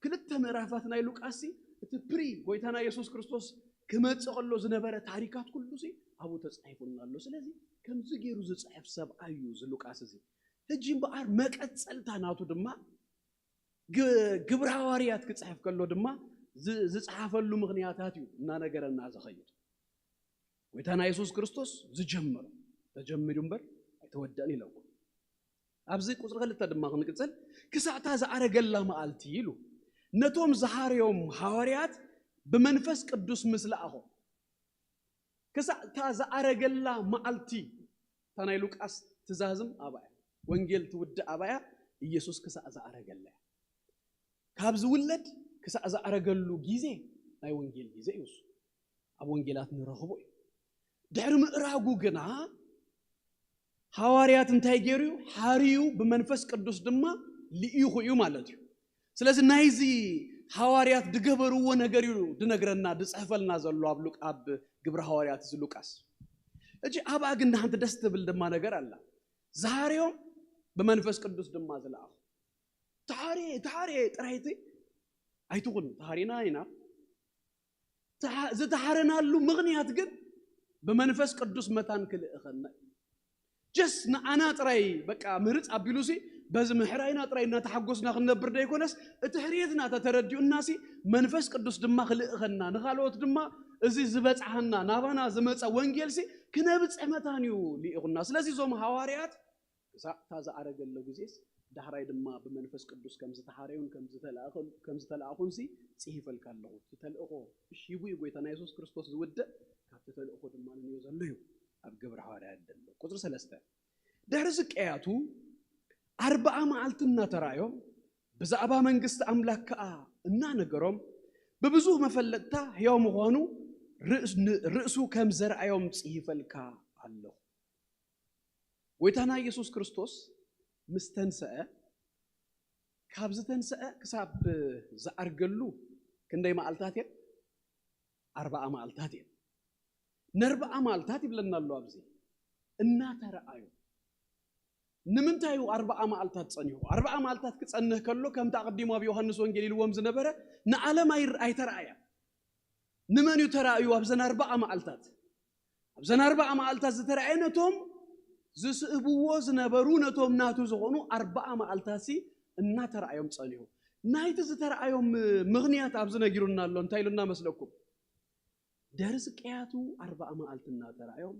ክልተ ምዕራፋት ናይ ሉቃስ ሲ እቲ ፕሪ ጎይታና ኢየሱስ ክርስቶስ ክመጽእ ከሎ ዝነበረ ታሪካት ኩሉ ሲ ኣብኡ ተጻሒፉልና ኣሎ። ስለዚ ከምዚ ገይሩ ዝጽሕፍ ሰብኣይ እዩ እዚ ሉቃስ እዚ። ሕጂ እምበኣር መቀጸልታ ናቱ ድማ ግብሪ ሃዋርያት ክፅሕፍ ከሎ ድማ ዝፅሓፈሉ ምኽንያታት እዩ እናነገረና ዝኸይድ። ጎይታና የሱስ ክርስቶስ ዝጀመሮ ተጀሚሩ እምበር ኣይተወደእን ኢለኩም። ኣብዚ ቁፅሪ ክልተ ድማ ክንቅፅል ክሳዕታ ዝኣረገላ መዓልቲ ኢሉ ነቶም ዝሃረዮም ሃዋርያት ብመንፈስ ቅዱስ ምስ ለኣኾም ክሳዕ እታ ዝኣረገላ መዓልቲ እታ ናይ ሉቃስ ትእዛዝም ኣብኣ እያ። ወንጌል ትውድእ ኣብኣ እያ። ኢየሱስ ክሳዕ ዝኣረገላ እያ። ካብ ዝውለድ ክሳዕ ዝኣረገሉ ግዜ ናይ ወንጌል ግዜ እዩ። እሱ ኣብ ወንጌላት ንረኽቦ እዩ። ድሕሪ ምእራጉ ግና ሃዋርያት እንታይ ገይሩ እዩ? ሓርዩ ብመንፈስ ቅዱስ ድማ ልኢኹ እዩ ማለት እዩ። ስለዚ ናይዚ ሃዋርያት ድገበርዎ ነገር እዩ ድነግረና ድፅሕፈልና ዘሎ ኣብ ሉቅ ኣብ ግብሪ ሃዋርያት እዚ ሉቃስ። እጂ ኣብኣ ግን ንሓንቲ ደስ ትብል ድማ ነገር ኣላ። ዝሃርዮም ብመንፈስ ቅዱስ ድማ ዝለኣኹ። ተሃርየ ተሃርየ ጥራይቲ ኣይትኹን፣ ተሃሪና ኢና። ዝተሓረናሉ ምኽንያት ግን ብመንፈስ ቅዱስ መታን ክልእኸና እዩ። ጀስ ንዓና ጥራይ በቃ ምህርፅ ኣቢሉ ሲ በዚ ምሕራይና ጥራይ እናተሓጎስና ክንነብር ዘይኮነስ እቲ ሕርየትና ተተረዲኡና ሲ መንፈስ ቅዱስ ድማ ክልእኸና ንካልኦት ድማ እዚ ዝበፅሓና ናባና ዝመፀ ወንጌል ሲ ክነብፅሕ መታን እዩ ልኢኹና። ስለዚ እዞም ሃዋርያት ክሳዕ እታ ዝኣረገሎ ግዜስ ዳሕራይ ድማ ብመንፈስ ቅዱስ ከም ዝተሓረዩን ከም ዝተለኣኹን ሲ ጽሂፈልካ ኣለኹ። እቲ ተልእኾ እሺ ሂቡ እዩ ጎይታና የሱስ ክርስቶስ ዝውድእ፣ ካብቲ ተልእኾ ድማ ንንዮ ዘሎ እዩ ኣብ ግብሪ ሃዋርያት ዘሎ። ቁፅሪ ሰለስተ ድሕሪ ዝቀያቱ ኣርብዓ መዓልቲ እናተራእዮም ብዛዕባ መንግስቲ ኣምላክ ከኣ እናነገሮም ብብዙህ መፈለጥታ ሕያው ምዃኑ ርእሱ ከም ዘርኣዮም ጽሂፈልካ ኣለኹ። ጎይታና ኢየሱስ ክርስቶስ ምስ ተንሰአ ካብ ዝተንሰአ ክሳብ ዝዓርገሉ ክንደይ መዓልታት እየን? ኣርባዓ መዓልታት እየን። ነርባዓ መዓልታት ይብለና ኣሎ ኣብዚ እናተረኣዩ። ንምንታይ እዩ ኣርባዓ መዓልታት ጸኒሑ? ኣርባዓ መዓልታት ክጸንህ ከሎ ከምቲ ኣቐዲሙ ኣብ ዮሃንስ ወንጌል ኢልዎም ዝነበረ ንዓለም ኣይተረኣያ። ንመን እዩ ተራእዩ ኣብዘን ኣርባዓ መዓልታት? ኣብዘን ኣርባዓ መዓልታት ዝተራእየ ነቶም ዝስእብዎ ዝነበሩ ነቶም ናቱ ዝኾኑ ኣርባዓ መዓልታት ሲ እናተራእዮም ጸኒሑ። ናይቲ ዝተራእዮም ምኽንያት ኣብዚ ነጊሩና ኣሎ። እንታይ ኢሉና መስለኩም? ደርዚ ቀያቱ ኣርባዓ መዓልቲ እናተራእዮም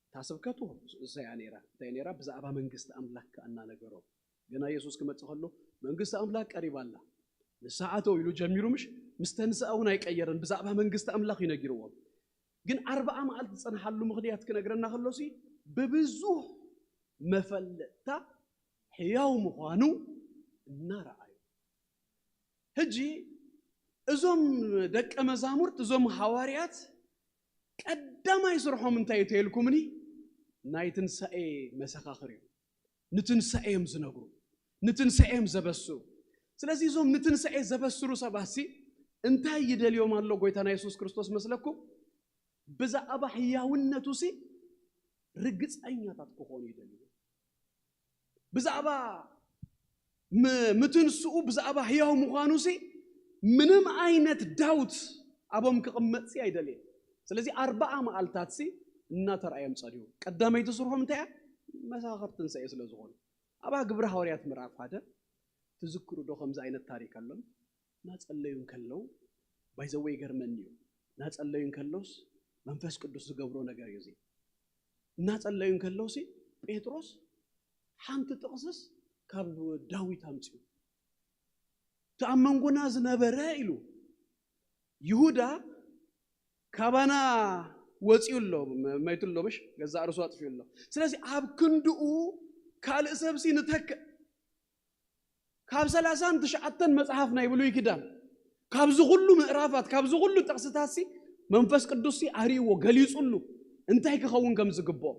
እታ ስብከቱ እሰያ ነይራ። እንታይ ነይራ? ብዛዕባ መንግስቲ ኣምላክ ከኣ እናነገሮም ገና የሱስ ክመጽእ ከሎ መንግስቲ ኣምላክ ቀሪባ ኣላ ንስሓተው ኢሉ ጀሚሩ ምሽ ምስ ተንስኣ እውን ኣይቀየረን። ብዛዕባ መንግስቲ ኣምላክ እዩ ነጊርዎም። ግን ኣርባዓ መዓልቲ ዝጸንሓሉ ምኽንያት ክነግረና ከሎሲ ብብዙሕ መፈለጥታ ሕያው ምዃኑ እናረኣዩ። ሕጂ እዞም ደቀ መዛሙርት እዞም ሃዋርያት ቀዳማይ ስርሖም እንታይ እዩ ተይልኩምኒ? ናይ ትንሳኤ መሰኻኽር እዩ። ንትንሳኤ እዮም ዝነግሩ፣ ንትንሳኤ እዮም ዘበስሩ። ስለዚ እዞም ንትንሳኤ ዘበስሩ ሰባት ሲ እንታይ ይደልዮም ኣሎ ጎይታና የሱስ ክርስቶስ መስለኩም? ብዛዕባ ህያውነቱ ሲ ርግፀኛታት ክኾኑ ይደልዩ። ብዛዕባ ምትንስኡ ብዛዕባ ህያው ምዃኑ ሲ ምንም ዓይነት ዳውት ኣቦም ክቕመጥ ሲ ኣይደልየን። ስለዚ ኣርባዓ መዓልታት ሲ እናተረኣዮም ጸልዩ። ቀዳመይቲ ስርሖም እንታይ እያ? መሰኻኽር ትንሳኤ ስለ ዝኾኑ። ኣብ ግብረ ሃዋርያት ምዕራፍ ሓደ ትዝክሩ ዶ ከምዚ ዓይነት ታሪክ ኣሎን? እናጸለዩ እንከለዉ፣ ባይዘወ ይገርመኒ እዩ። እናጸለዩ እንከለውስ መንፈስ ቅዱስ ዝገብሮ ነገር እዩ እዚ። እናጸለዩ እንከለውሲ ጴጥሮስ ሓንቲ ጥቕስስ ካብ ዳዊት ኣምጽኡ። እቲ ኣብ መንጎና ዝነበረ ኢሉ ይሁዳ ካባና ወፂኡ ኣሎ፣ መይቱ ኣሎ፣ ምሽ ገዛ ርሱ ኣጥፊኡ ኣሎ። ስለዚ ኣብ ክንድኡ ካልእ ሰብሲ ንተክእ። ካብ ሰላሳን ትሽዓተን መጽሓፍ ናይ ብሉይ ኪዳን፣ ካብዚ ኩሉ ምዕራፋት፣ ካብዚ ኩሉ ጥቕስታትሲ መንፈስ ቅዱስሲ ኣርእይዎ፣ ገሊጹሉ እንታይ ክኸውን ከም ዝግብኦ።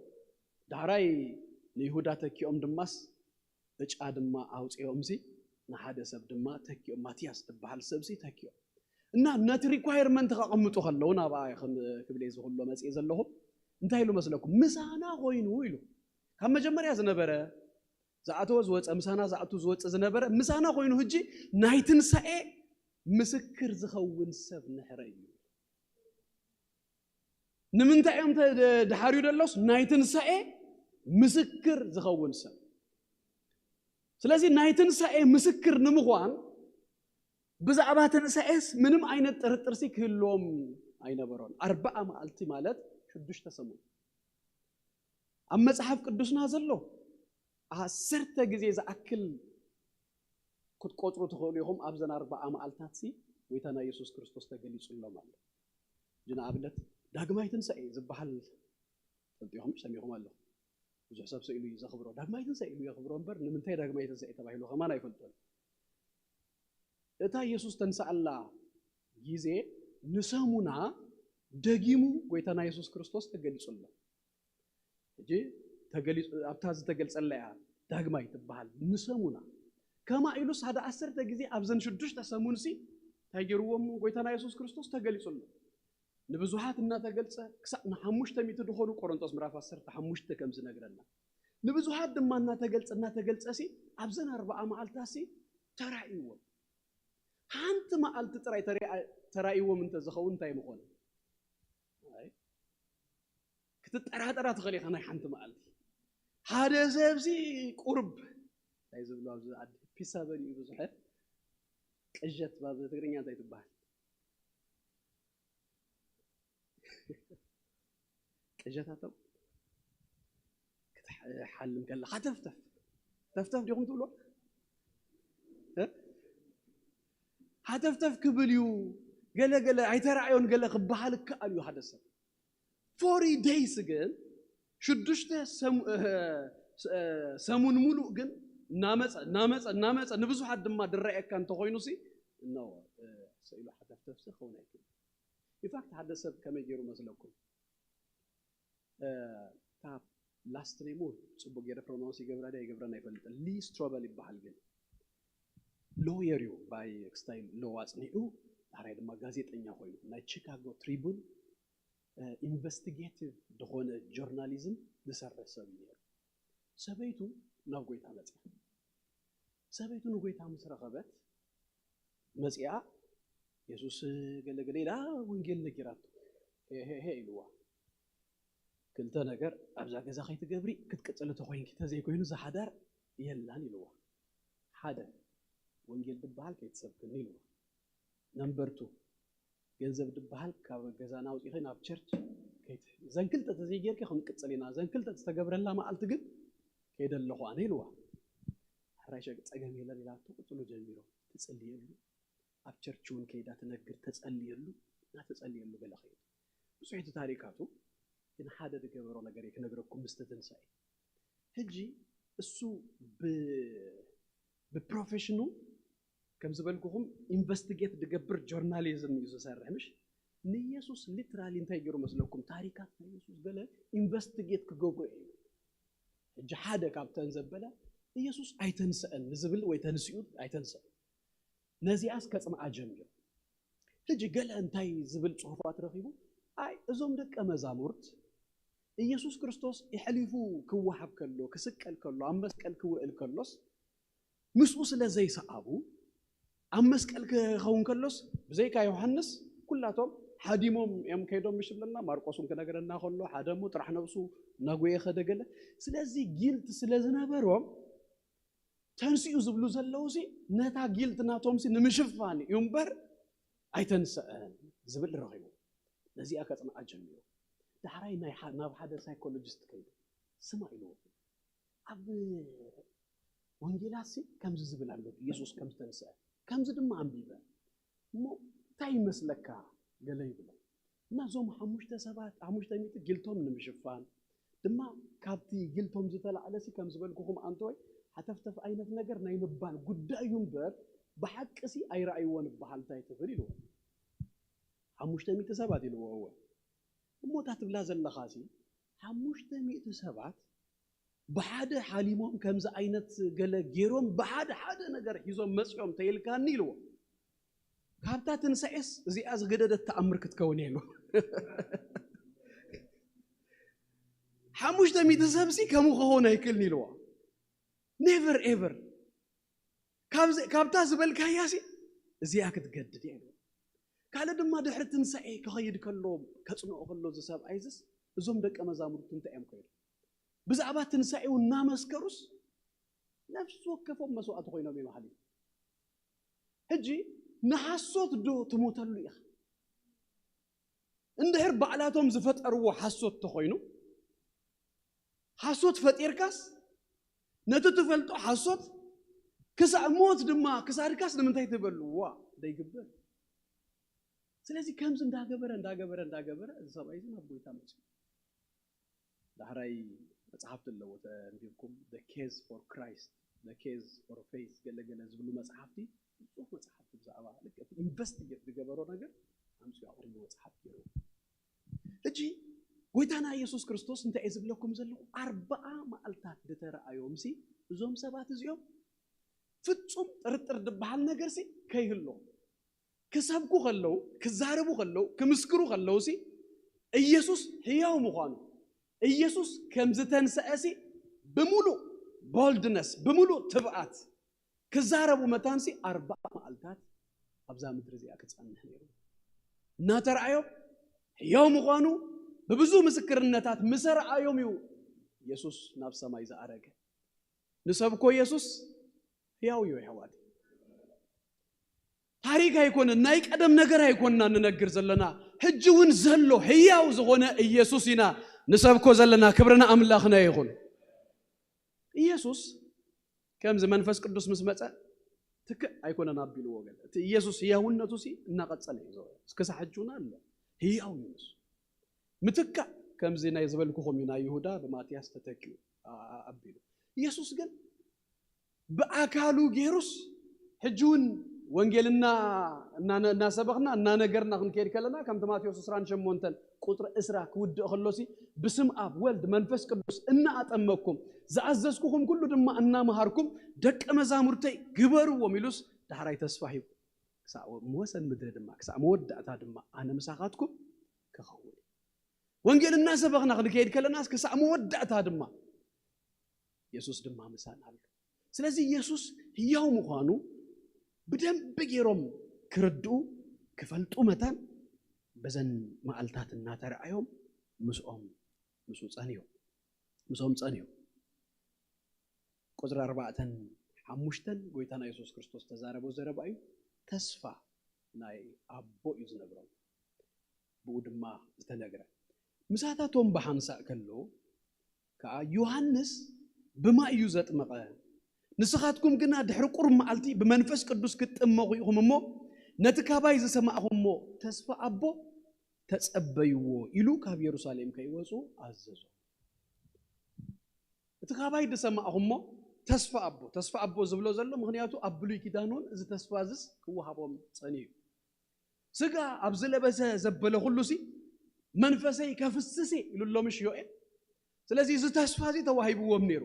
ዳሕራይ ንይሁዳ ተኪኦም ድማስ እጫ ድማ ኣውፅኦምሲ ንሓደ ሰብ ድማ ተኪኦም፣ ማትያስ ዝበሃል ሰብሲ ተኪኦም። እና ነቲ ሪኳየርመንት ከቐምጡ ከለዉ ናብኣ ክም- ክብል እየ ዝኽሎ መፅእ ዘለኹ። እንታይ ኢሉ መስለኩም? ምሳና ኮይኑ ኢሉ። ካብ መጀመርያ ዝነበረ ዝኣተወ ዝወፀ፣ ምሳና ዝኣቱ ዝወፀ ዝነበረ ምሳና ኮይኑ፣ ህጂ ናይ ትንሳኤ ምስክር ዝኸውን ሰብ ንሕረ እዩ። ንምንታይ እዮም ተ- ድሓርዩ ደሎስ ናይ ትንሳኤ ምስክር ዝኸውን ሰብ። ስለዚ ናይ ትንሳኤ ምስክር ንምዃን ብዛዕባ ትንሳኤስ ምንም ዓይነት ጥርጥርሲ ክህልዎም ኣይነበሮን። ኣርባዓ መዓልቲ ማለት ሽዱሽተ ሰሙን ኣብ መጽሓፍ ቅዱስና ዘሎ ዓሰርተ ግዜ ዝኣክል ክትቆጽሩ ትኽእሉ ኢኹም። ኣብዘን ኣርባዓ መዓልታትሲ ጎይታና የሱስ ክርስቶስ ተገሊጹሎም ኣሎ። እዚ ንኣብነት ዳግማይ ትንሳኤ ዝበሃል ፈልጢኹም ሰሚኹም ኣለኹም። ብዙሕ ሰብ ስኢሉ እዩ ዘኽብሮ። ዳግማይ ትንሳኤ ኢሉ የኽብሮ እምበር ንምንታይ ዳግማይ ትንሳኤ ተባሂሉ ከማን ኣይፈልጦን። እታ የሱስ ተንሳኣላ ግዜ ንሰሙና ደጊሙ ጎይታና የሱስ ክርስቶስ ተገሊጹ ኣሎ። ሕጂ ተገሊጹ ኣብታ ዝተገልጸላ እያ ዳግማይ ትበሃል። ንሰሙና ከማ ኢሉስ ሓደ ዓሰርተ ግዜ ኣብዘን ሽዱሽተ ሰሙንሲ እንታይ ገይርዎም? ጎይታና የሱስ ክርስቶስ ተገሊጹ ኣሎ። ንብዙሓት እናተገልጸ ክሳዕ ንሓሙሽተ ሚእቲ ዝኾኑ ቆሮንቶስ ምዕራፍ ዓሰርተ ሓሙሽተ ከም ዝነግረና ንብዙሓት ድማ እናተገልጸ እናተገልጸሲ ኣብዘን ኣርባዓ መዓልታሲ ተራእይዎም። ሓንቲ መዓልቲ ጥራይ ተራእይዎም እንተ ዝኸውን እንታይ ምኾነ? ክትጠራጠራ ትኽእል ኢኻ። ናይ ሓንቲ መዓልቲ ሓደ ሰብሲ ቁርብ እንታይ ዝብሉ ኣብዚ ዓዲ ፒሳ በሊኡ ብዙሐ ቅዠት ብ ትግርኛ እንታይ ትበሃል? ቅዠታቶም ክትሓልም ከለኻ ተፍተፍ ተፍተፍ ዲኹም ትብሎ? ሃተፍተፍ ክብል እዩ። ገለ ገለ ኣይተራእዮን ገለ ክበሃል ይከኣል እዩ ሓደ ሰብ። ፎሪ ደይስ ግን ሽዱሽተ ሰሙን ሙሉእ ግን እናመፀ እናመፀ እናመፀ ንብዙሓት ድማ ድረየካ እንተኮይኑ ሲ እነሆ ስኢሉ ሓተፍተፍ ሲ ክኸውን ኣይክእል። ኢንፋክት ሓደ ሰብ ከመይ ገይሩ መስለኩም? እታ ላስት ኔሙ ፅቡቅ ገይረ ፕሮናውንስ ይገብራ ደ ይገብረን ኣይፈልጥን። ሊ ስትሮበል ይበሃል ግን ሎየር እዩ። ባይ ስታይል ሎ ኣፅኒዑ ዳሕራይ ድማ ጋዜጠኛ ኮይኑ ናይ ቺካጎ ትሪቡን ኢንቨስቲጌቲቭ ዝኾነ ጆርናሊዝም ዝሰርሕ ሰብ እዩ ነይሩ። ሰበይቱ ናብ ጎይታ መፅያ። ሰበይቱ ንጎይታ ምስ ረኸበት መፅያ የሱስ ገለገለ ኢላ ወንጌል ነጊራቶ። ሄሄሄ ኢልዋ። ክልተ ነገር ኣብዛ ገዛ ከይትገብሪ ክትቅፅሊ ተኮይንኪ ተዘይኮይኑ ዝሓዳር የላን ኢልዋ። ሓደ ወንጌል ዝበሃል ከይትሰብክኒ ኢልዋ። ነምበር ቱ ገንዘብ ዝበሃል ካብ ገዛና ኣውፂኺ ናብ ቸርች ከይት እዘን ክልተ ተዘይጌርኪ ክንቅፅል ኢና። እዘን ክልተ ዝተገብረላ መዓልቲ ግን ከይደ ኣለኹ ኣነ ኢልዋ። ሕራይ ሸግ ፀገም የለን ኢላቶ። ቅፅሉ ጀሚሮም ትፅልየሉ ኣብ ቸርች እውን ከይዳ ትነግር ተፀልየሉ እና ተፀልየሉ ገለ ከይዱ ብዙሕ እቲ ታሪካቱ ግን ሓደ ዝገበሮ ነገር ክነግረኩም ምስ ተተንሳኤ ሕጂ እሱ ብፕሮፌሽኑ ከም ዝበልኩኹም ኢንቨስቲጌት ዝገብር ጆርናሊዝም እዩ ዝሰርሕ ምሽ ንኢየሱስ ሊትራሊ እንታይ ገይሩ መስለኩም ታሪካት ናይ ኢየሱስ ገለ ኢንቨስቲጌት ክገብሩ እዩ ሕጂ ሓደ ካብተን ዘበለ ኢየሱስ ኣይተንስአን ንዝብል ወይ ተንስኡ ኣይተንስአን ነዚኣስ ከጽምዓ ጀሚሩ ሕጂ ገለ እንታይ ዝብል ጽሑፋት ረኺቡ ኣይ እዞም ደቀ መዛሙርት ኢየሱስ ክርስቶስ የሕሊፉ ክወሃብ ከሎ ክስቀል ከሎ ኣብ መስቀል ክውዕል ከሎስ ምስኡ ስለ ዘይሰኣቡ ኣብ መስቀል ክኸውን ከሎስ ብዘይካ ዮሃንስ ኩላቶም ሓዲሞም እዮም ከይዶም፣ ምሽ ብለና ማርቆስ እውን ክነገረና ከሎ ሓደ እሞ ጥራሕ ነብሱ እናጎየ ከደ ገለ። ስለዚ ጊልት ስለ ዝነበሮም ተንስኡ ዝብሉ ዘለዉ ሲ ነታ ጊልት ናቶም ሲ ንምሽፋን እዩ እምበር ኣይተንሰአን ዝብል ረኺቡ። ነዚኣ ከጽንዓ ጀሚሩ። ዳሕራይ ናይ ሓ- ናብ ሓደ ሳይኮሎጂስት ከይዱ፣ ስማ ኢልዎ፣ ኣብ ወንጌላት ሲ ከምዚ ዝብል ኣሎ፣ ኢየሱስ ከም ዝተንስአ ከምዚ ድማ ኣንቢበ፣ እሞ እንታይ ይመስለካ ገለ ይብሎ። እና እዞም ሓሙሽተ ሰባት ሓሙሽተ ሚእቲ ጊልቶም ንምሽፋን ድማ ካብቲ ጊልቶም ዝተላዕለ ሲ ከም ዝበልኩኹም ኣንተወይ ሓተፍተፍ ዓይነት ነገር ናይ ምባል ጉዳይ እዩ እምበር ብሓቂ ሲ ኣይረኣይዎን ይበሃል እንታይ ትብል ኢልዎ። ሓሙሽተ ሚእቲ ሰባት ኢልዎ። እወ። እሞ እታ ትብላ ዘለኻ ሲ ሓሙሽተ ሚእቲ ሰባት ብሓደ ሓሊሞም ከምዚ ዓይነት ገለ ገይሮም ብሓደ ሓደ ነገር ሒዞም መፅኦም ተይልካኒ ኢልዎ። ካብታ ትንሳኤስ እዚኣ ዝገደደት ተኣምር ክትከውን እየ ኢሉ። ሓሙሽተ ሚእቲ ሰብ ሲ ከምኡ ክኸውን ኣይክእልን ኢልዎ። ኔቨር ኤቨር። ካብዚ- ካብታ ዝበልካያ ሲ እዚኣ ክትገድድ እየ ኢልዎ። ካልእ ድማ ድሕሪ ትንሳኤ ክኸይድ ከሎ ከጽንኦ ከሎ እዚ ሰብኣይ ዝስ እዞም ደቀ መዛሙርቱ እንታይ እዮም ከይዱ ብዛዕባ ትንሳኤው እናመስከሩስ ነፍሲ ወከፎም መስዋዕቲ ኮይኖም እዮም ሓሊፎም። ሕጂ ንሓሶት ዶ ትሞተሉ ኢኻ? እንድሕር ባዕላቶም ዝፈጠርዎ ሓሶት ተኾይኑ ሓሶት ፈጢርካስ ነቲ ትፈልጦ ሓሶት ክሳዕ ሞት ድማ ክሳድካስ ንምንታይ ትበልዋ ዘይግብር። ስለዚ ከምዚ እንዳገበረ እንዳገበረ እንዳገበረ እዚ ሰብኣይ እዚ ናብ ጎይታ መፅኡ። ዳሕራይ መፅሓፍቲ ኣለዎ ተንቢብኩም፣ the case for Christ, the case for faith ገለገለ ዝብሉ መፅሓፍቲ ብዙሕ መፅሓፍቲ ብዛዕባ ልክዕ እቲ ኢንቨስቲጌት ዝገበሮ ነገር ኣምፅኡ ኣቕሪቡ መፅሓፍ ገይሩ። ሕጂ ጎይታና ኢየሱስ ክርስቶስ እንታይ እዩ ዝብለኩም ዘለኹ? ኣርባዓ መዓልታት ዝተረኣዮም ሲ እዞም ሰባት እዚኦም ፍጹም ጥርጥር ዝበሃል ነገር ሲ ከይህሎ ክሰብኩ ከለዉ ክዛረቡ ከለዉ ክምስክሩ ከለዉ ሲ ኢየሱስ ህያው ምዃኑ ኢየሱስ ከም ዝተንሰአ ሲ ብምሉእ ቦልድነስ ብምሉእ ትብኣት ክዛረቡ መታንሲ ኣርባዓ መዓልታት ኣብዛ ምድሪ እዚኣ ክጸንሕ ነይሩ። እናተረኣዮም ሕያው ምዃኑ ብብዙ ምስክርነታት ምስ ኣርኣዮም እዩ ኢየሱስ ናብ ሰማይ ዝኣረገ። ንሰብኮ ኢየሱስ ሕያው እዩ ኣሕዋት። ታሪክ ኣይኮነን፣ ናይ ቀደም ነገር ኣይኮንና ንነግር ዘለና። ሕጂ እውን ዘሎ ሕያው ዝኾነ ኢየሱስ ኢና ንሰብኮ ዘለና። ክብርና ኣምላኽና ይኹን። ኢየሱስ ከምዚ መንፈስ ቅዱስ ምስ መጸ ትክእ ኣይኮነን ኣቢልዎ ገለ። እቲ ኢየሱስ ህያውነቱ ሲ እናቐጸለ እዩ ዘሎ። ክሳብ ሕጂ እውን ኣሎ። ህያው እዩ ንሱ። ምትካእ ከምዚ ናይ ዝበልኩኹም እዩ ናይ ይሁዳ ብማትያስ ተተኪኡ ኣ- ኣ- ኣቢሉ። ኢየሱስ ግን ብኣካሉ ገይሩስ ሕጂ እውን ወንጌልና እናነ- እናሰበኽና እናነገርና ክንከይድ ከለና ከምቲ ማቴዎስ ዕስራን ሸሞንተን ቁፅሪ ዕስራ ክውድእ ከሎሲ ብስም ኣብ ወልድ መንፈስ ቅዱስ እናኣጠመቅኩም ዝኣዘዝኩኹም ኩሉ ድማ እናመሃርኩም ደቀ መዛሙርተይ ግበርዎም ኢሉስ ዳሕራይ ተስፋ ሂቡ ክሳብ ወሰን ምድሪ ድማ ክሳብ መወዳእታ ድማ ኣነ ምሳኻትኩም ክኸውን እዩ። ወንጌል እናሰበኽና ክንከይድ ከለናስ ክሳብ መወዳእታ ድማ የሱስ ድማ ምሳና ኣሎ። ስለዚ የሱስ ህያው ምዃኑ ብደንቢ ገይሮም ክርድኡ ክፈልጡ መታን በዘን መዓልታት እናተረኣዮም ምስኦም ምስኡ ጸንዩ ምስኦም ጸንዩ። ቁፅሪ ኣርባዕተን ሓሙሽተን ጎይታና የሱስ ክርስቶስ ተዛረቦ ዘረባ እዩ። ተስፋ ናይ ኣቦ እዩ ዝነግሮም። ብኡ ድማ ዝተነግረ ምሳታቶም ብሓንሳእ ከለዉ ከዓ ዮሃንስ ብማይ እዩ ዘጥመቐ፣ ንስኻትኩም ግና ድሕሪ ቁሩብ መዓልቲ ብመንፈስ ቅዱስ ክትጥመቑ ኢኹም እሞ ነቲ ካባይ ዝሰማዕኹምዎ ተስፋ ኣቦ ተጸበይዎ ኢሉ ካብ የሩሳሌም ከይወፁ ኣዘዞ። እቲ ካባይ ዝሰማዕኹሞ ተስፋ ኣቦ ተስፋ ኣቦ ዝብሎ ዘሎ ምክንያቱ ኣብ ብሉይ ኪዳን እውን እዚ ተስፋ እዝስ ክወሃቦም ጸኒዩ ስጋ ኣብ ዝለበሰ ዘበለ ኩሉ ሲ መንፈሰይ ከፍስስ ኢሉሎምሽ ዮኤል። ስለዚ እዚ ተስፋ እዚ ተዋሂብዎም ነይሩ።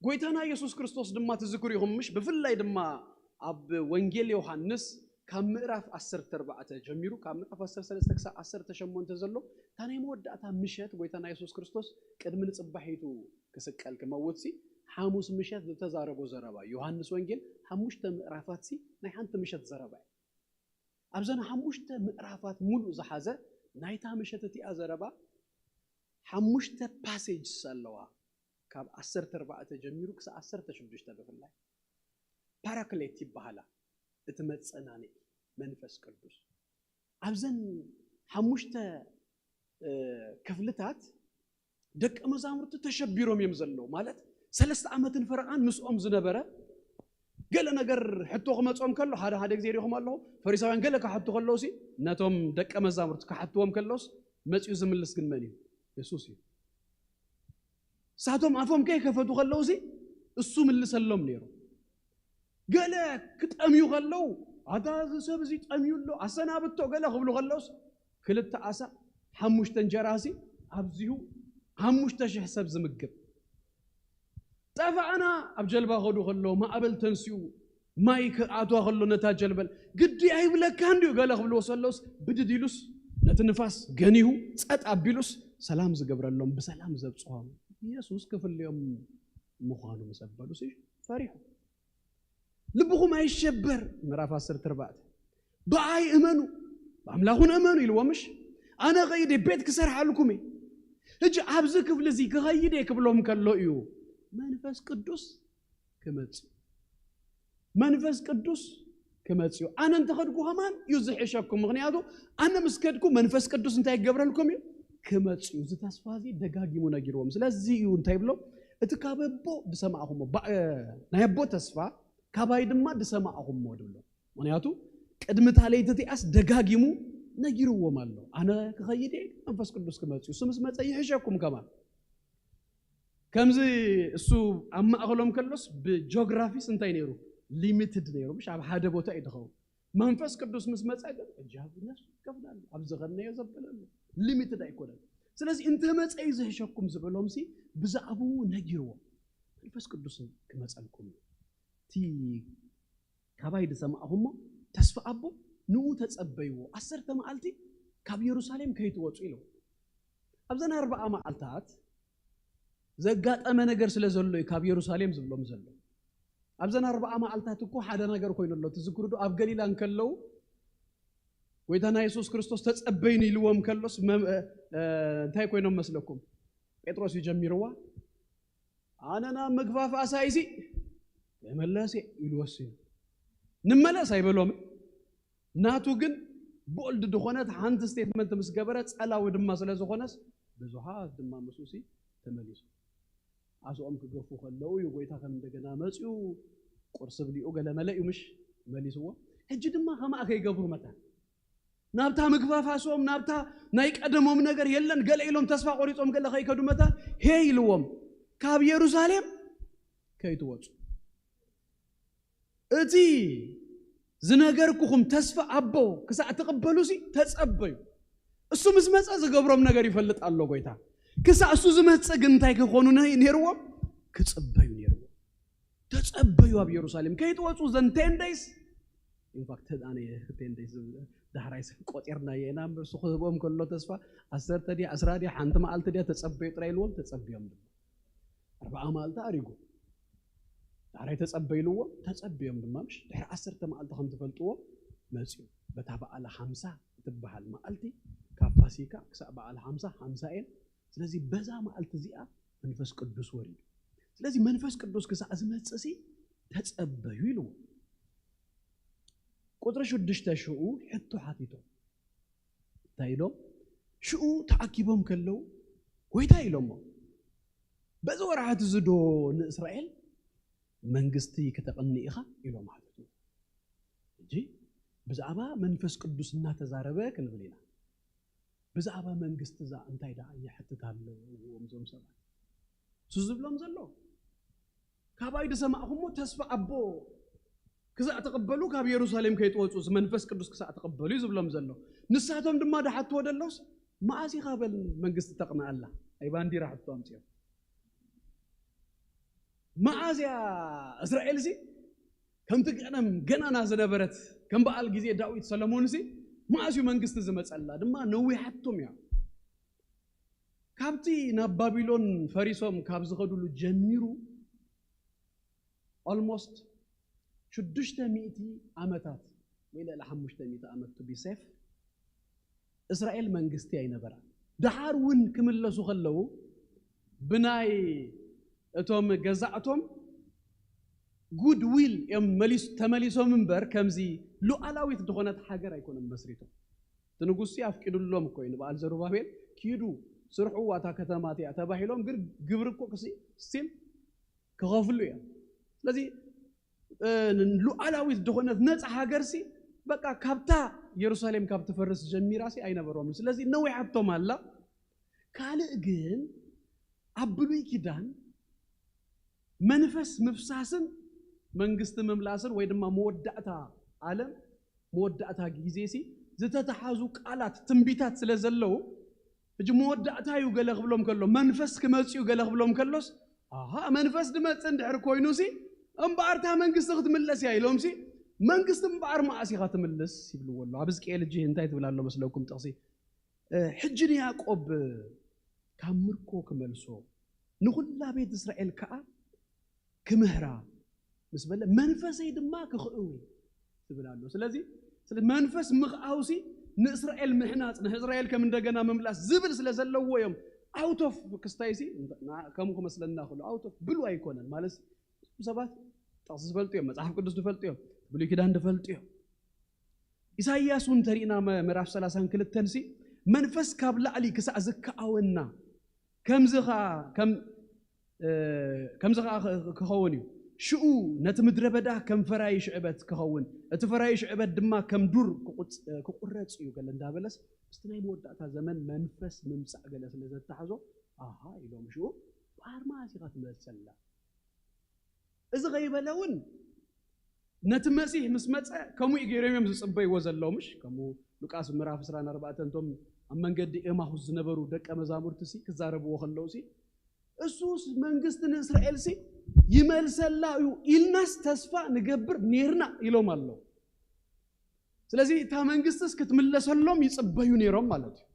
ጎይታና የሱስ ክርስቶስ ድማ ትዝክሩ ኢኹም ምሽ ብፍላይ ድማ ኣብ ወንጌል ዮሃንስ ካብ ምዕራፍ ዓሰርተ ኣርባዕተ ጀሚሩ ካብ ምዕራፍ ዓሰርተ ሰለስተ ክሳብ ዓሰርተ ሸሞንተ ዘሎ እታ ናይ መወዳእታ ምሸት ጎይታና የሱስ ክርስቶስ ቅድሚ ንጽባሒቱ ክስቀል ክመውት ሲ ሓሙስ ምሸት ዝተዛረቦ ዘረባ ዮሃንስ ወንጌል ሓሙሽተ ምዕራፋት ሲ ናይ ሓንቲ ምሸት ዘረባ እዩ። ኣብዘን ሓሙሽተ ምዕራፋት ሙሉእ ዝሓዘ ናይታ ምሸት እቲኣ ዘረባ ሓሙሽተ ፓሴጅስ ኣለዋ። ካብ ዓሰርተ ኣርባዕተ ጀሚሩ ክሳብ ዓሰርተ ሽዱሽተ ብፍላይ ፓራክሌት ይበሃላ። እቲ መጸናንዒ መንፈስ ቅዱስ ኣብዘን ሓሙሽተ ክፍልታት ደቂ መዛሙርቲ ተሸቢሮም እዮም ዘለዉ። ማለት ሰለስተ ዓመትን ፈረቓን ምስኦም ዝነበረ ገለ ነገር ሕቶ ክመጾም ከሎ ሓደ ሓደ ግዜ ሪኹም ኣለኹ። ፈሪሳውያን ገለ ክሓቱ ከለዉ ሲ ነቶም ደቂ መዛሙርቲ ክሓትዎም ከለውስ መጺኡ ዝምልስ ግን መን እዩ? የሱስ እዩ። ንሳቶም ኣፎም ከይከፈቱ ከለዉ ሲ እሱ ምልሰሎም ነይሩ። ገለ ክጠምዩ ከለዉ ኣታ እዚ ሰብ እዚ ጠምዩ ኣሎ ኣሰናብቶ ገለ ክብሉ ከለውስ ክልተ ዓሳ ሓሙሽተ እንጀራ ሲ ኣብዚሁ ሓሙሽተ ሽሕ ሰብ ዝምግብ ጠፋእና ኣብ ጀልባ ከዱ ከሎ ማዕበል ተንሲኡ ማይ ክኣትዋ ከሎ ነታ ጀልበል ግዲ ኣይብለካ እንዲዩ ገለ ክብልዎ ሰለውስ ብድድ ኢሉስ ነቲ ንፋስ ገኒሁ ጸጥ ኣቢሉስ ሰላም ዝገብረሎም ብሰላም ዘብጽሖም ኢየሱስ ክፍልዮም ምዃኑ ምስ ኣበሉስ ፈሪሑ። ልብኹም ኣይሸበር ምዕራፍ ዓሰርተ ኣርባዕተ ብኣይ እመኑ ብኣምላኹን እመኑ ኢልዎም ምሽ ኣነ ኸይደ ቤት ክሰርሓልኩም እየ። ሕጂ ኣብዚ ክፍሊ እዚ ክኸይድ እየ ክብሎም ከሎ እዩ መንፈስ ቅዱስ ክመጽእ መንፈስ ቅዱስ ክመጽእ እዩ። ኣነ እንተኸድኩ ከማን እዩ ዝሕሸኩም። ምክንያቱ ኣነ ምስ ከድኩ መንፈስ ቅዱስ እንታይ ይገብረልኩም እዩ ክመጽእ እዩ። እዚ ተስፋ እዚ ደጋጊሙ ነጊርዎም። ስለዚ እዩ እንታይ ብሎም እቲ ካብ ኣቦ ዝሰማዕኹሞ ናይ ኣቦ ተስፋ ካባይ ድማ ዝሰማዕኹሞ ድብሎ። ምክንያቱ ቅድሚ እታ ለይቲ እቲኣስ ደጋጊሙ ነጊርዎም ኣሎ። ኣነ ክኸይድ እየ መንፈስ ቅዱስ ክመጽእ እዩ። እሱ ምስ መጸ ይሕሸኩም ከማን ከምዚ እሱ ኣብ ማእኸሎም ከሎስ ብጂኦግራፊስ እንታይ ነይሩ ሊሚትድ ነይሩ ምሽ ኣብ ሓደ ቦታ እዩ ድኸውን መንፈስ ቅዱስ ምስ መፀ ግን እጃብ ነፍሱ ይከፍላሉ ኣብ ዝኸነዮ ዘበለሉ ሊሚትድ ኣይኮነን። ስለዚ እንተ መፀ እዩ ዝሕሸኩም ዝበሎም ሲ ብዛዕባኡ ነጊርዎ መንፈስ ቅዱስ ክመፀልኩም እዩ እቲ ካባይ ዝሰማዕኹሞ ተስፋ ኣቦ ንኡ ተጸበይዎ ዓሰርተ መዓልቲ ካብ የሩሳሌም ከይትወጹ ኢሉ ኣብዘን ኣርባዓ መዓልታት ዘጋጠመ ነገር ስለ ዘሎ እዩ ካብ የሩሳሌም ዝብሎም ዘሎ ኣብዘን ኣርባዓ መዓልታት እኮ ሓደ ነገር ኮይኑ ኣሎ ትዝክሩ ዶ ኣብ ገሊላ እንከለዉ ጎይታና የሱስ ክርስቶስ ተጸበይኒ ኢልዎም ከሎስ እንታይ ኮይኖም መስለኩም ጴጥሮስ እዩ ጀሚርዋ ኣነ ናብ ምግፋፍ ኣሳይሲ ክመለስ እየ ኢሉ ወሲኑ። ንመለስ ኣይበሎምን። ናቱ ግን ቦልድ ዝኾነት ሓንቲ ስቴትመንት ምስ ገበረ ጸላዊ ድማ ስለ ዝኾነስ ብዙሓት ድማ ምስኡሲ ተመሊሱ። ዓስኦም ክገፉ ከለዉ እዩ ጎይታ ከም እንደገና መጺኡ ቁርሲ ብሊኡ ገለ መለ እዩ ምሽ መሊስዎ። ሕጂ ድማ ከማኣ ከይገብሩ መታን ናብታ ምግፋፍ ዓስኦም ናብታ ናይ ቀደሞም ነገር የለን ገለ ኢሎም ተስፋ ቆሪጾም ገለ ከይከዱ መታን ሄይ ኢልዎም ካብ የሩሳሌም ከይትወጹ እቲ ዝነገርኩኹም ተስፋ ኣቦ ክሳዕ ትቕበሉ ሲ ተጸበዩ። እሱ ምስ መጸ ዝገብሮም ነገር ይፈልጥ ኣሎ ጎይታ። ክሳዕ እሱ ዝመጽእ ግን እንታይ ክኾኑ ነይርዎም? ክጽበዩ ነይርዎም። ተጸበዩ ኣብ የሩሳሌም ከይትወጹ ዘን ቴን ደይስ ኢንፋክት ኣነ ቴን ደይስ ዳሕራይ ሰብ ቆጢርናዮ ኢና እምበር እሱ ክህቦም ከሎ ተስፋ ዓሰርተ ድያ ዕስራ ድያ ሓንቲ መዓልቲ ድያ ተጸበዩ ጥራይ ኢልዎም ተጸብዮም ድማ ኣርባዓ መዓልቲ ኣሪጉ ዳሕራይ ተጸበይልዎም ተጸብዮም ድማ ምሽ ድሕሪ ዓሰርተ መዓልቲ ከም ትፈልጥዎ መጽዩ በታ በዓለ ሓምሳ እትበሃል መዓልቲ ካብ ፋሲካ ክሳብ በዓለ ሓምሳ ሓምሳ እየን ስለዚ በዛ መዓልቲ እዚኣ መንፈስ ቅዱስ ወሪዱ ስለዚ መንፈስ ቅዱስ ክሳዕ ዝመጽእ ሲ ተጸበዩ ኢልዎ ቁፅሪ ሽዱሽተ ሽኡ ሕቶ ሓቲቶም እንታይ ኢሎም ሽኡ ተኣኪቦም ከለዉ ጎይታ ኢሎሞ በዚ ወርሓት እዚ ዶ ንእስራኤል መንግስቲ ከተቕኒ ኢኻ ኢሎም ሓተቱ ሕጂ ብዛዕባ መንፈስ ቅዱስ እናተዛረበ ክንብል ኢና ብዛዕባ መንግስቲ እዛ እንታይ ደኣ ይሕትት ኣሎ እዎም ዞም ሰባት እሱ ዝብሎም ዘሎ ካባይ ዝሰማዕኹሞ ተስፋ ኣቦ ክሳዕ ትቕበሉ ካብ የሩሳሌም ከይትወፁ እዚ መንፈስ ቅዱስ ክሳዕ ትቕበሉ እዩ ዝብሎም ዘሎ ንሳቶም ድማ ድሓትዎ ደለውስ መዓስ ኢኻ በል መንግስቲ ተቕንኣላ ናይ ባንዲራ ሕቶ ኣምፅኦም መዓዝ እያ እስራኤል ሲ ከምቲ ቀደም ገናና ዝነበረት ከም በዓል ግዜ ዳዊት ሰለሞን ሲ መዓስ እዩ መንግስቲ ዝመፀላ ድማ ነዊሓቶም እያ ካብቲ ናብ ባቢሎን ፈሪሶም ካብ ዝኸዱሉ ጀሚሩ almost ሽዱሽተ ሚእቲ ዓመታት ወይ ልዕሊ ሓሙሽተ ሚእቲ ዓመት to be safe እስራኤል መንግስቲ ኣይነበራን። ደሓር እውን ክምለሱ ከለዉ ብናይ እቶም ገዛእቶም good will እዮም መሊስ ተመሊሶም እምበር ከምዚ ሉዓላዊት ዝኾነት ሃገር ኣይኮነን መስሪቶም። እቲ ንጉስ ኣፍቂዱሎም እኮ እዩ ንበዓል ዘሩባቤል ኪዱ ስርሕዋ እታ ከተማ እቲኣ ተባሂሎም ግን ግብሪ እኮ ክሲ still ክኸፍሉ እዮም። ስለዚ ሉዓላዊት ዝኾነት ነፃ ሃገርሲ በቃ ካብታ ኢየሩሳሌም ካብ ትፈርስ ጀሚራሲ ኣይነበሮምን። ስለዚ ነዊሓቶም ኣላ። ካልእ ግን ኣብ ብሉይ ኪዳን መንፈስ ምፍሳስን መንግስቲ ምምላስን ወይ ድማ መወዳእታ ዓለም መወዳእታ ግዜሲ ዝተተሓዙ ቃላት ትንቢታት ስለ ዘለዉ ሕጂ መወዳእታ እዩ ገለ ክብሎም ከሎ መንፈስ ክመፅኡ ገለ ክብሎም ከሎስ ኣሃ መንፈስ ድመፅእ እንድሕር ኮይኑሲ እምበኣር እታ መንግስቲ ክትምለስ እያ ኢሎምሲ መንግስቲ እምበኣር መዓስ ኢኻ ትምልስ ይብልዎ ኣሎ ኣብ ሕዝቅኤል እጂ እንታይ ትብል ኣሎ መስለኩም ጥቕሲ ሕጂ ንያዕቆብ ካብ ምርኮ ክመልሶ ንኹላ ቤት እስራኤል ከዓ ክምህራ ምስ በለ መንፈሰይ ድማ ክኽእው ትብል ኣሎ ስለዚ ስለ መንፈስ ምኽኣውሲ ንእስራኤል ምሕናፅ ንእስራኤል ከም እንደገና ምምላስ ዝብል ስለ ዘለዎ እዮም ኣውቶፍ ክስታይሲ ከምኡ ክመስለና ክሉ ኣውቶፍ ብሉ ኣይኮነን ማለት ሰባት ጠቕሲ ዝፈልጡ እዮም መፅሓፍ ቅዱስ ዝፈልጡ እዮም ብሉይ ኪዳን ዝፈልጡ እዮም ኢሳይያስ እውን ተሪእና ምዕራፍ ሰላሳን ክልተን ሲ መንፈስ ካብ ላዕሊ ክሳዕ ዝከኣወና ከምዚ ኸዓ ከም ከምዚ ኸዓ ክኸውን እዩ ሽኡ ነቲ ምድረ በዳ ከም ፈራይሽ ዕበት ክኸውን እቲ ፈራይሽ ዕበት ድማ ከም ዱር ክቁረፅ እዩ ገለ እንዳበለስ ምስቲ ናይ መወዳእታ ዘመን መንፈስ ምምፃእ ገለ ስለ ዘተሓዞ ኣሃ ኢሎም ሽኡ ብኣርማስ ኢኻ ትመልሰላ እዚ ከይበለ እውን ነቲ መሲሕ ምስ መፀ ከምኡ እዩ ገይሮም እዮም ዝፅበይዎ ዘለዉ ምሽ ከምኡ ሉቃስ ምዕራፍ ዕስራን ኣርባዕተን እቶም ኣብ መንገዲ ኤማሁስ ዝነበሩ ደቀ መዛሙርትሲ ክዛረብዎ ከለውሲ እሱስ መንግስቲ ንእስራኤልሲ ይመልሰላ እዩ ኢልናስ ተስፋ ንገብር ኔርና ኢሎም ኣለዉ ስለዚ እታ መንግስትስ ክትምለሰሎም ይፅበዩ ነይሮም ማለት እዩ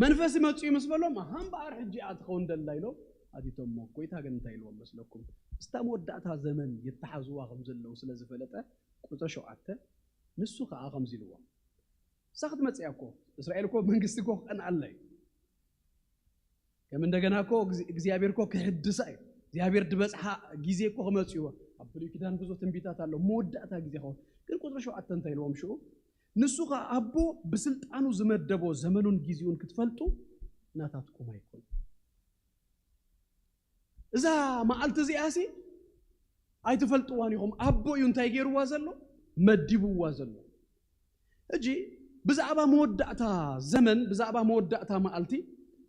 መንፈስ ይመፅኡ ምስ በሎም ኣሃ እምበኣር ሕጂ እያ ትኸውን ደላ ኢሎም ኣቲቶሞ ጎይታ ግን እንታይ ኢልዎም መስለኩም እስታ መወዳእታ ዘመን ይተሓዝዋ ከም ዘለዉ ስለ ዝፈለጠ ቁፅሪ ሸውዓተ ንሱ ከዓ ከምዚ ኢልዎም እሳ ክትመፅእ እያ እኮ እስራኤል እኮ መንግስቲ እኮ ክቀንዓላ እዩ ከም እንደገና እኮ እግዚኣብሔር እኮ ክሕድሳ እዩ እግዚኣብሔር ድበፅሓ ግዜ እኮ ክመፅዎ ኣብ ብሉይ ኪዳን ብዙ ትንቢታት ኣሎ መወዳእታ ግዜ ኸውን ግን ቁፅሪ ሸውዓተ እንታይ ኢልዎም ሽኡ ንሱ ከዓ ኣቦ ብስልጣኑ ዝመደቦ ዘመኑን ግዜኡን ክትፈልጡ ናታትኩም ኣይኮን እዛ መዓልቲ እዚኣሲ ኣይትፈልጥዋን ኢኹም ኣቦ እዩ እንታይ ገይርዋ ዘሎ መዲብዋ ዘሎ ሕጂ ብዛዕባ መወዳእታ ዘመን ብዛዕባ መወዳእታ መዓልቲ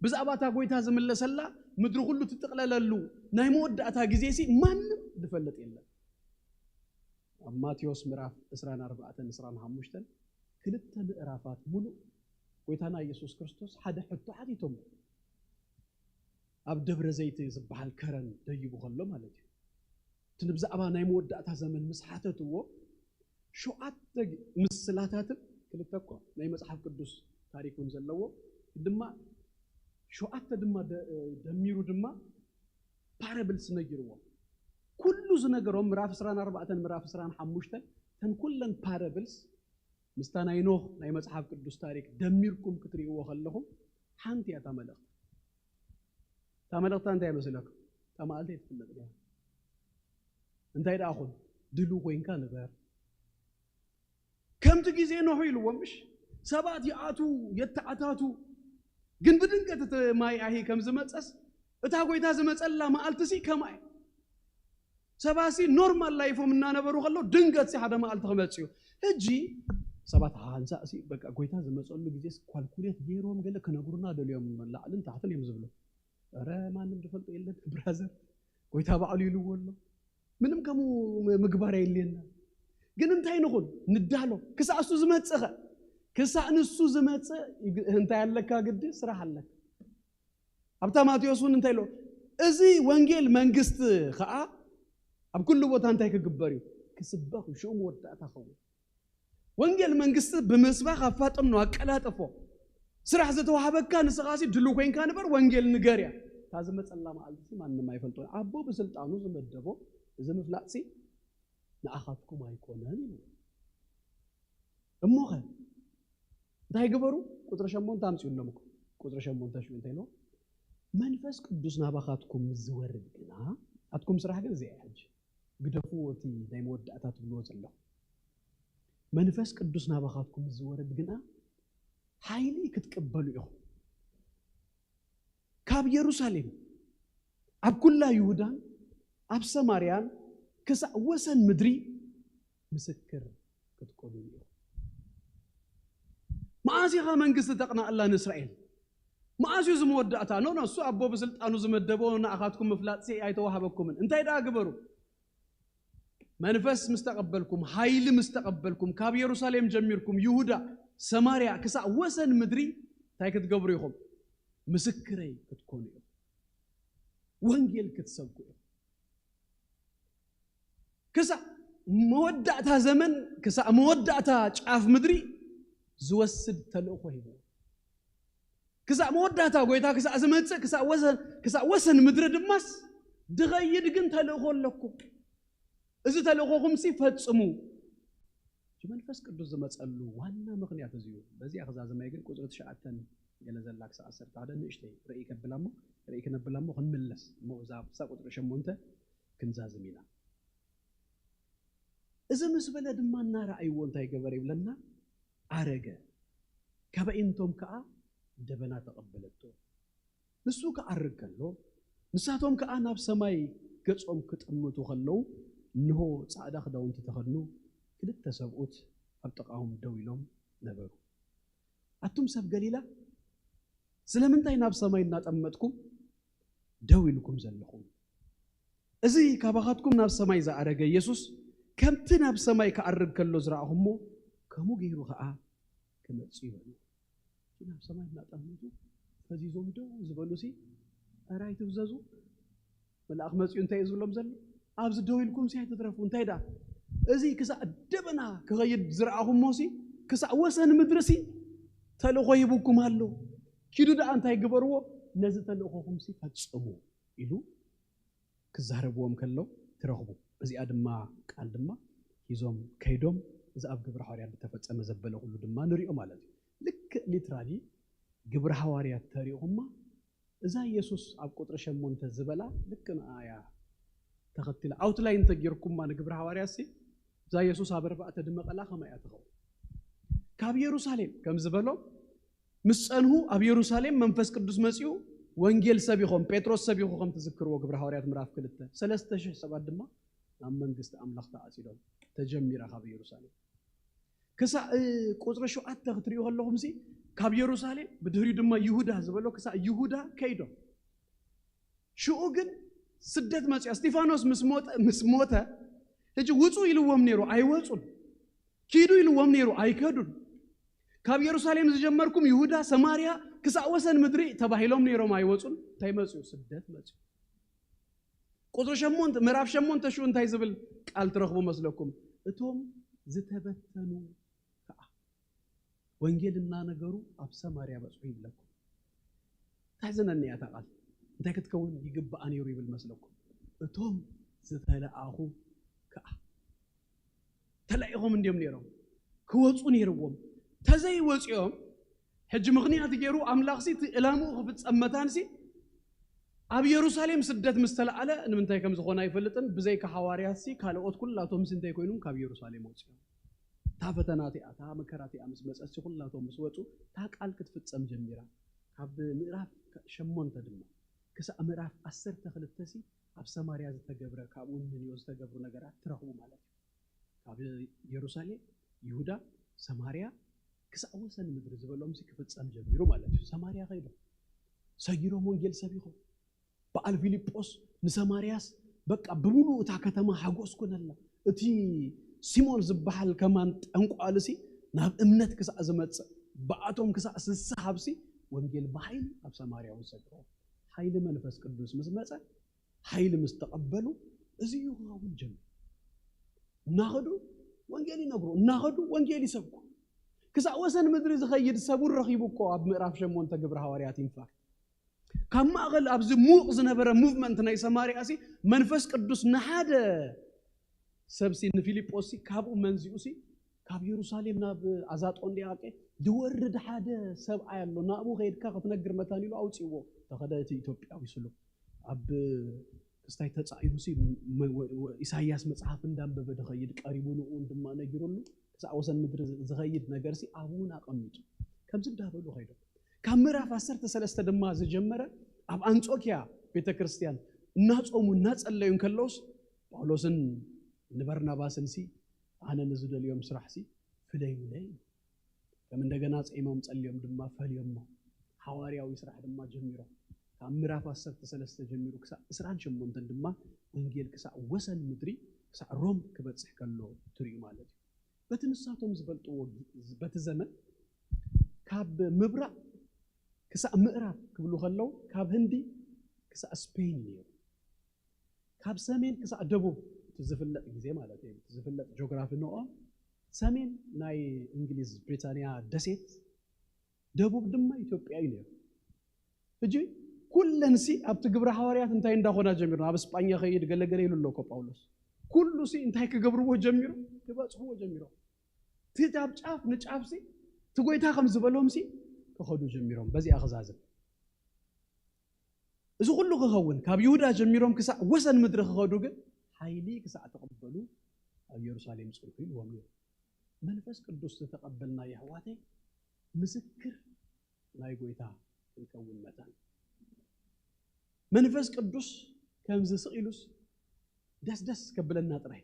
ብዛዕባ እታ ጎይታ ዝምለሰላ ምድሪ ኩሉ ትጥቕለለሉ ናይ መወዳእታ ግዜ ሲ ማንም ዝፈልጥ የለን ኣብ ማቴዎስ ምዕራፍ ዕስራን ኣርባዕተን ዕስራን ሓሙሽተን ክልተ ምዕራፋት ሙሉእ ጎይታና ኢየሱስ ክርስቶስ ሓደ ሕቶ ሓቲቶም ኣብ ደብረ ዘይቲ ዝበሃል ከረን ደይቡ ከሎ ማለት እዩ እቲ ንብዛዕባ ናይ መወዳእታ ዘመን ምስ ሓተትዎ ሸውዓተ ምስላታትን ክልተ እኮ ናይ መፅሓፍ ቅዱስ ታሪክ እውን ዘለዎ ድማ ሸውዓተ ድማ ደሚሩ ድማ ፓረብልስ ነጊርዎም ኩሉ ዝነገሮም ምዕራፍ ዕስራን ኣርባዕተን ምዕራፍ ዕስራን ሓሙሽተን ተን ኩለን ፓረብልስ ምስታ ናይ ኖህ ናይ መፅሓፍ ቅዱስ ታሪክ ደሚርኩም ክትርእይዎ ከለኹም ሓንቲ እያ እታ መልእኽቲ እታ መልእኽታ እንታይ ይመስለኩም እታ መዓልቲ ትፍለጥ እያ እንታይ ደኣ ኹን ድሉ ኮይንካ ንበር ከምቲ ግዜ ኖህ ኢልዎም ምሽ ሰባት ይኣቱ የተኣታቱ ግን ብድንገት እቲ ማይ ኣሂ ከም ዝመፀስ እታ ጎይታ ዝመፀላ መዓልቲ ሲ ከማይ ሰባሲ ኖርማል ላይፎም እናነበሩ ከሎ ድንገት ሲ ሓደ መዓልቲ ክመፅእ እዩ ሕጂ ሰባት ሃንሳእ ሲ በቃ ጎይታ ዝመፀሉ ግዜ ኳልኩሌት ገይሮም ገለ ክነግሩና ደልዮም ላዕልን ታሕትን እዮም ዝብሉ ረ ማንም ዝፈልጦ የለን ብራዘር ጎይታ ባዕሉ ኢልዎ ኣሎ ምንም ከምኡ ምግባር የልየና ግን እንታይ ንኹን ንዳሎ ክሳዕ እሱ ዝመፅእ ኸ ክሳዕ ንሱ ዝመፅእ እንታይ ኣለካ ግዲ ስራሕ ኣለካ ኣብታ ማቴዎስ እውን እንታይ ኣሎ እዚ ወንጌል መንግስቲ ከዓ ኣብ ኩሉ ቦታ እንታይ ክግበር እዩ ክስበኽ እዩ ሽኡ መወዳእታ ኸውን ወንጌል መንግስቲ ብምስባኽ ኣፋጥኖ ኣቀላጥፎ ስራሕ ዝተዋህበካ ንስኻሲ ድሉ ኮይንካ ንበር ወንጌል ንገር እያ እታ ዝመፀላ መዓልቲ ማንም ኣይፈልጦ ኣቦ ብስልጣኑ ዝመደቦ እዚ ምፍላጥሲ ንኣኻትኩም ኣይኮነን ይብሉ እሞኸ እንታይ ግበሩ? ቁፅሪ ሸሞንተ ኣምፅኡ ኣለምኩም። ቁፅሪ ሸሞንተ ሽዑ እንታይ ኢልዎ? መንፈስ ቅዱስ ናባኻትኩም ምስ ዝወርድ ግና፣ ኣትኩም ስራሕ ግን እዚኣ እያ። ሕጂ ግደፍዎ፣ እቲ ናይ መወዳእታ ትብልዎ ዘለኹም። መንፈስ ቅዱስ ናባኻትኩም ምስ ዝወርድ ግና ሓይሊ ክትቅበሉ ኢኹም። ካብ የሩሳሌም ኣብ ኩላ ይሁዳን ኣብ ሰማርያን ክሳዕ ወሰን ምድሪ ምስክር ክትኮኑ ኢኹም። መዓስ ኢኻ መንግስቲ ተቕናኣላ ንእስራኤል? መዓስ እዩ እዚ መወዳእታ? ኖ ኖ፣ እሱ ኣቦ ብስልጣኑ ዝመደቦ ንኣኻትኩም ምፍላጥሲ ኣይተዋህበኩምን። እንታይ ደኣ ግበሩ? መንፈስ ምስ ተቐበልኩም፣ ሓይሊ ምስ ተቐበልኩም፣ ካብ የሩሳሌም ጀሚርኩም ይሁዳ፣ ሰማርያ ክሳዕ ወሰን ምድሪ እንታይ ክትገብሩ ኢኹም? ምስክረይ ክትኮኑ ኢኹም። ወንጌል ክትሰብኩ ኢኹም። ክሳዕ መወዳእታ ዘመን፣ ክሳዕ መወዳእታ ጫፍ ምድሪ ዝወስድ ተልእኾ ሂቡ። ክሳዕ መወዳእታ ጎይታ ክሳዕ ዝመጽእ፣ ክሳዕ ወሰን፣ ክሳዕ ወሰን ምድሪ ድማስ ድኸይድ ግን ተልእኾ ኣለኩም። እዚ ተልእኾኹምሲ ፈጽሙ። እቲ መንፈስ ቅዱስ ዝመጸሉ ዋና ምኽንያት እዚ እዩ። በዚኣ ክዛዘመይ ግን ቁጽሪ ትሽዓተን ገለ ዘላ ክሳዕ ዓሰርተ ሓደ ንእሽተይ ርእይ ከብላ እሞ፣ ርእይ ክነብላ እሞ ክንምለስ እሞ እዛ ክሳብ ቁጽሪ ሸሞንተ ክንዛዝም ኢና። እዚ ምስ በለ ድማ እናረኣይዎ እንታይ ገበረ ይብለና? ዓረገ። ካብ ኣዒንቶም ከኣ ደበና ተቐበለቶ። ንሱ ክዓርግ ከሎ፣ ንሳቶም ከኣ ናብ ሰማይ ገጾም ክጥምቱ ከለዉ፣ እንሆ ጻዕዳ ክዳውንቲ ተኸድኑ ክልተ ሰብኡት ኣብ ጥቓኦም ደው ኢሎም ነበሩ። ኣቱም ሰብ ገሊላ፣ ስለምንታይ ናብ ሰማይ እናጠመትኩም ደው ኢልኩም ዘለኹም? እዚ ካባኻትኩም ናብ ሰማይ ዝኣረገ ኢየሱስ ከምቲ ናብ ሰማይ ክኣርግ ከሎ ዝረኣኹሞ ከምኡ ገይሩ ኸኣ ክመጽእ እዩ በሉ። እቲ ናብ ሰማይ እናጠመቱ ፈዚዞም ደው ዝበሉሲ፣ ኧረ ኣይትፍዘዙ። መልኣኽ መጺኡ እንታይ እዩ ዝብሎም ዘሎ? ኣብዚ ደው ኢልኩም ሲ ኣይትትረፉ። እንታይ ደኣ? እዚ ክሳዕ ደበና ክኸይድ ዝረኣኹሞ ሲ፣ ክሳዕ ወሰን ምድሪ ሲ ተልእኾ ሂቡኩም ኣሎ። ኪዱ ደኣ እንታይ ግበርዎ? ነዚ ተልእኾኹም ሲ ፈጽሙ ኢሉ ክዛረብዎም ከሎ ትረኽቡ። እዚኣ ድማ ቃል ድማ ሂዞም ከይዶም እዚ ኣብ ግብረ ሃዋርያት ዝተፈጸመ ዘበለ ኩሉ ድማ ንሪኦ ማለት እዩ። ልክእ ሊትራሊ ግብረ ሃዋርያት ተሪእኹማ እዛ ኢየሱስ ኣብ ቁጽሪ ሸሞንተ ዝበላ ልክ ንኣ እያ ተኸቲላ። ኣውትላይን እንተጌርኩማ ንግብረ ሃዋርያት ሲ እዛ ኢየሱስ ኣብ ኣርባዕተ ድመቐላ ከመይ እያ ትኸውን? ካብ የሩሳሌም ከም ዝበሎ ምስ ጸንሁ ኣብ የሩሳሌም መንፈስ ቅዱስ መጺኡ ወንጌል ሰቢኾም፣ ጴጥሮስ ሰቢኹ ከም ትዝክርዎ ግብረ ሃዋርያት ምዕራፍ ክልተ፣ ሰለስተ ሽሕ ሰባት ድማ ናብ መንግስቲ ኣምላኽ ተዓጺዶም። ተጀሚራ ካብ የሩሳሌም። ክሳዕ፣ እ፣ ቁጽሪ ሸውዓተ ክትሪኡ ከለኹም ሲ ካብ የሩሳሌም ብድሕሪኡ ድማ ይሁዳ ዝበሎ ክሳዕ ይሁዳ ከይዶም። ሽኡ ግን ስደት መጺኣ። እስጢፋኖስ ምስ ሞተ፣ ምስ ሞተ፣ ሕጂ ውጹ ኢልዎም ነይሩ፣ ኣይወጹን። ኪዱ ኢልዎም ነይሩ፣ ኣይከዱን። ካብ የሩሳሌም ዝጀመርኩም ይሁዳ፣ ሰማርያ፣ ክሳዕ ወሰን ምድሪ ተባሂሎም ነይሮም፣ ኣይወጹን። እንታይ መጺኡ? ስደት መጺኡ። ቁጽሪ ሸሞንተ፣ ምዕራፍ ሸሞንተ ሽኡ እንታይ ዝብል ቃል ትረኽቡ መስለኩም? እቶም ዝተበተኑ ከኣ ወንጌል እናነገሩ ኣብ ሰማርያ በጽሑ ይብለኩም። ተሕዝነኒ እያ እታ ቃል። እንታይ ክትከውን ይግብኣ ነይሩ ይብል መስለኩም? እቶም ዝተለኣኹ ከኣ ተላኢኾም እንድዮም ነይሮም። ክወጹ ነይርዎም። ተዘይወጺኦም፣ ሕጂ ምኽንያት ገይሩ ኣምላኽሲ እቲ ዕላምኡ ክፍጸም መታንሲ ኣብ የሩሳሌም ስደት ምስ ተለኣለ ንምንታይ ከም ዝኾነ ኣይፈልጥን። ብዘይካ ሃዋርያትሲ ካልኦት ኩላቶምሲ እንታይ ኮይኖም ካብ የሩሳሌም ወጺኦም። እታ ፈተና እቲኣ፣ እታ መከራ እቲኣ ምስ መጸትሲ ኩላቶም ምስ ወጹ እታ ቃል ክትፍጸም ጀሚራ። ካብ ምዕራፍ ሸሞንተ ድማ ክሳዕ ምዕራፍ ዓሰርተ ክልተ ሲ ኣብ ሰማርያ ዝተገብረ ካብኡ ንንዮ ዝተገብሩ ነገራት ትረኽቡ ማለት እዩ። ካብ የሩሳሌም፣ ይሁዳ፣ ሰማርያ ክሳዕ ወሰን ምድሪ ዝበሎም ሲ ክፍጸም ጀሚሩ ማለት እዩ። ሰማርያ ከይዶም ሰጊሮም ወንጌል ሰቢኾም። በዓል ፊልጶስ ንሰማርያስ በቃ ብምሉእ እታ ከተማ ሓጎስ ኮነላ። እቲ ሲሞን ዝበሃል ከማን ጠንቋልሲ ናብ እምነት ክሳዕ ዝመጽእ ብኣቶም ክሳዕ ዝሰሃብሲ ወንጌል ብሓይሊ ኣብ ሰማርያ እውን ሰብኮ። ሓይሊ መንፈስ ቅዱስ ምስ መጸ፣ ሓይሊ ምስ ተቐበሉ፣ እዚ እዩ ክኸውን ጀሚሩ። እናኸዱ ወንጌል ይነግሩ፣ እናኸዱ ወንጌል ይሰብኩ። ክሳዕ ወሰን ምድሪ ዝኸይድ ሰቡን ረኺቡ እኮ ኣብ ምዕራፍ ሸሞንተ ግብረ ሃዋርያት ኢንፋክት ካብ ማእኸል ኣብዚ ሙቕ ዝነበረ ሙቭመንት ናይ ሰማርያ ሲ መንፈስ ቅዱስ ንሓደ ሰብ ሲ ንፊልጶስ ሲ ካብኡ መንዚኡ ሲ ካብ የሩሳሌም ናብ ኣዛጦን ዲያቄ ዝወርድ ሓደ ሰብኣይ ኣሎ፣ ናብኡ ከይድካ ክትነግር መታን ኢሉ ኣውፅዎ። ተኸደ እቲ ኢትዮጵያዊ ስሉ ኣብ ክስታይ ተፃኢኑ ሲ መ- ወ- ወ- ኢሳያስ መፅሓፍ እንዳንበበ ዝኸይድ ቀሪቡ ንኡ ድማ ነጊሩሉ ክሳዕ ወሰን ምድሪ ዝኸይድ ነገር ሲ ኣብኡ እውን ኣቐሚጡ ከምዚ እንዳበሉ ከይዶም ካብ ምዕራፍ ዓሰርተ ሰለስተ ድማ ዝጀመረ ኣብ ኣንጾኪያ ቤተክርስትያን እናጾሙ እናጸለዩ እንከለውስ ጳውሎስን ንበርናባስን ሲ ኣነ ንዝደልዮም ስራሕ ሲ ፍለዩለይ ከም እንደገና ጸይሞም ጸልዮም ድማ ፈልዮሞ ሓዋርያዊ ስራሕ ድማ ጀሚሮም ካብ ምዕራፍ ዓሰርተ ሰለስተ ጀሚሩ ክሳብ ዕስራን ሸሞንተን ድማ ወንጌል ክሳብ ወሰን ምድሪ ክሳብ ሮም ክበጽሕ ከሎ ትርእዩ ማለት እዩ። በቲ ንሳቶም ዝበልጥዎ በቲ ዘመን ካብ ምብራቕ ክሳብ ምዕራብ ክብሉ ከለዉ ካብ ህንዲ ክሳብ ስፔን እዩ ነይሩ። ካብ ሰሜን ክሳብ ደቡብ እቲ ዝፍለጥ ግዜ ማለት እዩ። እቲ ዝፍለጥ ጂኦግራፊ ንኦም ሰሜን ናይ እንግሊዝ ብሪታንያ ደሴት፣ ደቡብ ድማ ኢትዮጵያ እዩ ነይሩ። ሕጂ ኩለንሲ ኣብቲ ግብረ ሃዋርያት እንታይ እንዳኾና ጀሚሩ ኣብ እስጳኛ ከይድ ገለገለ ኢሉ ኣሎ እኮ ጳውሎስ። ኩሉ ሲ እንታይ ክገብርዎ ጀሚሩ ክበፅሕዎ ጀሚሮም። እቲ ኣብ ጫፍ ንጫፍ ሲ እቲ ጎይታ ከም ዝበሎም ሲ ክኸዱ ጀሚሮም። በዚኣ ክዛዝም እዚ ኩሉ ክኸውን ካብ ይሁዳ ጀሚሮም ክሳዕ ወሰን ምድሪ ክኸዱ ግን ሓይሊ ክሳዕ ተቐበሉ ኣብ ኢየሩሳሌም ጽንሑ ኢልዎም ነይሩ። መንፈስ ቅዱስ ዝተቐበልና የሕዋተይ ምስክር ናይ ጎይታ ክንከውን መጠን መንፈስ ቅዱስ ከምዚ ስቕ ኢሉስ ደስደስ ከብለና ጥራይ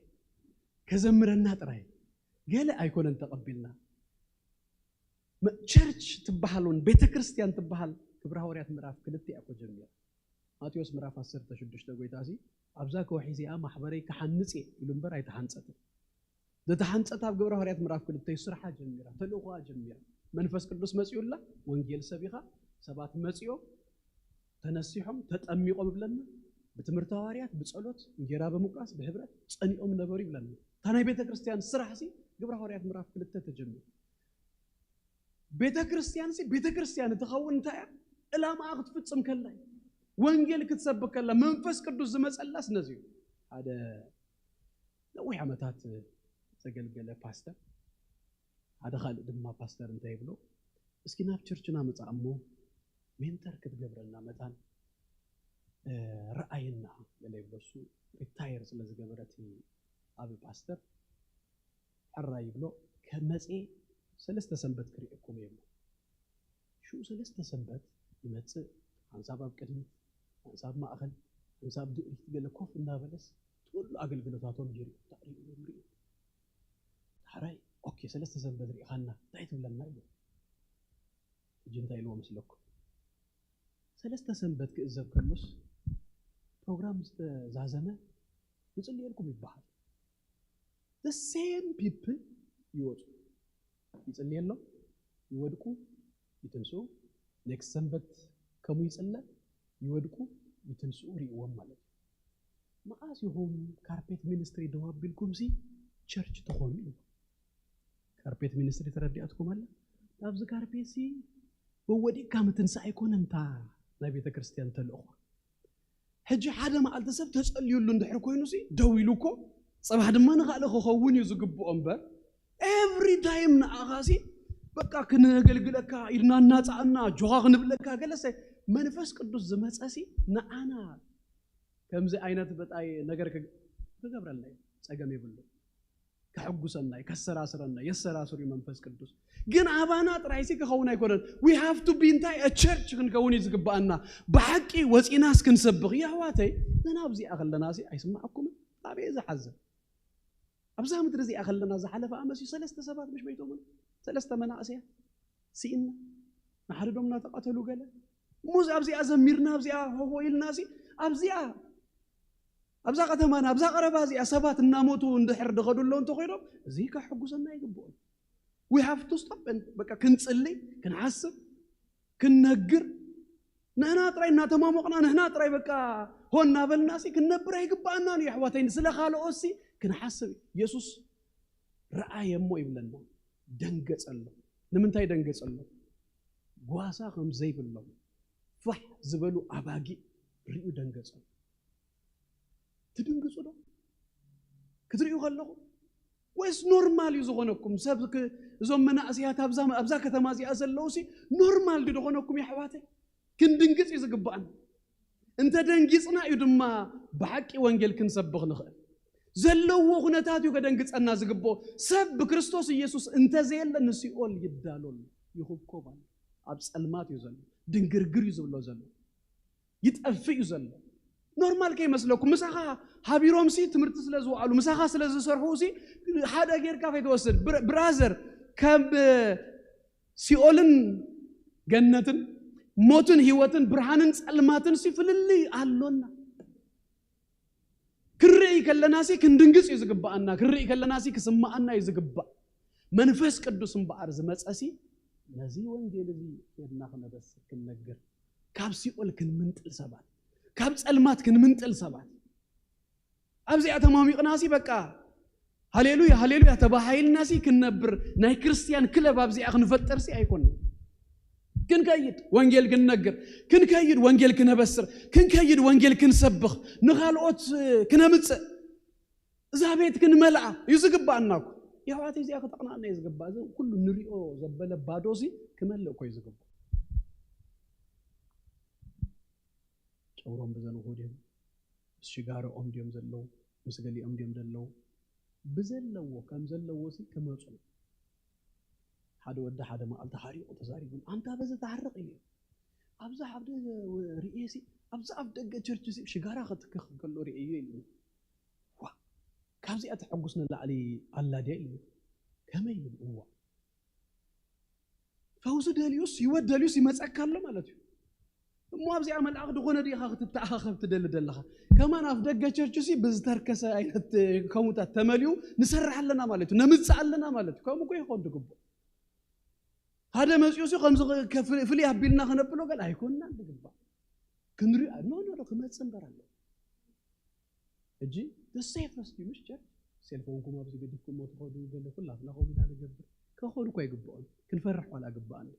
ከዘምረና ጥራይ ገለ ኣይኮነን ተቐቢልና። ቸርች ትበሃል እውን ቤተ ክርስቲያን ትበሃል ግብረ ሃዋርያት ምዕራፍ ክልተ እያ እኮ ጀሚራ። ማቴዎስ ምዕራፍ ዓሰርተ ሽዱሽተ ጎይታ ሲ ኣብዛ ከውሒ እዚኣ ማሕበረይ ክሓንፅ እየ ኢሉ እምበር ኣይተሓንፀትን። ዝተሓንፀት ኣብ ግብረ ሃዋርያት ምዕራፍ ክልተ እዩ ስርሓ ጀሚራ፣ ተልእኾኣ ጀሚራ። መንፈስ ቅዱስ መፂኡላ፣ ወንጌል ሰቢኻ፣ ሰባት መፂኦም ተነሲሖም ተጠሚቖም ይብለና። ብትምህርቲ ሃዋርያት ብፀሎት እንጌራ ብምቁራስ ብሕብረት ፀኒኦም ነበሩ ይብለና። እታ ናይ ቤተ ክርስቲያን ስራሕ ሲ ግብረ ሃዋርያት ምዕራፍ ክልተ ተጀሚሩ። ቤተ ክርስቲያን ሲ ቤተ ክርስቲያን እትኸውን እንታይ እያ? ዕላማኣ ክትፍፅም ከላ እዩ። ወንጌል ክትሰብክ ከላ መንፈስ ቅዱስ ዝመፀላስ ነዚ እዩ። ሓደ ነዊሕ ዓመታት ዘገልገለ ፓስተር ሓደ ካልእ ድማ ፓስተር እንታይ ይብሎ፣ እስኪ ናብ ቸርችና ምፃእ እሞ ሜንተር ክትገብረና መታን እ፣ ረኣየና ገለ ይብሎ። እሱ ሪታየር ስለ ዝገበረ እቲ ዓቢ ፓስተር ሕራይ ይብሎ፣ ከመፅእ ሰለስተ ሰንበት ክርእየኩም እየ ይብሎ። ሽዑ ሰለስተ ሰንበት ይመፅእ፣ ሓንሳብ ኣብ ቅድሚት፣ ሓንሳብ ማእኸል፣ ሓንሳብ ድእሪት ገለ ኮፍ እናበለስ ኩሉ ኣገልግሎታቶም ይርኢ። እንታይ ርእዩ? ርእዩ። ዳሕራይ ኦኬ ሰለስተ ሰንበት ርኢኻና እንታይ ትብለና ይብሎ። ሕጂ እንታይ ኢልዎ መስለኩም? ሰለስተ ሰንበት ክእዘብ ከሎስ ፕሮግራም ዝተዛዘመ ንፅልየልኩም ይበሃል። The same people ይወፁ፣ ይፅልየሎም፣ ይወድቁ፣ ይትንስኡ። ኔክስት ሰንበት ከምኡ ይፅለ፣ ይወድቁ፣ ይትንስኡ ርእይዎም ማለት እዩ። መዓስ ኢኹም ካርፔት ሚኒስትሪ ደው ኣቢልኩም ሲ ቸርች ትኾኑ ኢሉ። ካርፔት ሚኒስትሪ ተረዲኣትኩም ኣላ። ኣብዚ ካርፔት ሲ ወወዲቅካ ምትንሳእ ኣይኮነን እታ ናይ ቤተ ክርስቲያን ተልእኾ። ሕጂ ሓደ መዓልቲ ሰብ ተጸልዩሉ እንድሕር ኮይኑ ሲ ደው ኢሉ እኮ ጽባሕ ድማ ንኻልእ ክኸውን እዩ ዝግብኦ እምበር ኤቭሪ ታይም ንኣኻ ሲ በቃ ክነገልግለካ ኢድና እናጻእና ጆኻ ክንብለካ ገለሰ መንፈስ ቅዱስ ዝመጸ ሲ ንዓና ከምዚ ዓይነት በጣይ ነገር ክግ- ክገብረልና እዩ። ጸገም የብሉ። ከሐጉሰና እዩ፣ ከሰራስረና፣ የሰራስር እዩ መንፈስ ቅዱስ። ግን ኣባና ጥራይ ሲ ክኸውን ኣይኮነን። We have to be እንታይ a church ክንከውን እዩ ዝግብኣና። ብሓቂ ወፂናስ ክንሰብኽ እዩ ኣሕዋተይ። ንና ኣብዚኣ ከለና ሲ ኣይስማዓኩምን። ኣበየ ዝሓዝን ኣብዛ ምድሪ እዚኣ ከለና ዝሓለፈ ኣመት እዩ ሰለስተ ሰባት ምሽ መይቶምን ሰለስተ መናእሰያት ስኢና ንሓድዶም እናተቐተሉ ገለ እሞ ኣብዚኣ ዘሚርና ኣብዚኣ ሆሆ ኢልና ሲ ኣብዚኣ ኣብዛ ከተማና ኣብዛ ቀረባ እዚኣ ሰባት እናሞቱ እንድሕር ድኸዱ ኣለዉ እንተኮይኖም እዚ ከሕጉሰና ይግብኦም። We have to stop and በቃ ክንፅሊ ክንሓስብ ክንነግር ንሕና ጥራይ እናተማሞቕና ንሕና ጥራይ በቃ ሆ እናበልና ሲ ክንነብር ኣይግባኣናን እዩ ኣሕዋተይኒ። ስለ ካልኦት ሲ ክንሓስብ ኢየሱስ ረኣየ እሞ ይብለና ደንገፀሎም። ንምንታይ ደንገፀሎም? ጓሳ ከም ዘይብሎም ፋሕ ዝበሉ ኣባጊዕ ርእዩ ደንገፀሎም። ትድንግፁ ዶ ክትርእዩ ከለኹም? ስ ኖርማል እዩ ዝኾነኩም። ሰብ ክ- እዞም መናእሰያት ኣብዛ ኣብዛ ከተማ እዚኣ ዘለዉ ሲ ኖርማል ድኾነኩም? የሕዋተይ፣ ክንድንግጽ እዩ ዝግባኣና። እንተ ደንጊጽና እዩ ድማ ብሓቂ ወንጌል ክንሰብኽ ንኽእል። ዘለዎ ኩነታት እዩ ከደንግጸና ዝግብኦ። ሰብ ብክርስቶስ ኢየሱስ እንተዘየለ ንሲኦል ይዳሎል፣ ይኹብኮብ ኣሎ። ኣብ ጸልማት እዩ ዘሎ። ድንግርግር እዩ ዝብሎ ዘሎ። ይጠፍእ እዩ ዘሎ። ኖርማል ከይመስለኩም፣ ምሳኻ ሃቢሮም ሲ ትምህርቲ ስለ ዝወዓሉ፣ ምሳኻ ስለ ዝሰርሑ ሲ ሓደ ጌርካ ከይትወስድ። ብራዘር፣ ከም ሲኦልን ገነትን፣ ሞትን ህይወትን፣ ብርሃንን ጸልማትን ሲ ፍልልይ ኣሎና። ክንርኢ ከለና ሲ ክንድንግጽ እዩ ዝግባኣና። ክንርኢ ከለና ሲ ክስማኣና እዩ ዝግባእ። መንፈስ ቅዱስ እምበኣር ዝመጸ ሲ ነዚ ወንጌል እዚ ኬድና ክነበስር፣ ክንነግር፣ ካብ ሲኦል ክንምንጥል ሰባት፣ ካብ ጸልማት ክንምንጥል ሰባት። ኣብዚኣ ተማሚቕና ሲ በቃ ሃሌሉያ ሃሌሉያ ተባሃይልና ሲ ክንነብር፣ ናይ ክርስቲያን ክለብ ኣብዚኣ ክንፈጥር ሲ ኣይኮንና። ክንከይድ ወንጌል ክንነግር፣ ክንከይድ ወንጌል ክነበስር፣ ክንከይድ ወንጌል ክንሰብኽ፣ ንኻልኦት ክነምጽእ፣ እዛ ቤት ክንመልኣ እዩ ዝግባኣና እኮ። የሕዋተይ፣ እዚኣ ከተቕናዕና እዩ ዝግባእ። እዚ ኩሉ ንሪኦ ዘበለ ባዶ ሲ ክመልእ እኮ እዩ ዝግባእ። ጨውሮም ብዘንኹ ድዮም? ምስ ሽጋርኦም ድዮም ዘለዉ? ምስ ገሊኦም ድዮም ዘለዉ? ብዘለዎ፣ ከም ዘለዎ ሲ ክመጹ። ሓደ ወዲ ሓደ መዓልቲ ሓሪቑ ተዛሪቡ፣ ኣንታ በዚ ተዓረቕ ኢሉ። ኣብዚ ኣብ ደገ ርእየ ሲ፣ ኣብዚ ኣብ ደገ ቸርች ሲ ሽጋራ ከትክኽ ከሎ ርእየ ኢሉ። ዋ፣ ካብዚኣ ተሐጉስ ንላዕሊ ኣላ ድያ ኢሉ። ከመይ ኢሉ? እዋ። ፈውሲ ደልዩስ፣ ህይወት ደልዩስ ይመጸካ ኣሎ ማለት እዩ። እሞ ኣብዚኣ መልኣኽ ዝኾነ ዲኻ ክትተኣኻኸብ ትደሊ ዘለኻ? ከማን ኣብ ደገ ቸርች ሲ ብዝተርከሰ ዓይነት ከምኡታት ተመሊኡ ንሰርሕ ኣለና ማለት እዩ፣ ነምጽእ ኣለና ማለት እዩ። ከምኡ እኮ ይኾን ዝግባእ። ሓደ መጺኡ ሲ ከምዚ ከ-፣ ፍል-፣ ፍልይ ኣቢልና ከነብሎ ገለ ኣይኮንናን ዝግባእ። ክንሪኦ፣ ኖ፣ ኖ፣ ኖ፣ ክመጽእ እምበር ኣሎ። ሕጂ the safest እዩ፣ ምሽ ቸርች? ሴልፎንኩም ኣብዚ ገዲፍኩሞ ትኸዱ፣ ገለ ኩላትና ከምኡ ኢና ንገብር። ከኾኑ እኳ ይግብኦም፣ ክንፈርሕ ዋላ ግብኣና።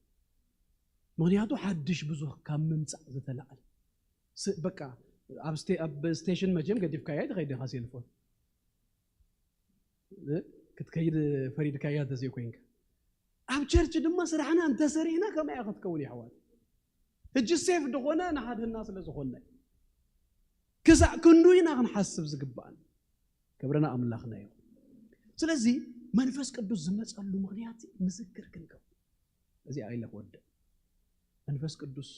ምኽንያቱ ሓድሽ ብዙህ ካብ ምምጻእ ዝተላዕለ። ስ-፣ በቃ ኣብ ስቴ-፣ ኣብ ስቴሽን መቸም ገዲፍካያ ትኸይድ ኢኻ ሴልፎን። እ? ክትከይድ ፈሪድካያ እንተዘይኮይንካ። ኣብ ቸርች ድማ ስራሕና እንተሰሪሕና ከማይ እያ ክትከውን፣ የሕዋት። ሕጂ ሴፍ ዝኾነ ንሓድህና ስለ ዝኾነ፣ ክሳዕ ክንዱ ኢና ክንሓስብ ዝግባኣና። ክብርና ኣምላኽና ይኹን። ስለዚ መንፈስ ቅዱስ ዝመጸሉ ምኽንያት ምስክር ክንከውን። እዚኣ ኢለ ክወድእ። መንፈስ ቅዱስ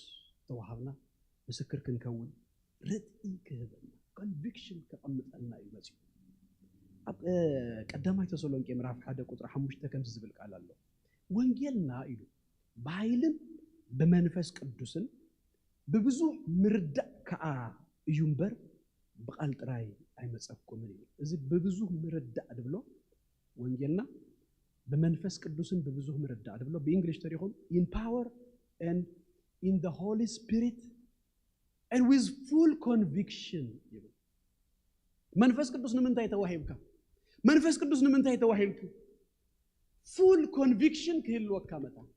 ተዋሃብና፣ ምስክር ክንከውን፣ ርእይ ክህበና፣ ኮንቪክሽን ከቐምጠልና እዩ መጺኡ። ኣብ፣ እ፣ ቀዳማይ ተሰሎንቄ ምዕራፍ ሓደ ቁጽሪ ሓሙሽተ ከምዚ ዝብል ቃል ኣሎ። "ወንጌልና" ኢሉ፣ "ብሃይልን ብመንፈስ ቅዱስን ብብዙሕ ምርዳእ ከኣ እዩ እምበር፣ ብቓል ጥራይ ኣይመጸኩምን" እዩ። እዚ ብብዙሕ ምርዳእ ድብሎ፣ ወንጌልና ብመንፈስ ቅዱስን ብብዙሕ ምርዳእ ድብሎ፣ ብእንግሊሽ ተሪኹም፣ "in power and in the Holy Spirit and with full conviction" ይብል። መንፈስ ቅዱስ ንምንታይ ተዋሂብካ? መንፈስ ቅዱስ ንምንታይ ተዋሂብኩ? ፉል ኮንቪክሽን ክህልወካ መታን።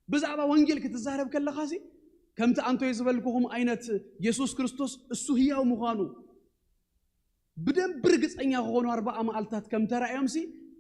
ብዛዕባ ወንጌል ክትዛረብ ከለኻ ሲ፣ ከምቲ ኣንቶይ ዝበልኩኹም ዓይነት፣ የሱስ ክርስቶስ እሱ ህያው ምዃኑ ብደንብ ርግጸኛ ክኾኑ ኣርባዓ መዓልታት ከም ተራእዮም ሲ፣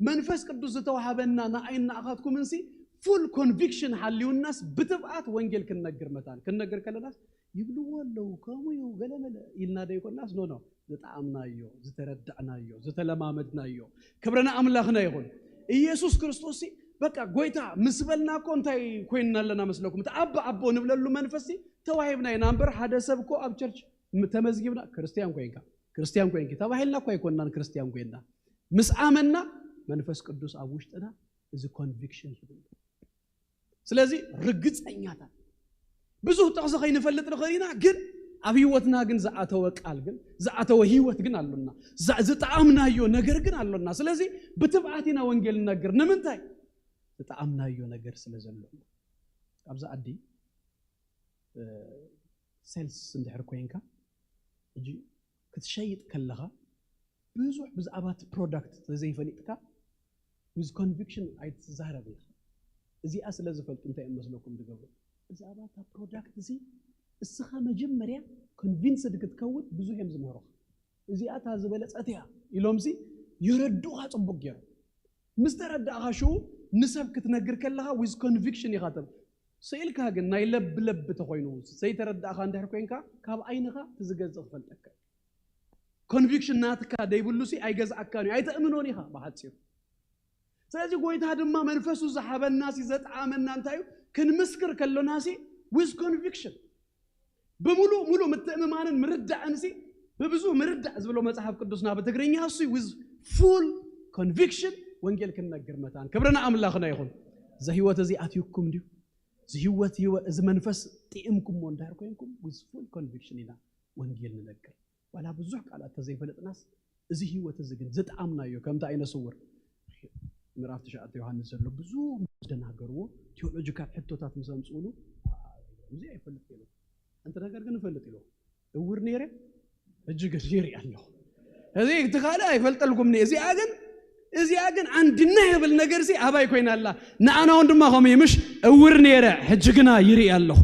መንፈስ ቅዱስ ዝተዋሃበና ንኣይን ንኣኻትኩምን ሲ፣ ፉል ኮንቪክሽን ሓልዩናስ ብትብዓት ወንጌል ክንነግር መታን። ክንነግር ከለናስ፣ "ይብልዎ ኣለዉ፣ ከምኡ እዩ፣ ገለመለ" ኢልና ዶ ይኮናስ? ኖ፣ ኖ። ዝጠዓምናዮ፣ ዝተረዳዕናዮ፣ ዝተለማመድናዮ። ክብሪ ንኣምላኽና ይኹን። ኢየሱስ ክርስቶስ ሲ፣ በቃ፣ ጎይታ ምስ በልና እኮ እንታይ ኮይንና ኣለና መስለኩም? እቲ ኣቦ፣ ኣቦ ንብለሉ መንፈስ ሲ ተዋሂብና ኢና እምበር፣ ሓደ ሰብ እኮ ኣብ ቸርች ም-፣ ተመዝጊብና፣ "ክርስትያን ኮይንካ፣ ክርስትያን ኮይንኪ" ተባሂልና እኮ ኣይኮንናን ክርስትያን ኮይንና። ምስ ኣመንና፣ መንፈስ ቅዱስ ኣብ ውሽጥና እዚ ኮንቪክሽን ሂቡና። ስለዚ ርግጸኛታት፣ ብዙህ ጥቕሲ ከይንፈልጥ ንኽእል ኢና፣ ግን ኣብ ህይወትና ግን ዝኣተወ ቃል ግን፣ ዝኣተወ ህይወት ግን ኣሎና። ዛ-፣ ዝጠዓምናዮ ነገር ግን ኣሎና። ስለዚ ብትብዓት ኢና ወንጌል ንነግር። ንምንታይ? ዝጠዓምናዮ ነገር ስለ ዘሎ። ኣብዚ ዓዲ፣ እ፣ ሴልስ እንድሕር ኮይንካ፣ ሕጂ ክትሸይጥ ከለኻ፣ ብዙሕ ብዛዕባ እቲ ፕሮዳክት ተዘይፈሊጥካ፣ ዊዝ ኮንቪክሽን ኣይትዛረብ ኢኻ። እዚኣ ስለ ዝፈልጡ እንታይ እዮም መስለኩም ዝገብሩ? ብዛዕባ እታ ፕሮዳክት እዚ እስኻ መጀመርያ ኮንቪንስድ ክትከውን ብዙሕ እዮም ዝምህሩኻ። "እዚኣ እታ ዝበለጸት እያ" ኢሎም ሲ የረድኡኻ ጽቡቅ ገይሩ። ምስ ተረዳእኻ ሽኡ ንሰብ ክትነግር ከለኻ with conviction ኢኻ ተብ ስኢልካ ግን ናይ ለብ ለብ ተኾይኑ ዘይተረዳእኻ እንድሕር ኮይንካ ካብ ዓይንኻ እቲ ዝገዝእ ክፈልጠካ እዩ። ኮንቪክሽን ናትካ ደይብሉ ሲ ኣይገዝኣካን እዩ፣ ኣይተእምኖን ኢኻ ብሓፂሩ። ስለዚ ጎይታ ድማ መንፈሱ ዝሃበና ሲ ዘጠዓመና እንታይ እዩ? ክንምስክር ከሎና ሲ with conviction ብምሉእ ሙሉእ ምትእምማንን ምርዳእን ሲ ብብዙ ምርዳእ ዝብሎ መጽሓፍ ቅዱስና ብትግርኛ እሱ with full conviction ወንጌል ክንነግር መታን። ክብሪ ንኣምላኽና ይኹን። እዚ ህይወት እዚ ኣትዩኩም ድዩ? እዚ ህይወት ህይወ- እዚ መንፈስ ጥኢምኩምዎ እንድሕር ኮይንኩም with full conviction ኢና ወንጌል ንነግር። ዋላ ብዙሕ ቃላት ተዘይፈለጥናስ እዚ ህይወት እዚ ግን ዝጠኣምናዮ ከምቲ ኣይነ ስውር ምዕራፍ ትሽዓተ ዮሃንስ ዘሎ ብዙ ዝደናገርዎ ቴዎሎጂካል ሕቶታት ምስ ኣምፅኡሉ እዚ ኣይፈልጥ ኢሉ ሓንቲ ነገር ግን እፈልጥ ኢሉ እውር ነይረ ሕጂ ግን ይርኢ ኣለኹ። እዚ እቲ ካልእ ኣይፈልጠልኩም እየ። እዚኣ ግን እዚኣ ግን አንድና የብል ነገር ሲ ኣባይ ኮይና ኣላ። ንኣና እውን ድማ ከምኡ እዩ ምሽ እውር ነይረ ሕጂ ግና ይርኢ ኣለኹ።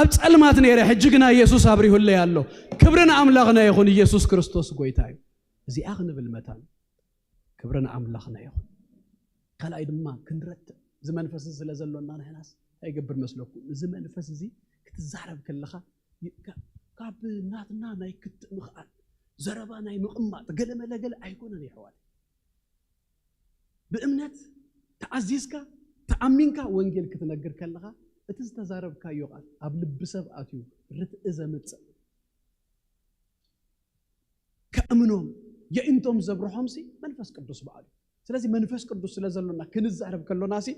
ኣብ ጸልማት ነይረ ሕጂ ግና ኢየሱስ ኣብሪሁለይ ኣሎ። ክብሪ ንኣምላኽና ይኹን። ኢየሱስ ክርስቶስ ጎይታ እዩ። እዚኣ ክንብል መታን ክብሪ ንኣምላኽና ይኹን። ካልኣይ ድማ ክንረትዕ እዚ መንፈስ እዚ ስለ ዘሎና ንሕናስ እንታይ ይገብር መስለኩም? እዚ መንፈስ እዚ ክትዛረብ ከለኻ ይ- ካ- ካብ ናትና ናይ ክትእ ምኽኣል ዘረባ ናይ ምቕማጥ ገለ መለ ገለ ኣይኮነን ይሕዋት። ብእምነት ተኣዚዝካ ተኣሚንካ ወንጌል ክትነግር ከለኻ እቲ ዝተዛረብካዮ ቃል ኣብ ልቢ ሰብ ኣትዩ ርትኢ ዘምጽእ ከእምኖም የእንቶም ዘብርሆም ሲ መንፈስ ቅዱስ በዓሉ። ስለዚ መንፈስ ቅዱስ ስለ ዘሎና ክንዛረብ ከሎና ሲ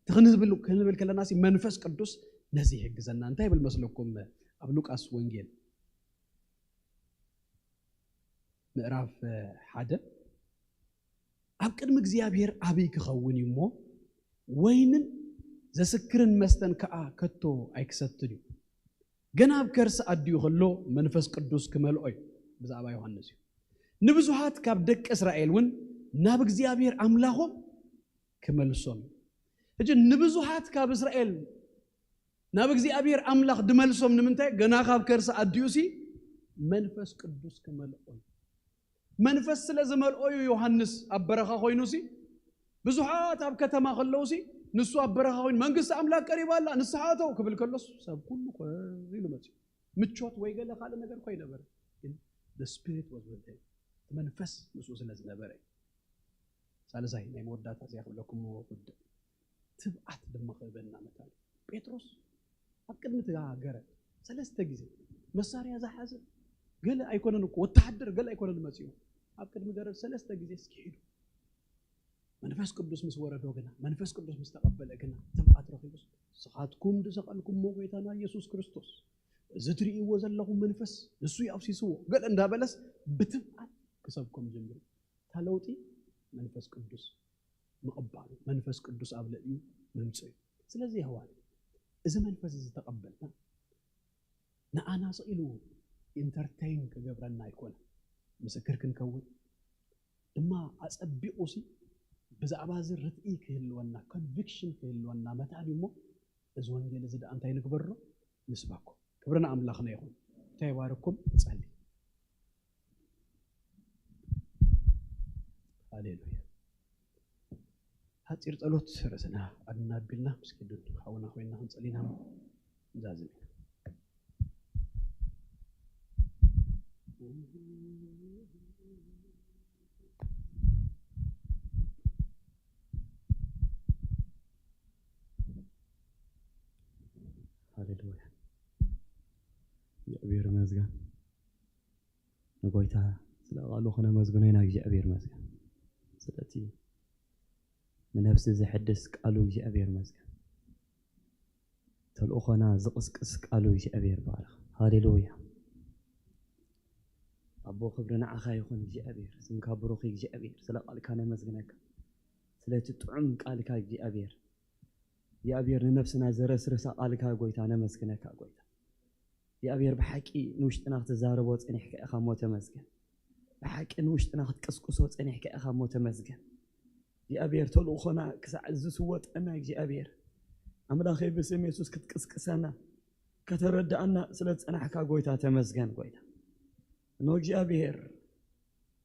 ክንብል ክንብል ከለና ሲ መንፈስ ቅዱስ ነዚ ይሕግዘና። እንታይ ይብል መስለኩም? ኣብ ሉቃስ ወንጌል ምዕራፍ ሓደ ኣብ ቅድሚ እግዚኣብሔር ዓብይ ክኸውን እዩ እሞ ወይንን ዘስክርን መስተን ከዓ ከቶ ኣይክሰትን እዩ። ገና ኣብ ከርሲ ኣዲኡ ከሎ መንፈስ ቅዱስ ክመልኦ እዩ። ብዛዕባ ዮሃንስ እዩ። ንብዙሃት ካብ ደቂ እስራኤል እውን ናብ እግዚኣብሔር ኣምላኾም ክመልሶም እዩ። ሕጂ ንብዙሃት ካብ እስራኤል ናብ እግዚኣብሔር ኣምላኽ ድመልሶም ንምንታይ? ገና ካብ ከርሲ ኣዲኡ ሲ መንፈስ ቅዱስ ክመልኦ እዩ። መንፈስ ስለ ዝመልኦ እዩ ዮሃንስ ኣብ በረኻ ኮይኑ ሲ ብዙሓት ኣብ ከተማ ከለዉ ሲ ንሱ ኣብ በረኻ ኮይኑ መንግስቲ ኣምላኽ ቀሪባ ኣላ ንስሓ ኣተው ክብል ከሎስ ሰብ ኩሉ ኮር ኢሉ መፅዩ። ምቾት ወይ ገለ ካልእ ነገር እኮ ኣይነበረ ግን the spirit was with him እቲ መንፈስ ምስኡ ስለ ዝነበረ እዩ። ሳልሳይ ናይ መወዳእታ እዚኣ ክብለኩም ውድእ ትብዓት ድማ ክህበና መታን ጴጥሮስ ኣብ ቅድሚ እቲ ገረድ ሰለስተ ግዜ መሳርያ ዝሓዘ ገለ ኣይኮነን እኮ ወተሃደር ገለ ኣይኮነን መፂኡ ኣብ ቅድሚ ገረድ ሰለስተ ግዜ እስኪ ሂዱ መንፈስ ቅዱስ ምስ ወረዶ ግና መንፈስ ቅዱስ ምስ ተቐበለ ግና ትብዓት ረኺቡስ ንስኻትኩም ዝሰቐልኩሞ ጎይታና ኢየሱስ ክርስቶስ እዚ ትርእይዎ ዘለኹም መንፈስ ንሱ እዩ ኣፍሲስዎ ገለ እንዳበለስ ብትብዓት ክሰብኮም ጀሚሩ እታ ለውጢ መንፈስ ቅዱስ ምቕባሉ መንፈስ ቅዱስ ኣብ ልዕሊኡ ምምፅኡ እዩ። ስለዚ የህዋት እዚ መንፈስ እዚ ተቐበልና ንኣና ስቕ ኢሉ ኢንተርቴይን ክገብረና ኣይኮነ ምስክር ክንከውን ድማ ኣጸቢቑ ሲ ብዛዕባ እዚ ርትኢ ክህልወና ኮንቪክሽን ክህልወና መታን እዩ እሞ እዚ ወንጌል እዚ ደኣ እንታይ ንግበሮ ንስበኮ ክብሪ ንኣምላኽና ይኹን እንታይ ይባርኩም እጸሊ ሃሌሉያ ሓፂር ጸሎት ርእስና ኣድና ኣቢልና ምስኪዱን ሓውና ኮይና ክንጸሊና ዛዝም ሃሌሉያ እግዚኣብሔር ይመስገን ንጎይታ ስለ ቃሉ ክነመስግኖ ኢና እግዚኣብሔር ይመስገን ስለቲ ንነፍሲ ዘሐድስ ቃሉ እግዚኣብሔር ይመስገን ተልእኾና ዝቕስቅስ ቃሉ እግዚኣብሔር ይባረኽ ሃሌሉያ ኣቦ ክብሪ ንዓኻ ይኹን እግዚኣብሔር ስምካ ብሩኽ እግዚኣብሔር ስለ ቃልካ ነመስግነካ ስለቲ ጥዑም ቃልካ እግዚኣብሔር እግዚኣብሔር ንነፍስና ዘረስርሳ ቃልካ ጎይታ ነመስግነካ ጎይታ እግዚኣብሔር ብሓቂ ንውሽጥና ክትዛረቦ ጸኒሕካ ኢኻ እሞ ተመስገን ብሓቂ ንውሽጥና ክትቅስቅሶ ጸኒሕካ ኢኻ እሞ ተመስገን እግዚኣብሔር ተልእኾና ክሳዕ ዝስወጠና እግዚኣብሔር ኣምላኸይ ብስም የሱስ ክትቅስቅሰና ከተረዳእና ስለ ዝጸናሕካ ጎይታ ተመስገን ጎይታ እኖ እግዚኣብሔር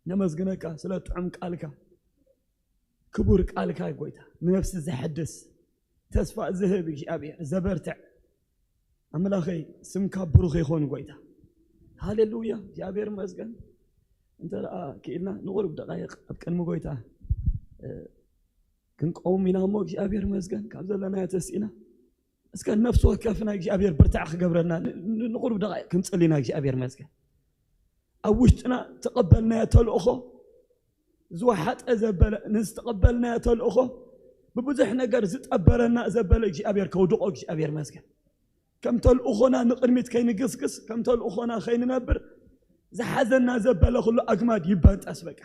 ነመስግነካ ስለ ጥዑም ቃልካ ክቡር ቃልካ ጎይታ፣ ንነፍሲ ዘሐድስ፣ ተስፋ ዝህብ እግዚኣብሔር፣ ዘበርትዕ ኣምላኸይ፣ ስምካ ብሩኽ ይኾን ጎይታ። ሃሌሉያ፣ እግዚኣብሔር ይመስገን። እንተ ደኣ ክኢልና ንቑሩብ ደቓይቕ ኣብ ቅድሚ ጎይታ፣ እ፣ ክንቀውም ኢና እሞ እግዚኣብሔር ይመስገን። ካብ ዘለናዮ ተስኢና እስከ ነፍሲ ወከፍና እግዚኣብሔር ብርታዕ ክገብረልና ን-፣ ን-፣ ንቑሩብ ደቓይቕ ክንጽሊ ኢና። እግዚኣብሔር ይመስገን። ኣብ ውሽጥና ተቐበልናዮ ተልእኾ ዝወሓጠ ዘበለ፣ ንዝተቐበልናዮ ተልእኾ ብብዙሕ ነገር ዝጠበረና ዘበለ እግዚኣብሔር ከውድቖ እግዚኣብሔር ይመስገን። ከም ተልእኾና ንቕድሚት ከይንግስግስ፣ ከም ተልእኾና ከይንነብር ዝሓዘና ዘበለ ኩሉ ኣግማድ ይበንጠስ በቃ።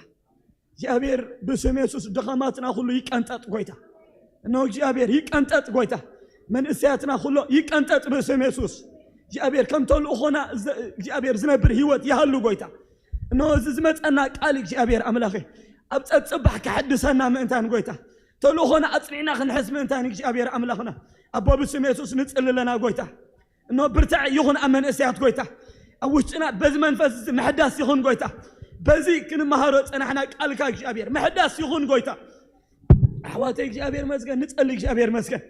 እግዚኣብሔር ብስም የሱስ ድኻማትና ኩሉ ይቀንጠጥ ጎይታ። እነሆ እግዚኣብሔር ይቀንጠጥ ጎይታ። መንእሰያትና ኩሎ ይቀንጠጥ ብስም የሱስ። እግዚኣብሔር ከም ተልእኾና ዘ-፣ እግዚኣብሔር ዝነብር ህይወት ይሃሉ ጎይታ። እነሆ እዚ ዝመጸና ቃል እግዚኣብሔር ኣምላኸ ኣብ ጸጽባሕ ከሐድሰና ምእንታን ጎይታ። ተልእኾና ኣጽኒዕና ክንሕዝ ምእንታን እግዚኣብሔር ኣምላኽና። ኣቦ ብስም የሱስ ንጽሊ ኣለና ጎይታ። እነሆ ብርታዕ ይኹን ኣብ መንእሰያት ጎይታ። ኣብ ውሽጥና በዚ መንፈስ እዚ ምሕዳስ ይኹን ጎይታ። በዚ ክንመሃሮ ጸናሕና ቃልካ እግዚኣብሔር ምሕዳስ ይኹን ጎይታ። ኣሕዋተይ እግዚኣብሔር መስገን፣ ንጸሊ እግዚኣብሔር መስገን።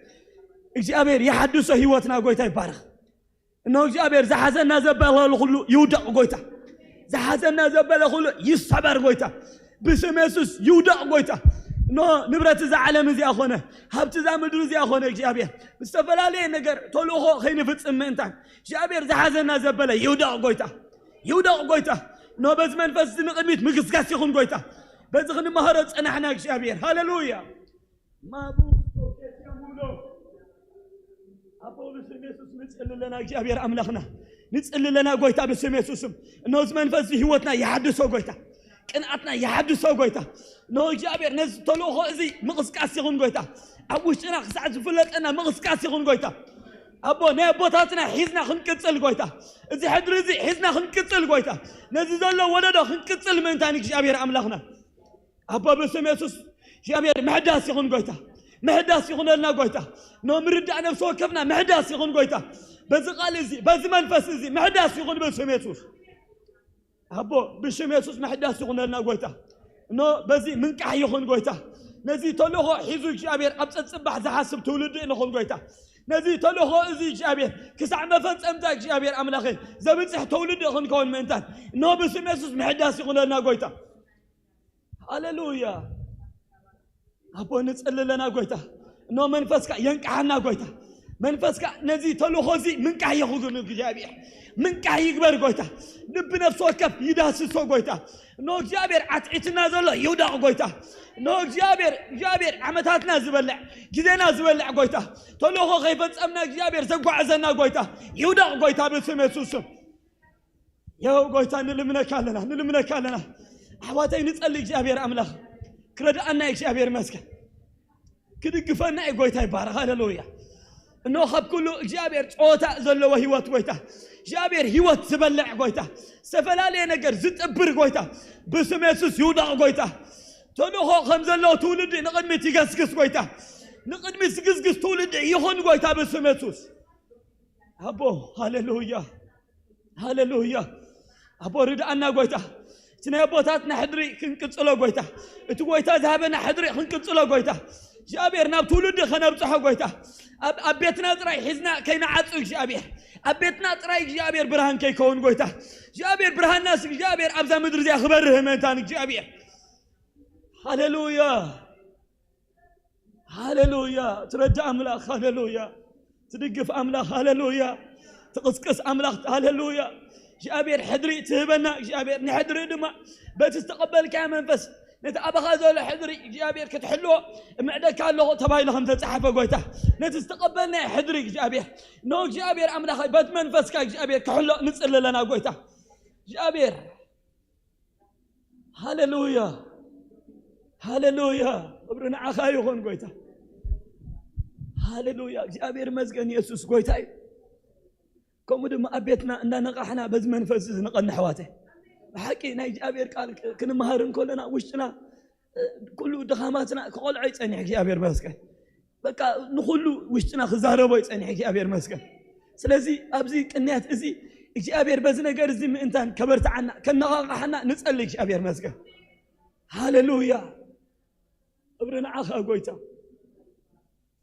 እግዚኣብሔር ይሓድሶ ህይወትና ጎይታ ይባረኽ። እነሆ እግዚኣብሔር ዝሓዘና ዘበለ ኩሉ ይውደቕ ጎይታ። ዝሓዘና ዘበለ ኩሉ ይሰበር ጎይታ። ብስም የሱስ ይውደቕ ጎይታ። እነሆ ንብረት እዛ ዓለም እዚኣ ኾነ፣ ሃብቲ እዛ ምድሪ እዚኣ ኾነ እግዚኣብሔር ብዝተፈላለየ ነገር ተልእኾ ከይንፍጽም ምእንታን እግዚኣብሔር ዝሓዘና ዘበለ ይውደቕ ጎይታ። ይውደቕ ጎይታ። እነሆ በዚ መንፈስ እዚ ንቕድሚት ምግስጋስ ይኹን ጎይታ። በዚ ክንመሃሮ ጸናሕና እግዚኣብሔር። ሃሌሉያ። ማቡ ኣቦ ብስም የሱስ ንጽሊ ኣለና እግዚኣብሔር ኣምላኽና። ንጽሊ ኣለና ጎይታ ብስም የሱስም። እነሆ እዚ መንፈስ እዚ ህይወትና ይሓድሶ ጎይታ። ቅንኣትና ይሓድሶ ጎይታ። እነሆ እግዚኣብሔር ነዚ ተልእኾ እዚ ምቕስቃስ ይኹን ጎይታ። ኣብ ውሽጥና ክሳዕ ዝፍለጠና ምቕስቃስ ይኹን ጎይታ። ኣቦ ናይ ኣቦታትና ሒዝና ክንቅጽል ጎይታ። እዚ ሕድሪ እዚ ሒዝና ክንቅጽል ጎይታ። ነዚ ዘሎ ወለዶ ክንቅጽል ምእንታን እግዚኣብሔር ኣምላኽና። ኣቦ ብስም የሱስ እግዚኣብሔር ምሕዳስ ይኹን ጎይታ። ምሕዳስ ይኹነልና ጎይታ። ኖ ምርዳእ ነፍሲ ወከፍና ምሕዳስ ይኹን ጎይታ። በዚ ቃል እዚ፣ በዚ መንፈስ እዚ ምሕዳስ ይኹን ብስም የሱስ። ኣቦ ብሽም የሱስ ምሕዳስ ይኹነልና ጎይታ። ኖ በዚ ምንቃሕ ይኹን ጎይታ። ነዚ ተልእኾ ሒዙ እግዚኣብሔር ኣብ ጸጽባሕ ዝሓስብ ትውልዲ ንኹን ጎይታ። ነዚ ተልእኾ እዚ እግዚኣብሔር ክሳዕ መፈጸምታ እግዚኣብሔር ኣምላኸይ ዘብጽሕ ትውልዲ ክንከውን ምእንታን ኖ ብስም የሱስ ምሕዳስ ይኹነልና ጎይታ። ሃሌሉያ። ኣቦ ንጽሊ ኣለና ጎይታ። እኖ መንፈስካ የንቅሓና ጎይታ። መንፈስካ ነዚ ተልእኾ እዚ ምንቃሕ ይኹን እግዚኣብሔር። ምንቃሕ ይግበር ጎይታ። ልቢ ነፍሲ ወከፍ ይዳስሶ ጎይታ። እኖ እግዚኣብሔር ዓትዒትና ዘሎ ይውዳቕ ጎይታ። እኖ እግዚኣብሔር፣ እግዚኣብሔር ዓመታትና ዝበልዕ፣ ግዜና ዝበልዕ ጎይታ። ተልእኾ ከይፈጸምና እግዚኣብሔር ዘጓዕዘና ጎይታ ይውዳቕ ጎይታ ብስም የሱስ ስም። የው ጎይታ ንልምነካ ኣለና፣ ንልምነካ ኣለና። ኣሕዋተይ ንጸሊ እግዚኣብሔር ኣምላኽ ክረድኣና እዩ። እግዚኣብሔር ይመስገን። ክድግፈና እዩ። ጎይታ ይባረኽ። ሃሌሉያ። እነሆ ካብ ኩሉ እግዚኣብሔር ጸወታ ዘለዎ ህይወት ጎይታ። እግዚኣብሔር ህይወት ዝበልዕ ጎይታ። ዝተፈላለየ ነገር ዝጥብር ጎይታ። ብስም የሱስ ይውዳቕ ጎይታ። ተልእኾ ከም ዘለዎ ትውልዲ ንቕድሚት ይገስግስ ጎይታ። ንቕድሚት ዝግስግስ ትውልዲ ይኹን ጎይታ ብስም የሱስ። ኣቦ ሃሌሉያ። ሃሌሉያ። ኣቦ ርድኣና ጎይታ። እቲ ናይ ኣቦታትና ሕድሪ ክንቅጽሎ ጎይታ። እቲ ጎይታ ዝሃበና ሕድሪ ክንቅጽሎ ጎይታ። እግዚኣብሔር ናብ ትውልዲ ከነብጽሖ ጎይታ። ኣብ፣ ኣብ ቤትና ጥራይ ሒዝና ከይንዓጹ እግዚኣብሔር። ኣብ ቤትና ጥራይ እግዚኣብሔር ብርሃን ከይከውን ጎይታ። እግዚኣብሔር ብርሃንናስ እግዚኣብሔር ኣብዛ ምድሪ እዚኣ ክበርህ ምእንታን እግዚኣብሔር። ሃሌሉያ። ሃሌሉያ። ትረዳ ኣምላኽ። ሃሌሉያ። ትድግፍ ኣምላኽ። ሃሌሉያ። ትቕስቅስ ኣምላኽ። ሃሌሉያ። እግዚኣብሔር ሕድሪ ትህበና። እግዚኣብሔር ንሕድሪ ድማ በቲ ዝተቐበልካዮ መንፈስ ነቲ ኣባኻ ዘሎ ሕድሪ እግዚኣብሔር ክትሕልዎ እምዕደካ ኣለኹ ተባሂሉ ከም ተጻሓፈ ጎይታ ነቲ ዝተቐበልናዮ ሕድሪ እግዚኣብሔር ኖ እግዚኣብሔር ኣምላኽ በቲ መንፈስካ እግዚኣብሔር ክሕሎ ንጽሊ ኣለና ጎይታ እግዚኣብሔር ሃሌሉያ። ሃሌሉያ። ክብሪ ንዓኻ ይኹን ጎይታ። ሃሌሉያ። እግዚኣብሔር ይመስገን የሱስ ጎይታ እዩ። ከምኡ ድማ ኣብ ቤትና እንዳነቃሕና በዚ መንፈስ እዚ ንቐኒ ኣሕዋተይ። ብሓቂ ናይ እግዚኣብሔር ቃል ክ-፣ ክንመሃር እንከለና ውሽጥና፣ እ፣ ኩሉ ድኻማትና ክቐልዖ ይጸኒሕ እግዚኣብሔር ይመስገን። በቃ ንኹሉ ውሽጥና ክዛረቦ ይጸኒሕ እግዚኣብሔር ይመስገን። ስለዚ ኣብዚ ቅንያት እዚ እግዚኣብሔር በዚ ነገር እዚ ምእንታን ከበርትዓና፣ ከነቓቕሓና ንጸሊ እግዚኣብሔር ይመስገን። ሃሌሉያ። ክብሪ ንዓኻ ጎይታ፣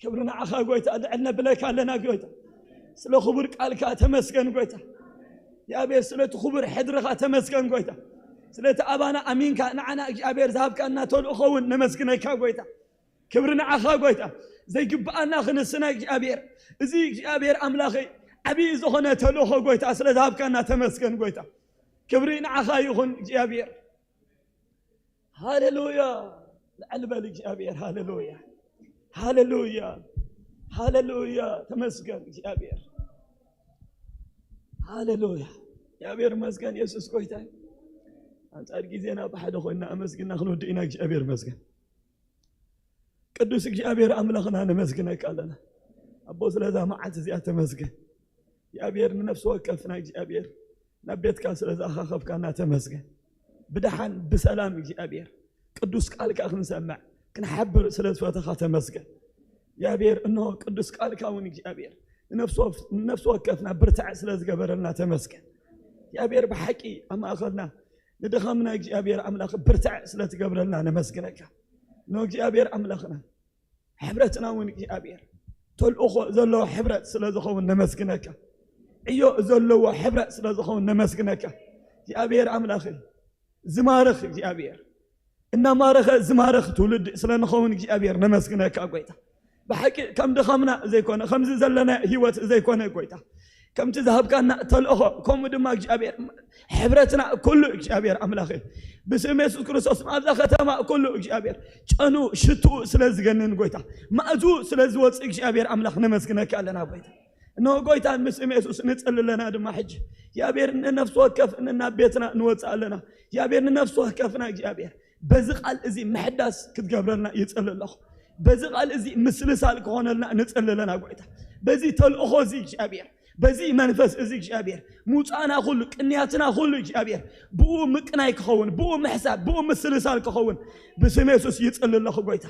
ክብሪ ንዓኻ ጎይታ። ልዕል ነብለካ ኣለና ጎይታ፣ ስለ ክቡር ቃልካ ተመስገን ጎይታ። እግዚኣብሔር ስለቲ ክቡር ሕድርኻ ተመስገን ጎይታ። ስለቲ ኣባና ኣሚንካ ንዓና እግዚኣብሔር ዝሃብካና ተልእኾ እውን ነመስግነካ ጎይታ። ክብሪ ንዓኻ ጎይታ። ዘይግብኣና ክንስና እግዚኣብሔር፣ እዚ እግዚኣብሔር ኣምላኸይ ዓብዪ ዝኾነ ተልእኾ ጎይታ ስለ ዝሃብካና ተመስገን ጎይታ። ክብሪ ንዓኻ ይኹን እግዚኣብሔር። ሃሌሉያ። ልዕል በል እግዚኣብሔር። ሃሌሉያ፣ ሃሌሉያ፣ ሃሌሉያ። ተመስገን እግዚኣብሔር። ሃሌሉያ። እግዚኣብሔር መስገን የሱስ ጎይታ እዩ። ኣንጻር ግዜና ብሓደ ኮይና ኣመስግና ክንወድእ ኢና። እግዚኣብሔር መስገን። ቅዱስ እግዚኣብሔር ኣምላኽና ነመስግነካ ኣለና ኣቦ፣ ስለዛ መዓት እዚኣ ተመስገን። እግዚኣብሔር ንነፍሲ ወከፍና እግዚኣብሔር ናብ ቤትካ ስለ ዝኣኻኸብካና ተመስገን። ብደሓን ብሰላም እግዚኣብሔር ቅዱስ ቃልካ ክንሰምዕ ክንሓብር ስለ ዝፈተኻ ተመስገን። እግዚኣብሔር እንሆ ቅዱስ ቃልካ እውን እግዚኣብሔር ንነፍሲ ወፍ- ንነፍሲ ወከፍና ብርታዕ ስለ ዝገበረልና ተመስገን። እግዚኣብሔር ብሓቂ ኣብ ማእኸልና ንድኻምና እግዚኣብሔር ኣምላኽ ብርታዕ ስለ ትገብረልና ነመስግነካ። እንሆ እግዚኣብሔር ኣምላኽና ሕብረትና እውን እግዚኣብሔር ተልእኾ ዘለዎ ሕብረት ስለ ዝኸውን ነመስግነካ። ዕዮ ዘለዎ ሕብረት ስለ ዝኸውን ነመስግነካ። እግዚኣብሔር ኣምላኽ ዝማርኽ እግዚኣብሔር እናማረኸ ዝማርኽ ትውልድ ስለ ንኸውን እግዚኣብሔር ነመስግነካ ጎይታ። ብሓቂ ከም ድኻምና ዘይኮነ ከምዚ ዘለና ህይወት ዘይኮነ ጎይታ ከምቲ ዝሃብካና ተልእኾ ከምኡ ድማ እግዚኣብሔር ሕብረትና ኩሉ እግዚኣብሔር ኣምላኽ ብስም የሱስ ክርስቶስ ኣብዛ ከተማ ኩሉ እግዚኣብሔር ጨኑ ሽትኡ ስለ ዝገንን ጎይታ ማእዝኡ ስለ ዝወፅእ እግዚኣብሔር ኣምላኽ ነመስግነካ ኣለና ጎይታ። እነሆ ጎይታ ምስም የሱስ ንፅሊ ኣለና ድማ ሕጂ እግዚኣብሔር ንነፍሲ ወከፍ ንናብ ቤትና ንወፅእ ኣለና። እግዚኣብሔር ንነፍሲ ወከፍና እግዚኣብሔር በዚ ቃል እዚ ምሕዳስ ክትገብረልና ይፅሊ ኣለኹ። በዚ ቃል እዚ ምስልሳል ክኾነልና ንፅሊ ኣለና ጎይታ። በዚ ተልእኾ እዚ እግዚኣብሔር በዚ መንፈስ እዚ እግዚኣብሔር ምውፃእና ኩሉ ቅንያትና ኩሉ እግዚኣብሔር ብኡ ምቅናይ ክኸውን ብኡ ምሕሳብ ብኡ ምስልሳል ክኸውን ብስም የሱስ ይፅሊ ኣለኹ ጎይታ።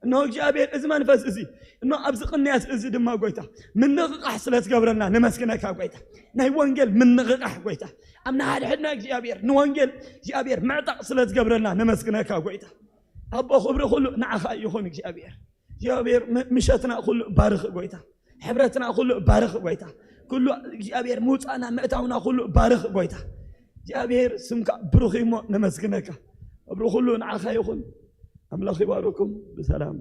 እነሆ እግዚኣብሔር እዚ መንፈስ እዚ እነሆ ኣብዚ ቅንያት እዚ ድማ ጎይታ ምንቕቓሕ ስለ ትገብረልና ነመስግነካ ጎይታ። ናይ ወንጌል ምንቕቓሕ ጎይታ ኣብ ንሓድሕድና እግዚኣብሔር ንወንጌል እግዚኣብሔር ምዕጣቕ ስለ ትገብረልና ነመስግነካ ጎይታ። ኣቦ ክብሪ ኩሉ ንዓኻ ይኹን እግዚኣብሔር። እግዚኣብሔር ም- ምሸትና ኩሉ ባርኽ ጎይታ። ሕብረትና ኩሉ ባርኽ ጎይታ። ኩሉ እግዚኣብሔር ምውፃእና ምእታውና ኩሉ ባርኽ ጎይታ። እግዚኣብሔር ስምካ ብሩኽ እሞ ነመስግነካ። ክብሪ ኩሉ ንዓኻ ይኹን። ኣምላኽ ይባርኩም። ብሰላም